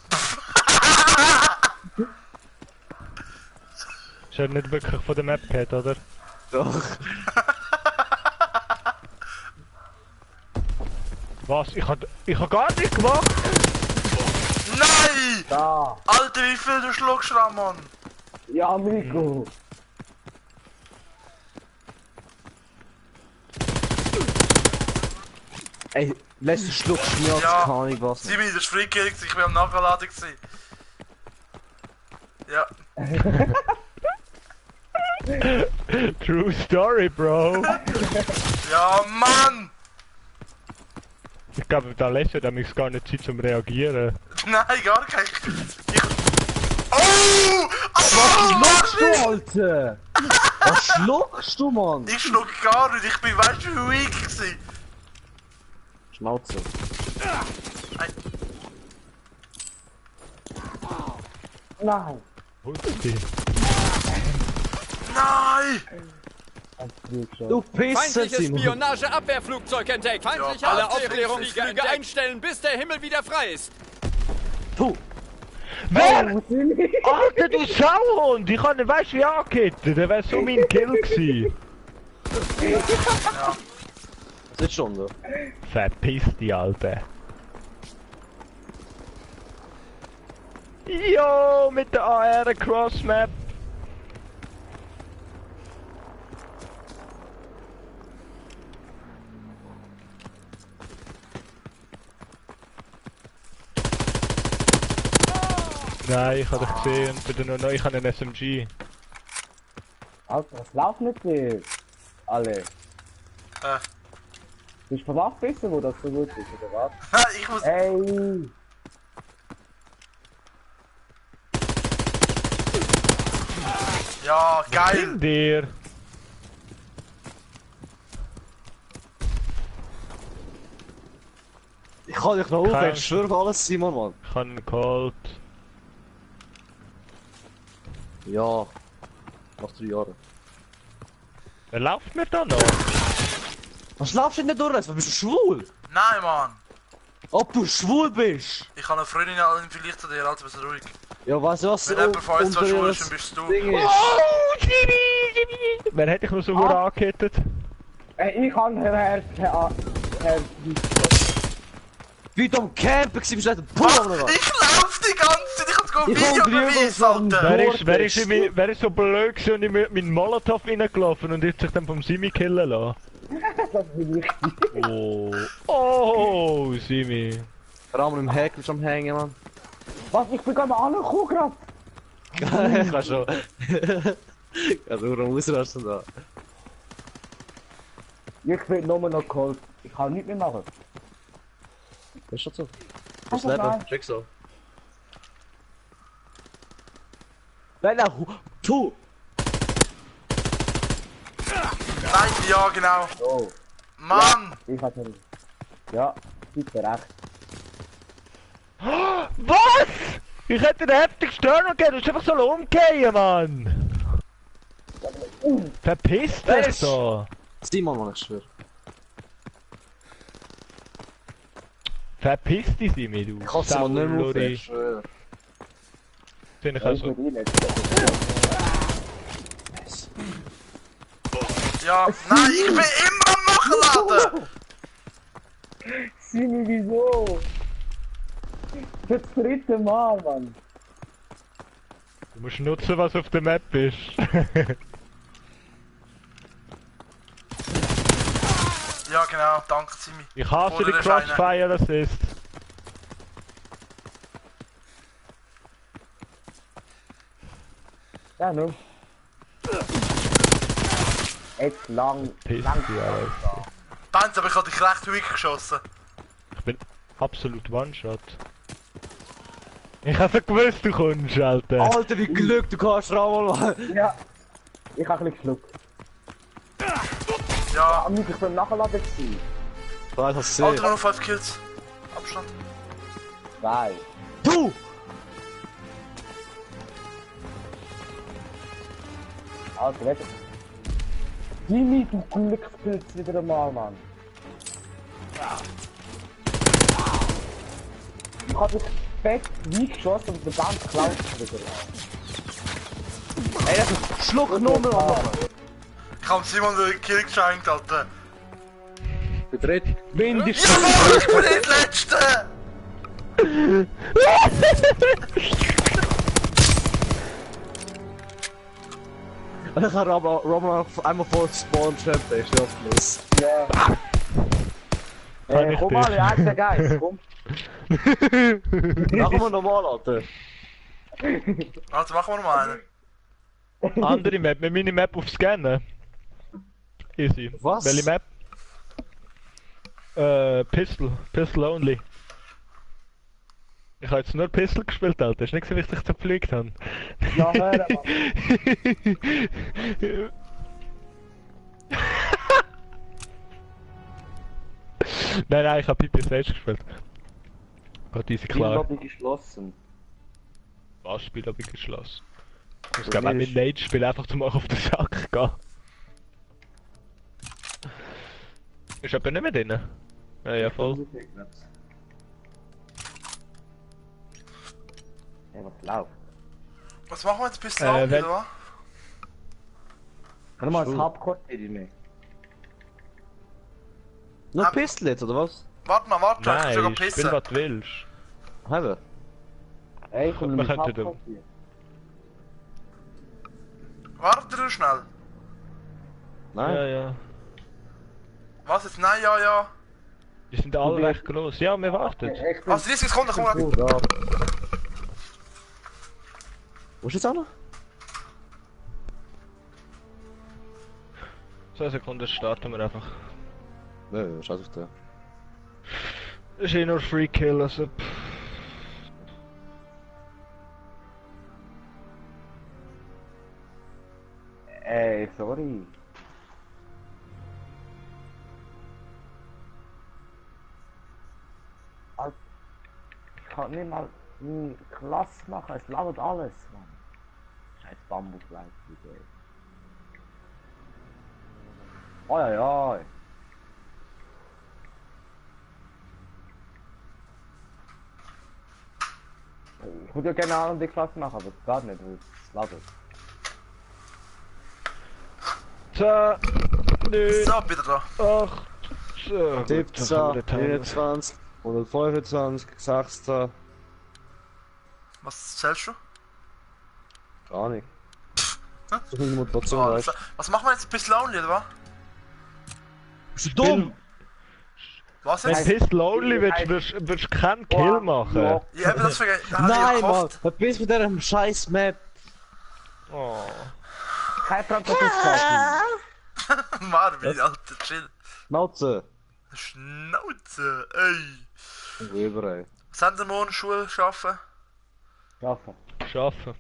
ja nicht wirklich von der Map gehabt, oder? Doch. Was? Ich hab gar nicht gemacht! Nein! Da! Alter, wie viel du schluckst, Ramon? Ja, Nico! Ey, letzter Schluck Schmerz, Ja. kann ich was. Simi, das ist Freakill, ich bin am Nachladen gewesen. Ja. True story, Bro! Ja, Mann! Ich glaube, da lässt er nämlich gar nicht Zeit zum Reagieren. Nein, gar kein. Oh! Was schluckst du, Alter? Was schluckst du, Mann? Ich schluck gar nicht, ich bin, weißt du, wie weak gewesen? Schnauze. Nein! Hutzki. Nein! Du Pisser, Feindliches Simon. Spionageabwehrflugzeug entdeckt. Feindliche Ja, alle Aufklärungsflüge Aufklärungsflüge einstellen, bis der Himmel wieder frei ist. Du. Wer? Alter, du Sauhund! Ich hab nicht weißt wie angehittet, der wär so mein Kill gewesen. Was ist schon da? Verpiss dich, Alter. Jo, mit der AR Crossmap. Nein, ich hab dich gesehen und bin nur neu, ich hab einen SMG. Alter, was läuft mit dir? Alle. Bist du verwacht wissen, wo das so gut ist, oder was? Ich muss. Ey! Ja, geil! In dir. Ich kann dich noch aufhören, ich schwöre auf alles, Simon, Mann. Ich hab ihn geholt. Ja. Nach 3 Jahren. Wer läuft mir da noch? Was laufst du denn nicht durch? Was bist du schwul? Nein, Mann! Ob du schwul bist? Ich habe eine Freundin, vielleicht zu dir, Alter, bist du ruhig. Ja, weißt du was? Wenn jemand von uns zwar unter schwul ihr ist, dann bist du. Ding ist. Oh, Jimmy! Wer hätte ich noch so gut angehittet? Ey, ich kann Herr Wie du am Campen warst, bist du nicht ein Pull oder was? Ich lauf die ganze Zeit, ich hab's gerade Ich komm Videobeweis, drüber vom Alter! Wer ist so blöd gewesen und in meinen Molotow reingelaufen und hat sich dann vom Simi killen lassen? Das bin ich. Oh, Simi. Rahmen im Heck bist du am Hängen, Mann. Was? Ich bin gerade angekommen gerade. Ich kann schon. Also, warum ausrasten da? Ich bin nur noch geholt. Ich kann nichts mehr machen. Das ist schon so. Das Also, nein. Leben, check so. Nein, nein, tu! Nein, ja, genau. Oh, Mann! ich hatte nicht. Ja, bitte recht. Was? Ich hätte den heftig Störung gegeben, du hast einfach so umgehen, Mann. Verpiss dich so. Simon, Mann, ich schwöre. Verpiss dich, Simi, du. Ich kann Simon nicht mehr aufhören, Saulori. ich schwöre. Finde ich Ja, ich also. bin nicht. Ja, nein, ich bin immer am Nachladen! Simi, wieso? Das 3. Mal, Mann. Du musst nutzen, was auf der Map ist. Ja, genau, danke, Simi. Ich hasse die Oder der Scheine. Crossfire Assist. Ja, nun. Jetzt lang. Piss lang. dich, Alter. Benz, aber ich hab dich recht ruhig geschossen. Ich bin absolut One-Shot. Ich hab so gewusst, du kommst, Alter. Alter, wie Glück du kannst, Rahmen, Mann. Ja. Ich hab ein bisschen geschluckt. Ja, Am liebsten beim Nachladen gewesen. Weiß, hast du Alter, gesehen? nur noch 5 Kills. Abstand. 2. Du! Alter, warte. Simi, du Glückspilz wieder einmal, Mann. Ich hab dich fett wie geschossen und den ganzen Klaus wieder. Ey, das ist Schluck Nummer, Mann. Ich habe Simon den Kill geschenkt, Alter. Bedreht. Mindestens. Ja, ich bin nicht Letzte! Ich habe Roman einmal vor Spawn geschleppt, ist ja plus. Ja. Kann ich Komm mal, dich? ja, der Geist, komm. Machen wir nochmal, Alter. Also machen wir noch mal einen. Andere Map, mit meiner Map auf Scannen. Easy. Was? Welche Map? Pistol only. Ich habe jetzt nur Pistol gespielt, Alter. Hast du nicht gesehen, wie ich dich zerpflegt habe? Ja, hör mal. Nein, ich habe PPSH gespielt. Gott, easy klar. Lobby geschlossen. Was Spiel habe ich geschlossen? Ich muss glaube auch mit Nate spielen, einfach zum auf den Sack gehen. Ist aber nicht mehr drin? Ja, voll. Ja, was läuft? Was machen wir jetzt bis lang, wenn- oder? Kann mal das Hardcore-Video nehmen? Nur Pistol jetzt, oder was? Warte mal, ich Nein, sogar spiel pissen. was du willst. Haben. Ey, komm Man mit könnte da- Hardcore-Video. Warte schnell. Nein. Ja. Was jetzt? Nein, ja. Die sind alle recht groß. Ja, wir warten. Ich bin Also 30 Sekunden, komm mal. da. Wo ist jetzt einer? 2 Sekunden starten wir einfach. Nö, scheiß auf den. Ist eh nur Free Kill, also. Ey, sorry. Alter, ich kann nicht mal meine Klasse machen, es ladet alles, Mann. Scheiß Bambusleiter, ey. Oi, oi. Ich würde ja gerne eine andere Klasse machen, aber es geht nicht, weil es ladet. 10, 9, So, bitte da. 8, 17, 24, 125, 16. Was zählst du? Keine Ahnung. Hä? Das ist meine Motivation, So, weißt du. was machen wir jetzt bis Lonely, oder was? Bist du dumm? Was Wenn jetzt? Pistol Only willst du keinen Kill machen. Ja, eben das vergessen. Nein, Mann! Verpiss mit dieser scheiß Map! Oh. Kein Französisch. Marvin, Alter, chill. Schnauze! Schnauze, ey. Überall. Was haben wir morgen Schule schaffen? Schaffen. Schaffen.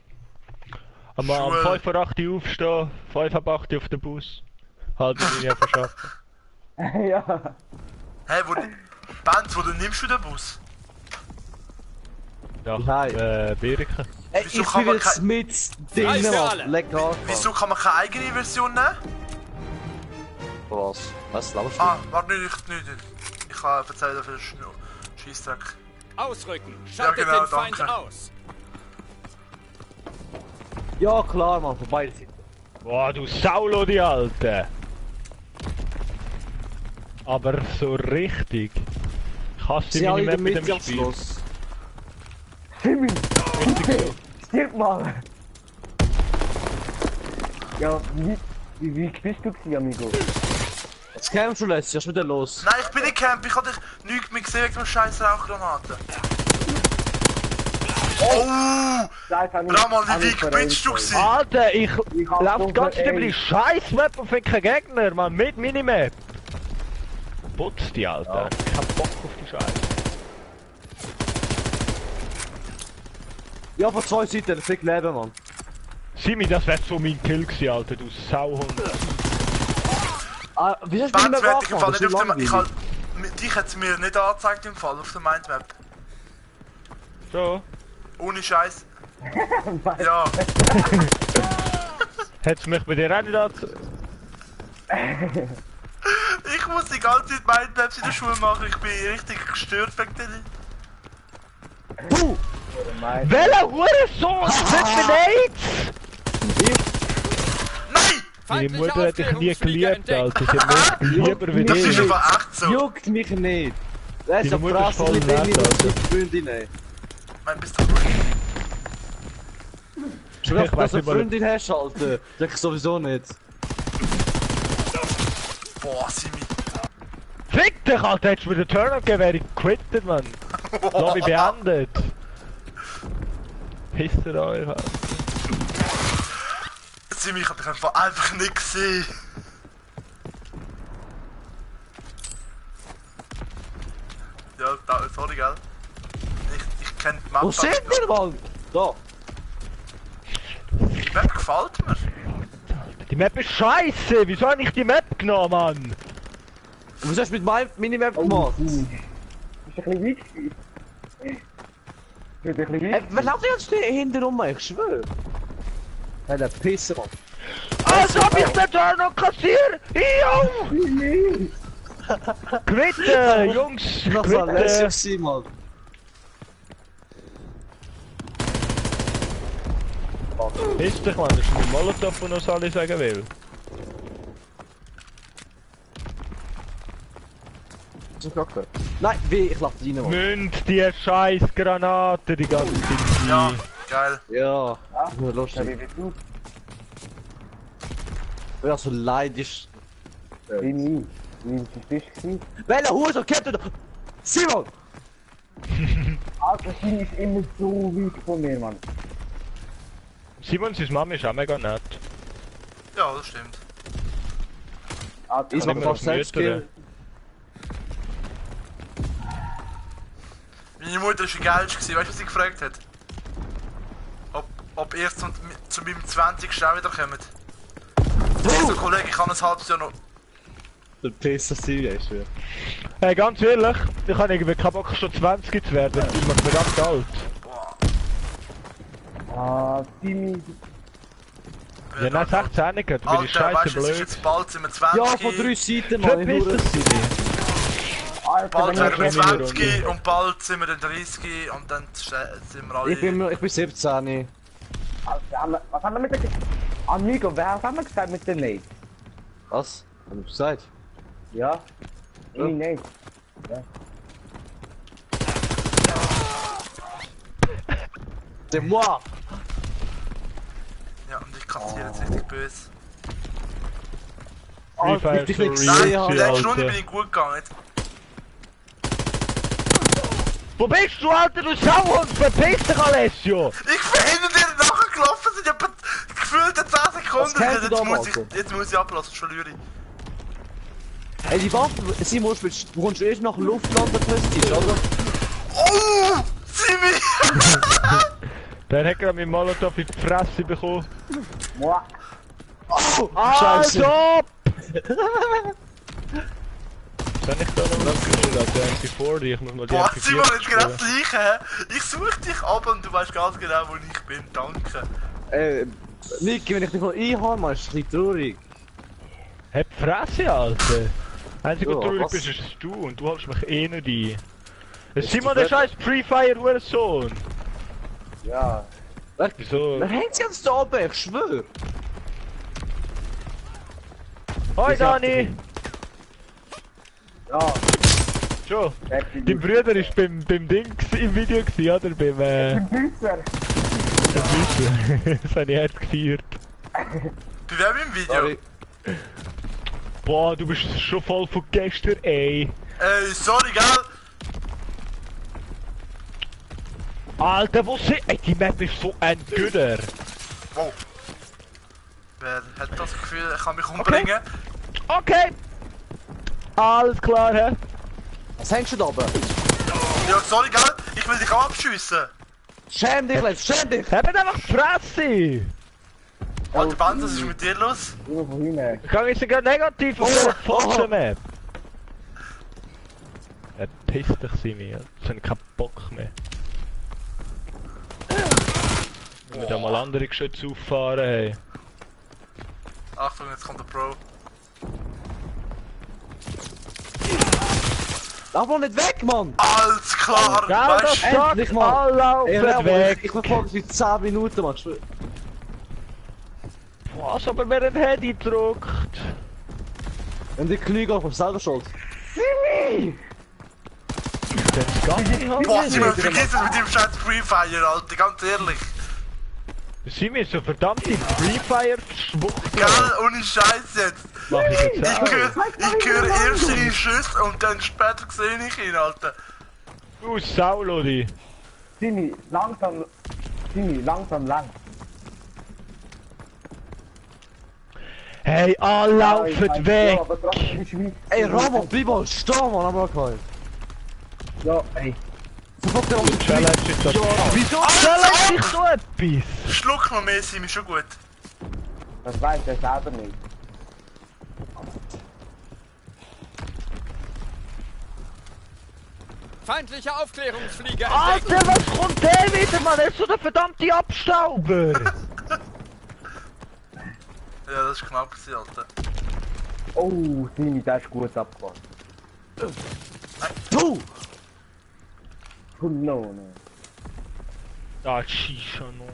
Am Schule. 5 vor 8 Uhr aufstehen, 5 ab 8 Uhr auf den Bus. Halbe Linie verschaffen. Ja. Hey, Band, wo du nimmst du den Bus? Ja, Nein. Birken. Ey, Wieso ich kann bin man jetzt kein- mit Preis drinnen, für Mann! alle. Lecker! Wieso kann man keine eigene Version nehmen? Was? Was? Laberst du? Ah, warte nicht. Ich kann erzählen für den Scheissdreck. Ausrücken. Schaltet genau, den Feind danke. aus. Ja klar, Mann, von beiden Seiten. Boah, du Saulo, die Alte! Aber so richtig. Ich hasse Sie meine alle in der Map mit Mitte dem am Spiel. Schluss. Timmy! Stirb mal! Ja, wie bist du gewesen, Amigo? Jetzt kämpfst du lässt, ja schon wieder los. Nein, ich bin nicht Camp, ich hab dich nichts mehr gesehen wegen dem scheiß Rauchgranaten. Oh! Braman, wie weit bist du gewesen? Alter, ich hab lauf so ganz über ey. die scheiß Map und finde keinen Gegner, Mann, mit Minimap. Putz die, Alter. Ich hab Bock auf die Scheiße. Ja, von zwei Seiten, das kriegt Leben, Mann. Simi, das wär so mein Kill gewesen, Alter, du Sauhund. Ah, wie hast du Band, nicht werd mehr ich im Fall gemacht? nicht auf dem... Ich hab... Dich hat's mir nicht angezeigt im Fall, auf der Mindmap. So, Ohne Scheiß. Ja. hätt's mich bei dir auch nicht angezeigt? Ich muss die ganze Zeit Mindmaps in der Schule machen, ich bin richtig gestört wegen denen. Welcher Hurensohn? Setz mir nichts! Nein! Meine Feindliche Mutter hat dich nie Aufklärungsflieger geliebt, entdeckt. Alter. Sie hat mich lieber wie Das ist dich. einfach echt so. Juckt mich nicht. Das ist Deine eine Mutter ist Fresse voll mit nett, mir und Alter. mit Freundinnen. Mein, bist du ruhig? Schwör, Ich dass weiss du eine nicht mal- Freundin hast, Alter. Denke ich sowieso nicht. Boah, Simi. Fick dich, Alter! Hättest du mir den Turn gegeben, wäre ich quittet, Mann. Lobby beendet. Pisst ihr euch, Alter. Simi, ich hab dich einfach nicht gesehen. Ja, da, sorry, gell? Ich kenn die Map. Wo sind wir, Mann? Da. Die Map gefällt mir. Die Map ist scheiße! Wieso habe ich die Map genommen, Mann? Und was hast du mit meinem Minimap gemacht? Ist ein bisschen weit gewesen. Ist ein bisschen weit. Wer läuft jetzt hinterrum, ich schwör. Hey, der Pisser, Mann. Als ob ich den Turn noch kassiere! Jo! Quitte, Jungs! Das war Quitte! lässig, Mann. Piss dich, Mann, das ist mein Molotow, und noch alle sagen will. Hast du gehört? Nein, wie? Ich lauf rein, Mann. Münd die scheiß Granate die ganze Zeit. Ja, geil. Ja, das ist nur Ja, lustig. wie bist du? Ja, so leidisch. Wie bist du? Welcher Hurensohn kennt ihr doch? Simon! Alter, Simi ist immer so weit von mir, Mann. Simon, seine Mama ist auch mega nett. Ja, das stimmt. Alter, Ich Kann mach immer fast auf selbst Mütter. Kill. Meine Mutter war geil, weißt du, was sie gefragt hat? Ob ihr zu meinem 20. auch wieder kommt. Ich so, Kollege, ich kann ein halbes Jahr noch. Der Pisser Siri, ich schwör. Hey, ganz ehrlich, ich habe irgendwie keinen Bock schon 20 zu werden. Ich mache mir ganz alt. Boah. Ah, Simi. Ja, nein, 16 nicht, du bist Alter, scheiße weißt du, es ist blöd. jetzt bald sind wir 20. Ja, von 3 Seiten, Mann. Verpiss Hure. dich, Simi. Alter, Bald wenn werden wir ich keine 20 und bald sind wir dann 30 und dann sind wir alle. Ich bin 17. Alter, was haben wir mit der... Amigo, was haben wir gesagt mit der Nate? Was? Hab ich gesagt? Ja? Ja. Nate. C'est moi! Ja, und ich kassiere jetzt richtig böse. Free Alter, Fire ich dich so nicht gesehen, easy, Alter. Die letzte Runde bin Alter. ich gut gegangen. Jetzt. Wo bist du, Alter, du Sauhund? Verpiss dich, Alessio! Ich bin hinter dir nachgelaufen, sind etwa gefühlte 10 Was kennst du Sekunden. da, Jetzt muss ich ablassen, schon Lüri. Ey, die Waffe, Simon, du kommst erst nach Luftland Prestige, oder? Oh! Simi! Der hat gerade meinen Molotow in die Fresse bekommen. Moi. Oh, Also! Kann ich da noch was gespielt? Der MP40, ich muss mal die Boah, Simon, MP40 jetzt genau das spielen. gleiche. Ich suche dich ab und du weißt ganz genau, wo ich bin. Danke. Niki, wenn ich dich noch einhabe, Mann, ist es ein bisschen traurig. Hab die Fresse, Alter! Einzige, Ja, was traurig was? bist, ist du und du holst mich eh nicht ein. Simon, du der scheiß Free Fire Hurensohn! Ja. Wieso? Wer hängt sie jetzt da oben? Ich schwör. Hoi Ich sag Dani! Ja. Schon! Dein Bruder ist beim Ding im Video gewesen, oder? Beim Büsser. Das habe ich hart gefeiert. Bei wem im Video? Sorry. Boah, du bist schon voll von gestern, ey! Ey, sorry, gell? Alter, wo sind... Ey, die Map ist so ein Güder! Wow. Wer hat das Gefühl, er kann mich umbringen? Okay! Alles klar, hä? Was hängst du da oben? Ja, sorry, gell? Ich will dich auch abschiessen. Schäm dich, Lev, schäm dich! Habt einfach die Fresse! Alter Band, was ist mit dir los? Nur von hinten. Ich kann jetzt sogar negativ auf der Fotzen-Map! Piss dich, Simi, jetzt habe ich keinen Bock mehr. Wenn wir da mal andere Geschütze auffahren, hey. Achtung, jetzt kommt der Pro. Lauf mal nicht weg, Mann! Alles klar! Ja, das Weißt Endlich sagt, mal. alle laufen Ey, weg! ich verfolge sie 10 Minuten, Mann. Ich schwör. Boah, Was, aber mir ein Handy gedruckt? Wenn die Klüge auf selber schuld. Das kann ich Boah, nicht. Simon, vergiss es mit dem scheiß Free Fire, Alter, ganz ehrlich. Sind wir so verdammte Free Fire Schwuchtel? Geil, ohne Scheiß jetzt. Mach ich jetzt auch. Ich höre erst seine Schüsse und dann später sehe ich ihn, Alter. Du Saulodi. Simi, langsam lang. Hey, alle laufen weg! Ja, aber trotzdem ist wie... Ey, Ramo, bleib mal stehen, Mann, aber kein. Ja, ey. Verfolgt er uns Challenge ist das. Wieso challenge ich so etwas? Schluck noch mehr, Simon, schon gut. Das weiß er selber nicht. Feindliche Aufklärungsflieger entdeckt. Alter, was kommt der wieder, Mann? Er ist so der verdammte Abstauber! Ja, das ist knapp gewesen, Alter. Oh, Simi, der ist gut abgefahren. Du! Oh no, no. Da Shisha noch.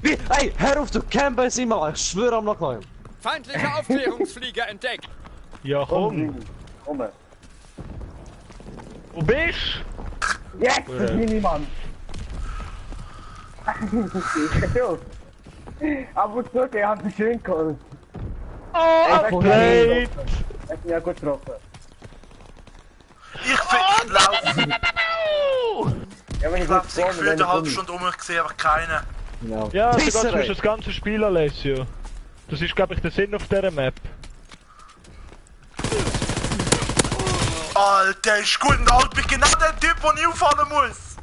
Wie? Ey, hör auf, du campen sie mal, ich schwöre am Nachhinein. Feindliche Aufklärungsflieger entdeckt. Ja, komm. Simi, komm. Wo bist Jetzt, Simi, Mann. Aber so, der hat mich schön geholt. du? Oh, Blade! Er hat mich ja gut getroffen. Ich glaube, Ja, wenn ich glaube, sie gefühlt eine halbe Stunde um, ich sehe einfach keinen. Genau. Ja, Pisser, sogar ey. zwischen das ganze Spiel, Alessio. Das ist, glaube ich, der Sinn auf dieser Map. Alter, ist gut und alt, bin genau der Typ, der nie auffallen muss.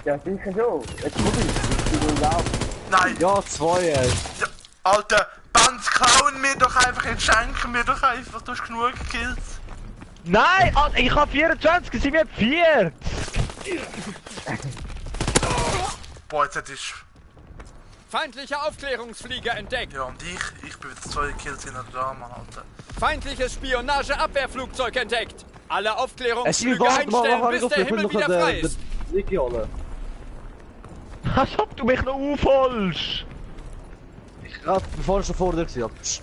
Ja, sicher schon. Jetzt komm ich will laufen. Nein, Ja, 2, ey. ja, Alter, Bands klauen mir doch einfach, jetzt schenken mir doch einfach, du hast genug Kills. Nein, Alter, ich habe 24, sie haben 40! Boah, jetzt hätte ich... Feindliche Aufklärungsflieger entdeckt. Ja, und ich bin wieder 2 Kills hinter dran, Mann, Alter. Feindliches Spionageabwehrflugzeug entdeckt. Alle Es ist Aufklärungsflüge warte mal, einstellen, mach bis ich auf, der ich will Himmel noch wieder frei den ist. Wiki holen. Als ob du mich noch aufholst! Ja, bevor ich schon vor dir war. Psst.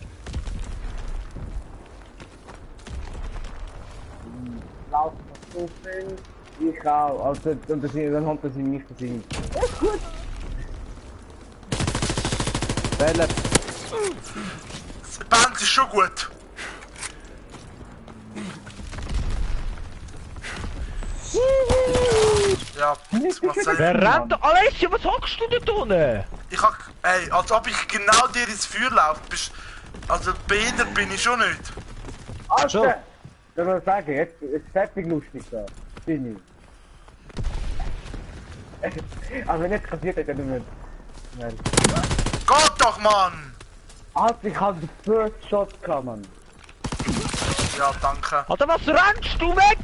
Laufen so viel. Ich auch. Also, und dann hat er sie nicht gesehen. Welle. Bands ist schon gut. Ja, was soll Wer rennt da? Alessio, was hockst du da unten? ich hab... Ey, als ob ich genau dir ins Feuer laufe. Also, behindert bin ich schon nicht. Schon. Alter! Ich will sagen, jetzt ist fertig lustig da. Bin ich. Also wenn jetzt kassiert hätte, dann würde nein. Geht doch, Mann! Alter, ich hab den First Shot gehabt, Mann. Ja, danke. Alter, was rennst du weg?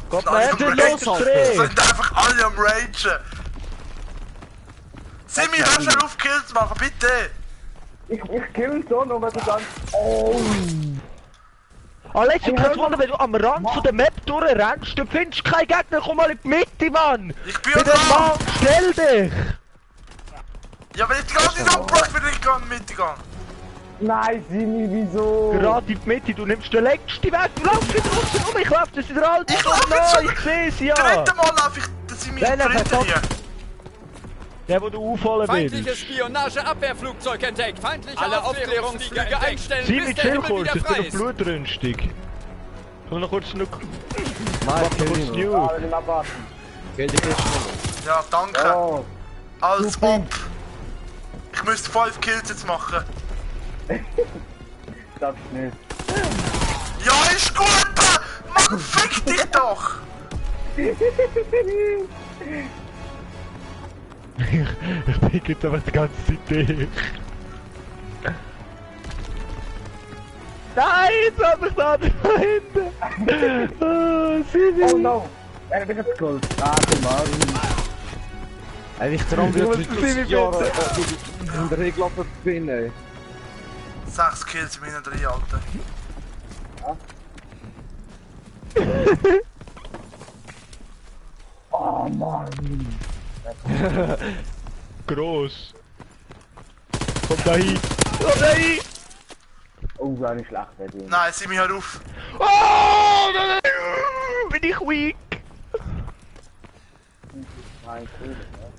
Gott, Nein, man ich hat hab den recht. losdrehen! Sind einfach alle am Ragen. Simi, hör schnell auf, Kills zu machen, bitte! Ich kill schon, und wenn du dann... Oh! Alessio, kannst du wenn du am Rand von der Map durchrennst, du findest keinen Gegner, komm mal in die Mitte, Mann! Ich bin Mit dem dran! Mann, stell dich! Ja, wenn ich die ganze Zeit abbruch, will ich gar nicht mitgehen. Nein, Simi, wieso? Gerade in die Mitte, du nimmst den längsten Weg, du laufst wieder draussen rum, ich lauf das wieder alt. Ich lauf jetzt Nein, schon. ich seh's ja! Dritte Mal laufe ich, dass sie mich Nein, nein, dritten hier. Der, wo du aufholen Feindliches willst. Spionageabwehrflugzeug entdeckt. Feindliche Alle Aufklärungsflüge einstellen, Sieh bis mit der Himmel Chillkurs, wieder ich frei bin noch ist. blutrünstig. Komm noch kurz noch... Nein, Mach noch kill kurz ihn noch. New. Ah, wenn ich abwarten. Kill die Kiste. Ja, danke. Oh, Als super. ob. Ich müsste 5 Kills jetzt machen. darfst du nicht. Ja, ist gut! Mann, fick dich doch! Ich bin jetzt einfach die ganze Zeit dich. Nein, jetzt hab ich da hinten! Oh, Simi! Oh no! Er hat mich jetzt geholt. Ah, komm mal. Ey, ich traue Du mir musst mit sie 30 Jahren in der Regel bin, ey. 6 Kills in meinen 3, Alter. Oh Mann! Gross. Komm da hin. Komm da hin. Oh, war nicht schlecht, der Ding. Nein, sieh mich halt auf. Oh, bin ich weak. Nein, cool, ne?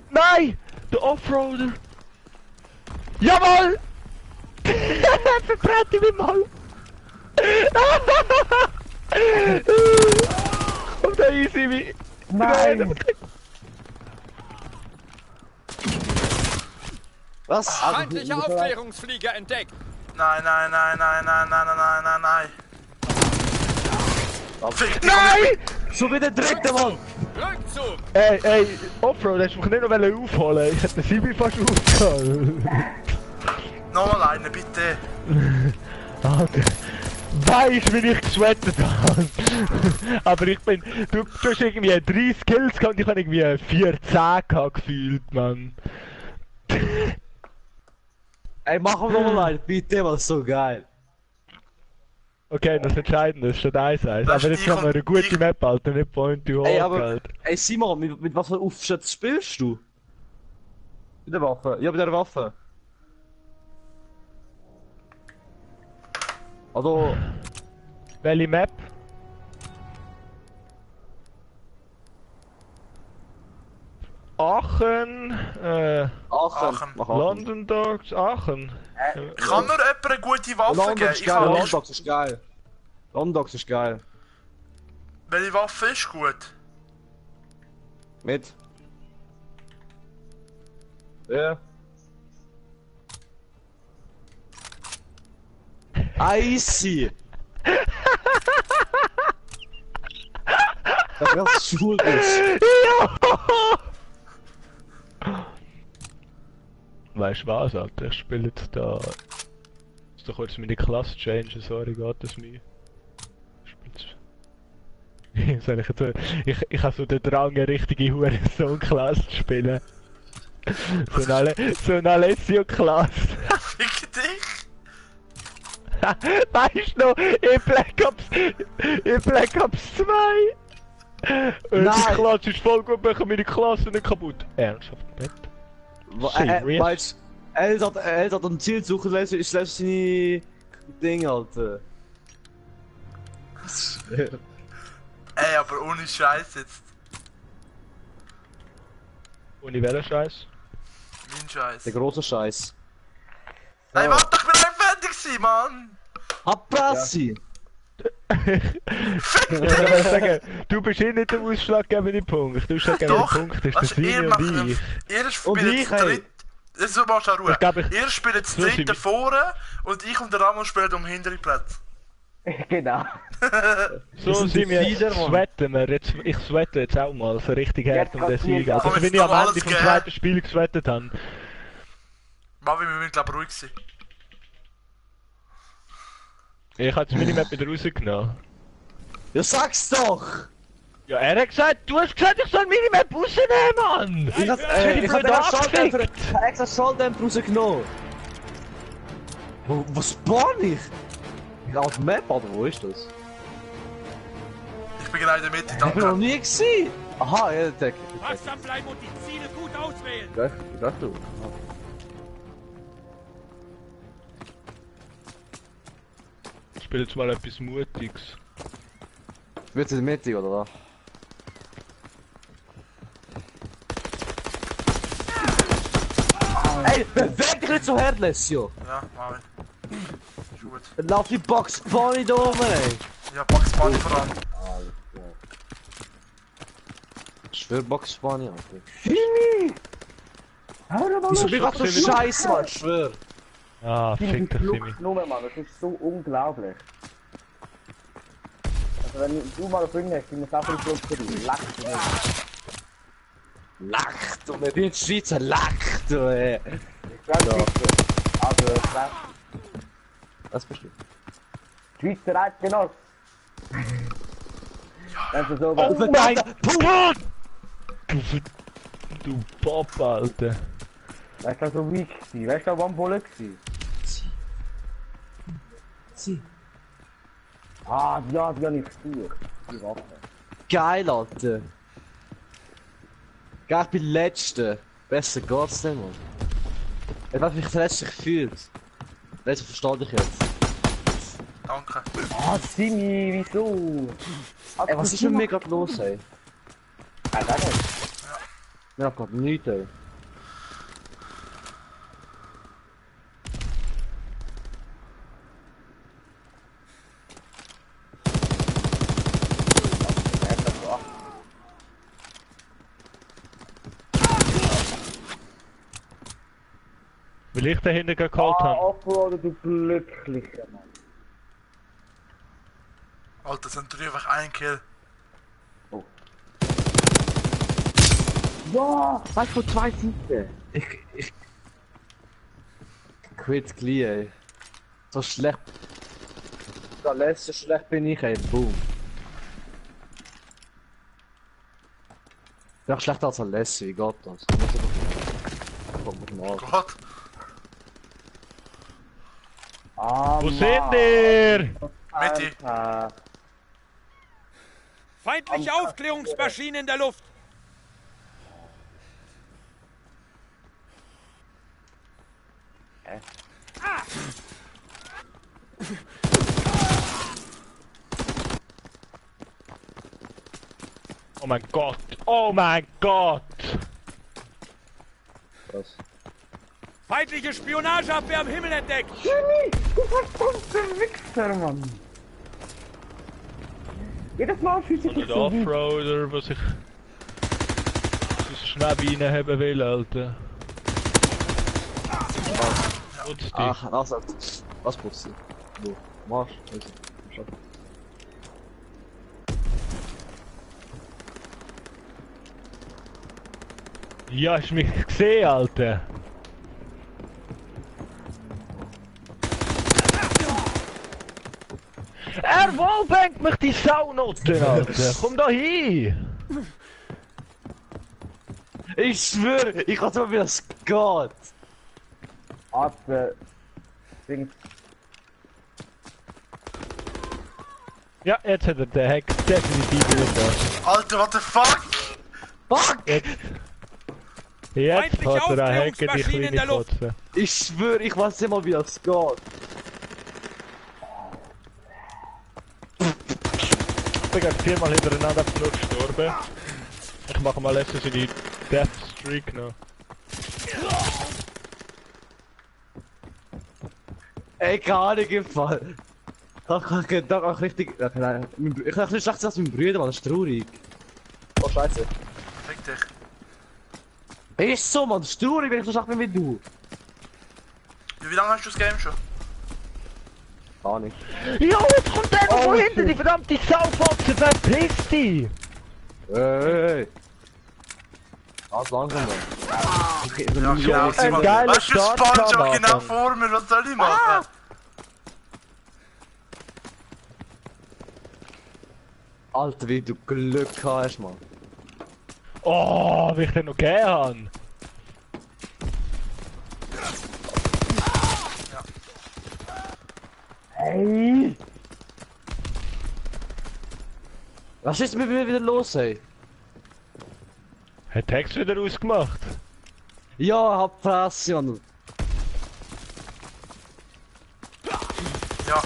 Nein, der Offroader. Jawohl. Verbrette mich mal. Komm da hin, Simi. Nein! Was? Feindlicher Aufklärungsflieger entdeckt. Nein. Fick dich. Nein! Schon wieder dritte, Mann! Rückzug. Ey, Offroad, hast du mich nicht noch aufholen? Ich hätte den Simi fast aufgeholt. Nochmal einen, bitte. Alter. Weißt du, wie ich gesweatet habe? Aber ich bin... Du hast irgendwie 3 Skills gehabt und ich habe irgendwie 14 gefühlt, Mann. Ey, machen wir nochmal einen, bitte, was ist so geil. Okay, das Entscheidende ist schon 1-1. Das Aber ist jetzt haben wir eine gute ich- Map, Alter, nicht Point to Ey, Hold, aber... Alter. Ey, Simon, mit was für Aufschätz spielst du? Mit der Waffe? Ja, mit der Waffe. Also... Welche Map? Aachen, Aachen. Mach Aachen. London Dogs, Aachen. Kann mir jemand eine gute Waffe London geben? ist Ich geil, habe... Londox ist geil. Londox ist geil. Welche Waffe ist gut? Mit. Ja. Icy! Das schwul ist. Weißt du was, Alter? Ich spiele jetzt da... Ist doch kurz meine Klasse changen, sorry, geht das nicht. Soll ich jetzt... Ich habe so den Drang, eine richtige Hurensohn-Klasse zu spielen. So eine Alessio-Klasse. Fick dich. Weißt du noch, in Black Ops 2? Die Nein. Klasse ist voll gut, machen meine Klasse nicht kaputt. Ernsthaft nicht? Serious? Weißt du, er hat ein Ziel suchen, ist seine Ding, Alter. Ey, aber ohne Scheiß jetzt. Ohne welchen Scheiß? Mein Scheiß. Der große Scheiß. Ey, warte, ich bin nicht fertig gewesen, Mann! Abprassi! Ich würde sagen, du bist eh nicht der ausschlaggebende Punkt. Der ausschlaggebende Doch! Punkt ist der Also, Simi und ich. Ihr Und spielt ich, zu dritt. Jetzt machst du auch Ruhe. Ich glaub, Ihr spielt zu so dritt sind- vorne und ich und der Ramon spielen um hintere Plätze. Genau. So sind sind wir die jetzt, Fieder, Mann. sweaten wir. Jetzt, ich sweate jetzt auch mal so richtig hart Jetzt um den passiert Sieg. das. Also Komm, wenn jetzt ich am noch Ende alles vom geben. zweiten Spiel gesweatet habe. Marvin, wir müssen glaube ich ruhig sein. Ich habe das Minimap wieder rausgenommen. Ja, sag's doch! Ja, er hat gesagt, du hast gesagt, ich soll Minimap rausnehmen, Mann! Ich hab ich hab den extra Schalldämpfer rausgenommen. Was spawn ich? Auf der Map, oder wo ist das? Ich bin genau in der Mitte, Ich bin noch danke. nie gesehen! Aha, ja, der Deck. Wachsam bleiben und die Ziele gut auswählen. Das du. Ich spiele jetzt mal etwas Mutiges. Wird's in der Mitte, oder was? Ey, beweg dich nicht so headless, jo! Ja, Marvin. Ist gut. Dann lauf die Box Bunny da oben, ey! Ja, Bugs Bunny voran. Ich schwör Box Bunny, Alter. Wieso bin ich grad so schon wieder- scheiße, Mann? Ich schwör. Ah, fick dich, Simi. Nummer, Mann, das ist so unglaublich. Also wenn du mal drin hast, dann musst du auch viel Blut kriegen. Lacht du nicht. Lacht, du, ich bin Schweizer, lacht, du, ey! Ich glaube, also, das Was bist du? Schweizer Eidgenoss. Wenn du so Oh was... mein Gott! Du Bob, Alter. Weißt du, so weak gewesen? Weißt du, wann Bulle gewesen? Sie. Ah, ja, die habe ich gesucht. Die Waffe. Geil, Alter! Geh, ich bin Letzter. Besser geht's nicht, Mann. Ich weiß, wie mich verletzlich fühlt. Weißt du, verstehe dich jetzt. Danke. Ah, Simi, wieso? Ey, was ist mit mir gerade los, ey? Ah, warte. Mir hat gerade nichts, ey. Weil ich dahinter geholt habe. Offroader, du Glücklicher, Mann. Alter, sind drei einfach ein Kill. Ja! Weißt du, von zwei Seiten. Ich quit gleich, ey. So schlecht. Da lässt so schlecht bin ich, ey. Boom. Ich bin auch schlechter als Alessi, wie geht das? Komm, mit dem Arsch. Gott. Ah, Wo sind ihr? Mitty. Alter. Feindliche Aufklärungsmaschine in der Luft. Oh mein Gott! Oh mein Gott! Was? Feindliche Spionageabwehr am Himmel entdeckt. Jimmy, du verdammter Wichser, Mann. Jedes Mal schieße ich Der so weit. Offroader, was ich so schnell reinhaben will, Alter. Putz dich. Ach, also, was putzt du? Wo? Marsch? Also, schau. Ja, hast du mich gesehen, Alter? Er wallbangt mich die Saunoten, Alter! Komm da hin! Ich schwöre, ich weiß nicht, wie das geht. Atme. Ding. Ja, jetzt hat er den Hack definitiv wieder. Alter, what the fuck? Fuck! Jetzt Feindliche hat er einen Hack die Aufklärungsmaschine in der kleine Luft. Kotze. Ich schwöre, ich weiß nicht mal, wie das geht. Ich bin gerade viermal hintereinander einfach nur gestorben. Ich mache mal erst so die Death Streak noch. Ey, gar nicht gefallen. Da kann ich auch richtig. Nein, ich kann nicht schlecht als mein Bruder, Mann, das ist traurig. Oh, scheiße. Fick dich. Ist so, Mann, das ist traurig, wenn ich so schlecht bin wie du. Wie lange hast du das Game schon? Gar nicht. Ja, jetzt kommt der noch von hinten, die verdammte Saufotze, verpiss dich! Hey! Ganz langsam, Mann. Okay, Ja, genau. ein Mann. geiler Weißt du, Start Sponge kann auch genau machen. vor mir, was soll ich machen? Alter, wie du Glück hast, Mann. Oh, wie ich den noch gegeben habe! Hey! Was ist mit mir wieder los, ey? Hat Hex wieder ausgemacht? Ja, hab Fresse, Mann. Ja.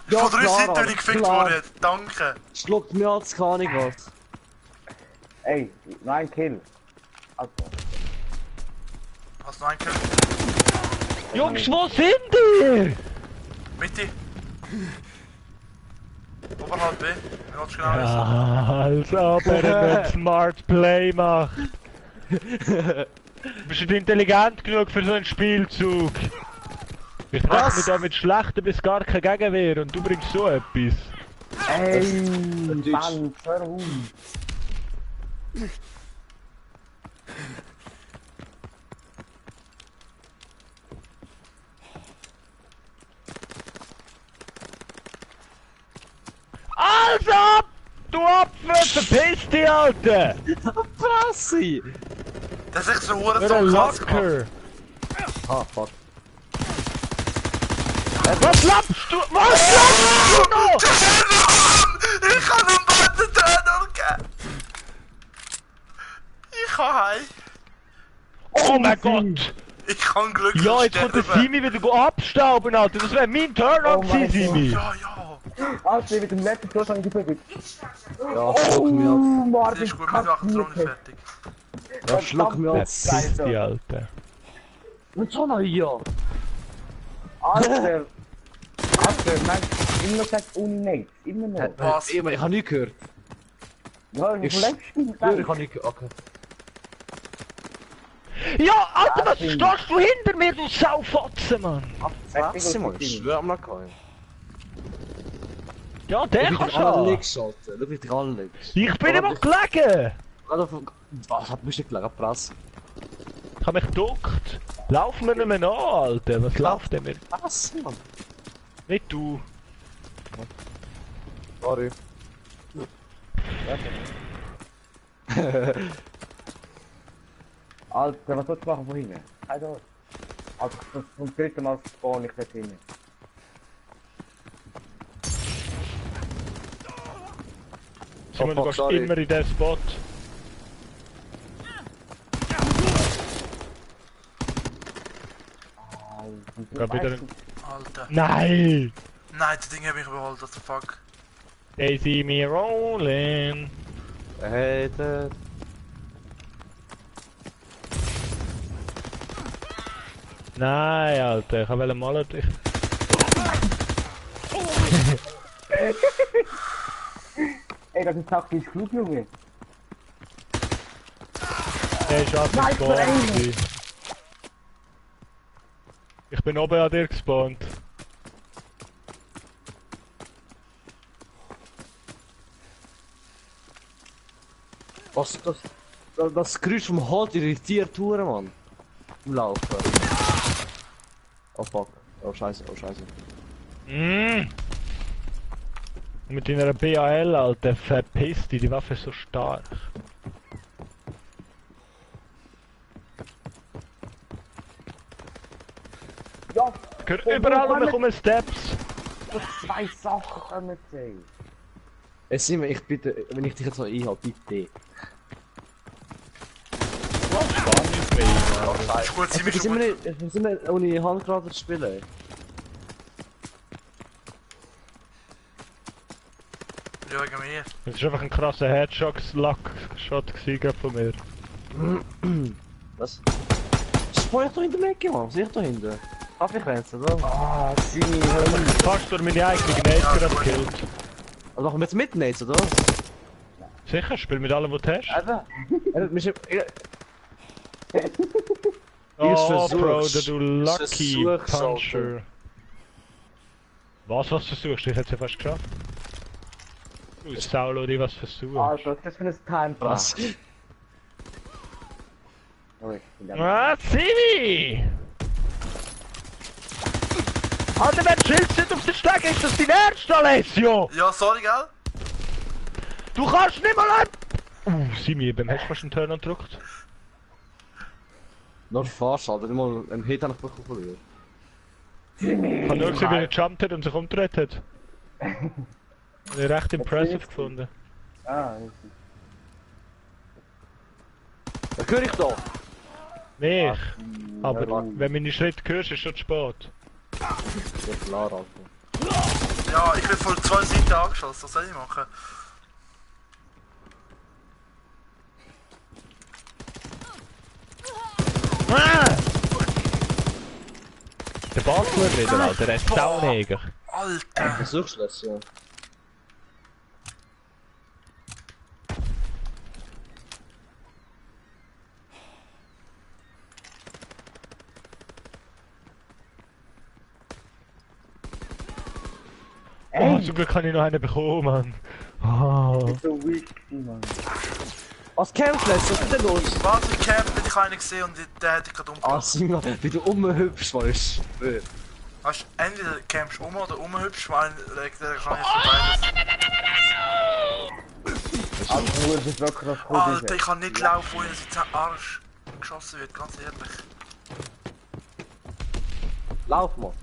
Ja, Von drei klar, Seiten bin Alter, ich gefickt klar. worden. Danke. Schluckt mir als keine Ahnung was. Ey, nur ein Kill. Also, Hast du noch einen Kill? Jungs, wo sind ihr? Mitte. Oberhalb B. Wie willst du genau wissen? Ja, als ob er einen Smart Play macht. Bist du nicht intelligent genug für so einen Spielzug? Ich treffe mich da mit schlechter bis gar kein Gegenwehr und du bringst so etwas. ey, Mann, hör auf. Also, du Opfer, verpiss dich, Alter! Fresse! Das ist echt so Für ein ein Locker. Locker! Ah, fuck. Was lappst du? Was lappst du noch? Ich kann einen Button-Turner geben! kann heim. Oh mein Gott! Ich kann Glück Ja, jetzt kommt der Simi wieder abstauben, Alter. Das wäre mein Turn-on gewesen, Simi. Ja, ja. Alter, mit dem letzten Schuss habe ich geprügelt. Ja, schluck mich an. Marvin, Ist gut, wir machen die Runde fertig. Ja, schluck mich an. Piss die, Alter. Und so noch hier. Alter, man, immer gesagt ohne nichts. Immer noch. Was? Ich hab nicht gehört. Ja, Ich ich lebst du Ja, ich hab nicht gehört. Okay. Ja, Alter, was stehst du hinter mir, du Saufotze, Mann? Fresse mal, ich schwör mal kein. Ja, der Ich kann bin alle schon. links schalten. Schau, wie ich alle links. Ich bin immer gelegen. Was hat mich nicht gelegen? Press. Ich hab mich geduckt. Lauf mir nicht mehr nach, Alter. Was läuft denn mir? Was, Mann? Nicht du. Sorry. Alter, was sollst du machen von hinten? Keine Ahnung. Also, zum dritten Mal spawn ich dort hinten. Simon, du fuck, gehst sorry. immer in den Spot. Geh wieder in... Alter. Nein! Nein, das Ding hab ich überholt, what the fuck. They see me rolling. Hey, der. Nein, Alter, ich wollte mal dich. Ey, das ist taktisch klug, Junge. Der ist auf dem Nein, Spawn. Verein. gewesen. Ich bin oben an dir gespawnt. Was, das Geräusch vom Halt irritiert Touren, Mann. Im Laufen. Oh fuck. Oh scheiße, oh scheiße. Mm. Mit deiner BAL, Alter, verpiss dich, die Waffe ist so stark. Ja, Ich höre überall um mich herum Steps. das zwei Sachen kommen sie. Ey, Simon, ich bitte, wenn ich dich jetzt noch einhabe, bitte. Ist gut, sind wir Wir schon gut. sind wir ohne Handgranaten zu spielen. Ja, wegen mir. Das ist einfach ein krasser Headshot-Shot gewesen von mir. Was? Spawn ich da hinten weg, Mann? Was sehe ich da hinten? Kaffeekränze, oder? Ah, Simi, Fast durch meine eigene Gnade gerade gekillt. Also machen wir jetzt mit Nates, oder? Sicher, spiel mit allem, was du hast. Eben. Wir sind... Oh, versuchst. Bro, du Ich lucky versuch's, Puncher. Was versuchst? Ich hätte es ja fast geschafft. Du Saulo, die was versuchst. Alter, was ist das für ein Time Was? Oh, ich bin da. Ah, Simi! Alter, wer chillt nicht auf den Steg? Ist das dein Ernst, Alessio? Ja, sorry, gell? Du kannst nicht mal ab! Simi, beim hast du fast einen Turn gedrückt? Nur fast, Alter. Mal einen Hit habe ich bekommen von dir. Ich habe nur gesehen, wie er gejumpt hat und sich umgedreht hat. Ich habe recht impressive gefunden. Ah, Da höre ich doch. Mich. Aber ja. wenn meine Schritte hörst, ist schon zu spät. Ja klar, Alter. Ja, ich bin von zwei Seiten angeschossen, was soll ich machen? Ah! Der Basler wieder, Alter, der ist sauneger. Alter! Versuchst du das, ja? Oh, zum Glück kann ich noch einen bekommen, Mann. Oh. so weak, Mann. Was kämpft jetzt? Was ist denn los? Was, ich camp, ich habe einen gesehen und den hätte ich gerade Ah, umgebracht. Simon, wie du rumhüpfst, Mann, ich schwör. Weißt du, entweder campst du um oder umhübsch, weil der kann ich für beides. Alter, du bist wirklich noch cool. Alter, ich kann nicht laufen, wo ich jetzt Arsch geschossen wird, ganz ehrlich. Lauf mal.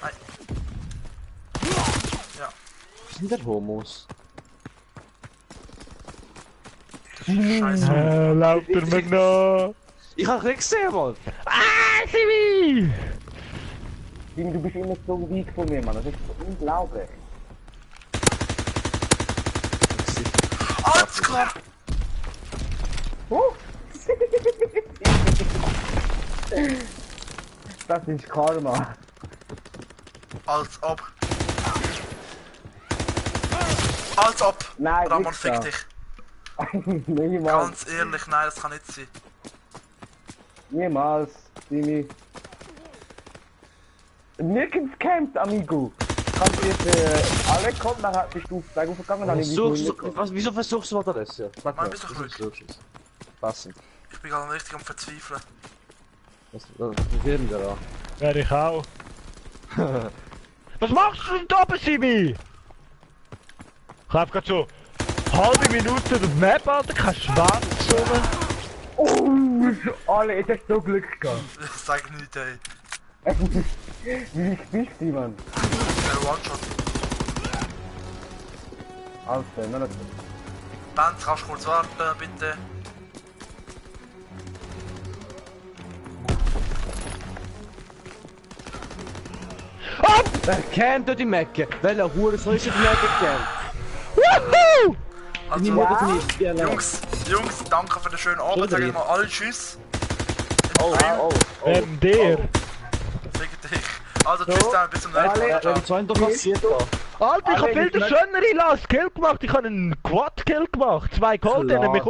Nein. Ja. sind der Homos? Scheiße. Lauft er mir noch? Ich hab nicht gesehen, Mann! Simi! Tim, du bist immer so weit von mir, Mann. Das ist so unglaublich. Alles klar! Das ist Karma. Als ob. Als ob! Nein, Ramon, nix fick da. dich. Niemals. Ganz ehrlich, nein, das kann nicht sein. Niemals, Timmy. Nirgends campt, amigo. Kannst du jetzt alle kommen, dann bist du auf Berg aufgegangen, dann Wieso versuchst du das? Ja? Sag Mann, mal, bist doch wieso ruhig. versuchst du es? Passend. Ich bin gerade richtig am Verzweifeln. Was werden wir da? Ja, ich auch. Was machst du denn da oben, Simi? Ich hab grad so halbe Minute auf die Map, Alter, kein Schwanz, Junge. Oh, alle, jetzt hast du so Glück gehabt. Ich sag nicht, ey. Wie bist du, Mann? Der One-Shot. Alter, nein, Benz, kannst du kurz warten, bitte? Wer kennt dort die Mecke? Welcher Hurensohn ist die Mecke kennt? Wuhu! Also, Niemand nicht. Ja, Jungs, danke für den schönen Abend. Sag ich mal alle Tschüss. Oh, oh, oh. Der. Fick dich. Also, tschüss zusammen, bis zum nächsten Mal. Ciao. Die zwei doch passiert da. Alter, ich hab viel der schönere Last Kill gemacht. Ich hab einen Quad-Kill gemacht. 2 Golden, Klar. mich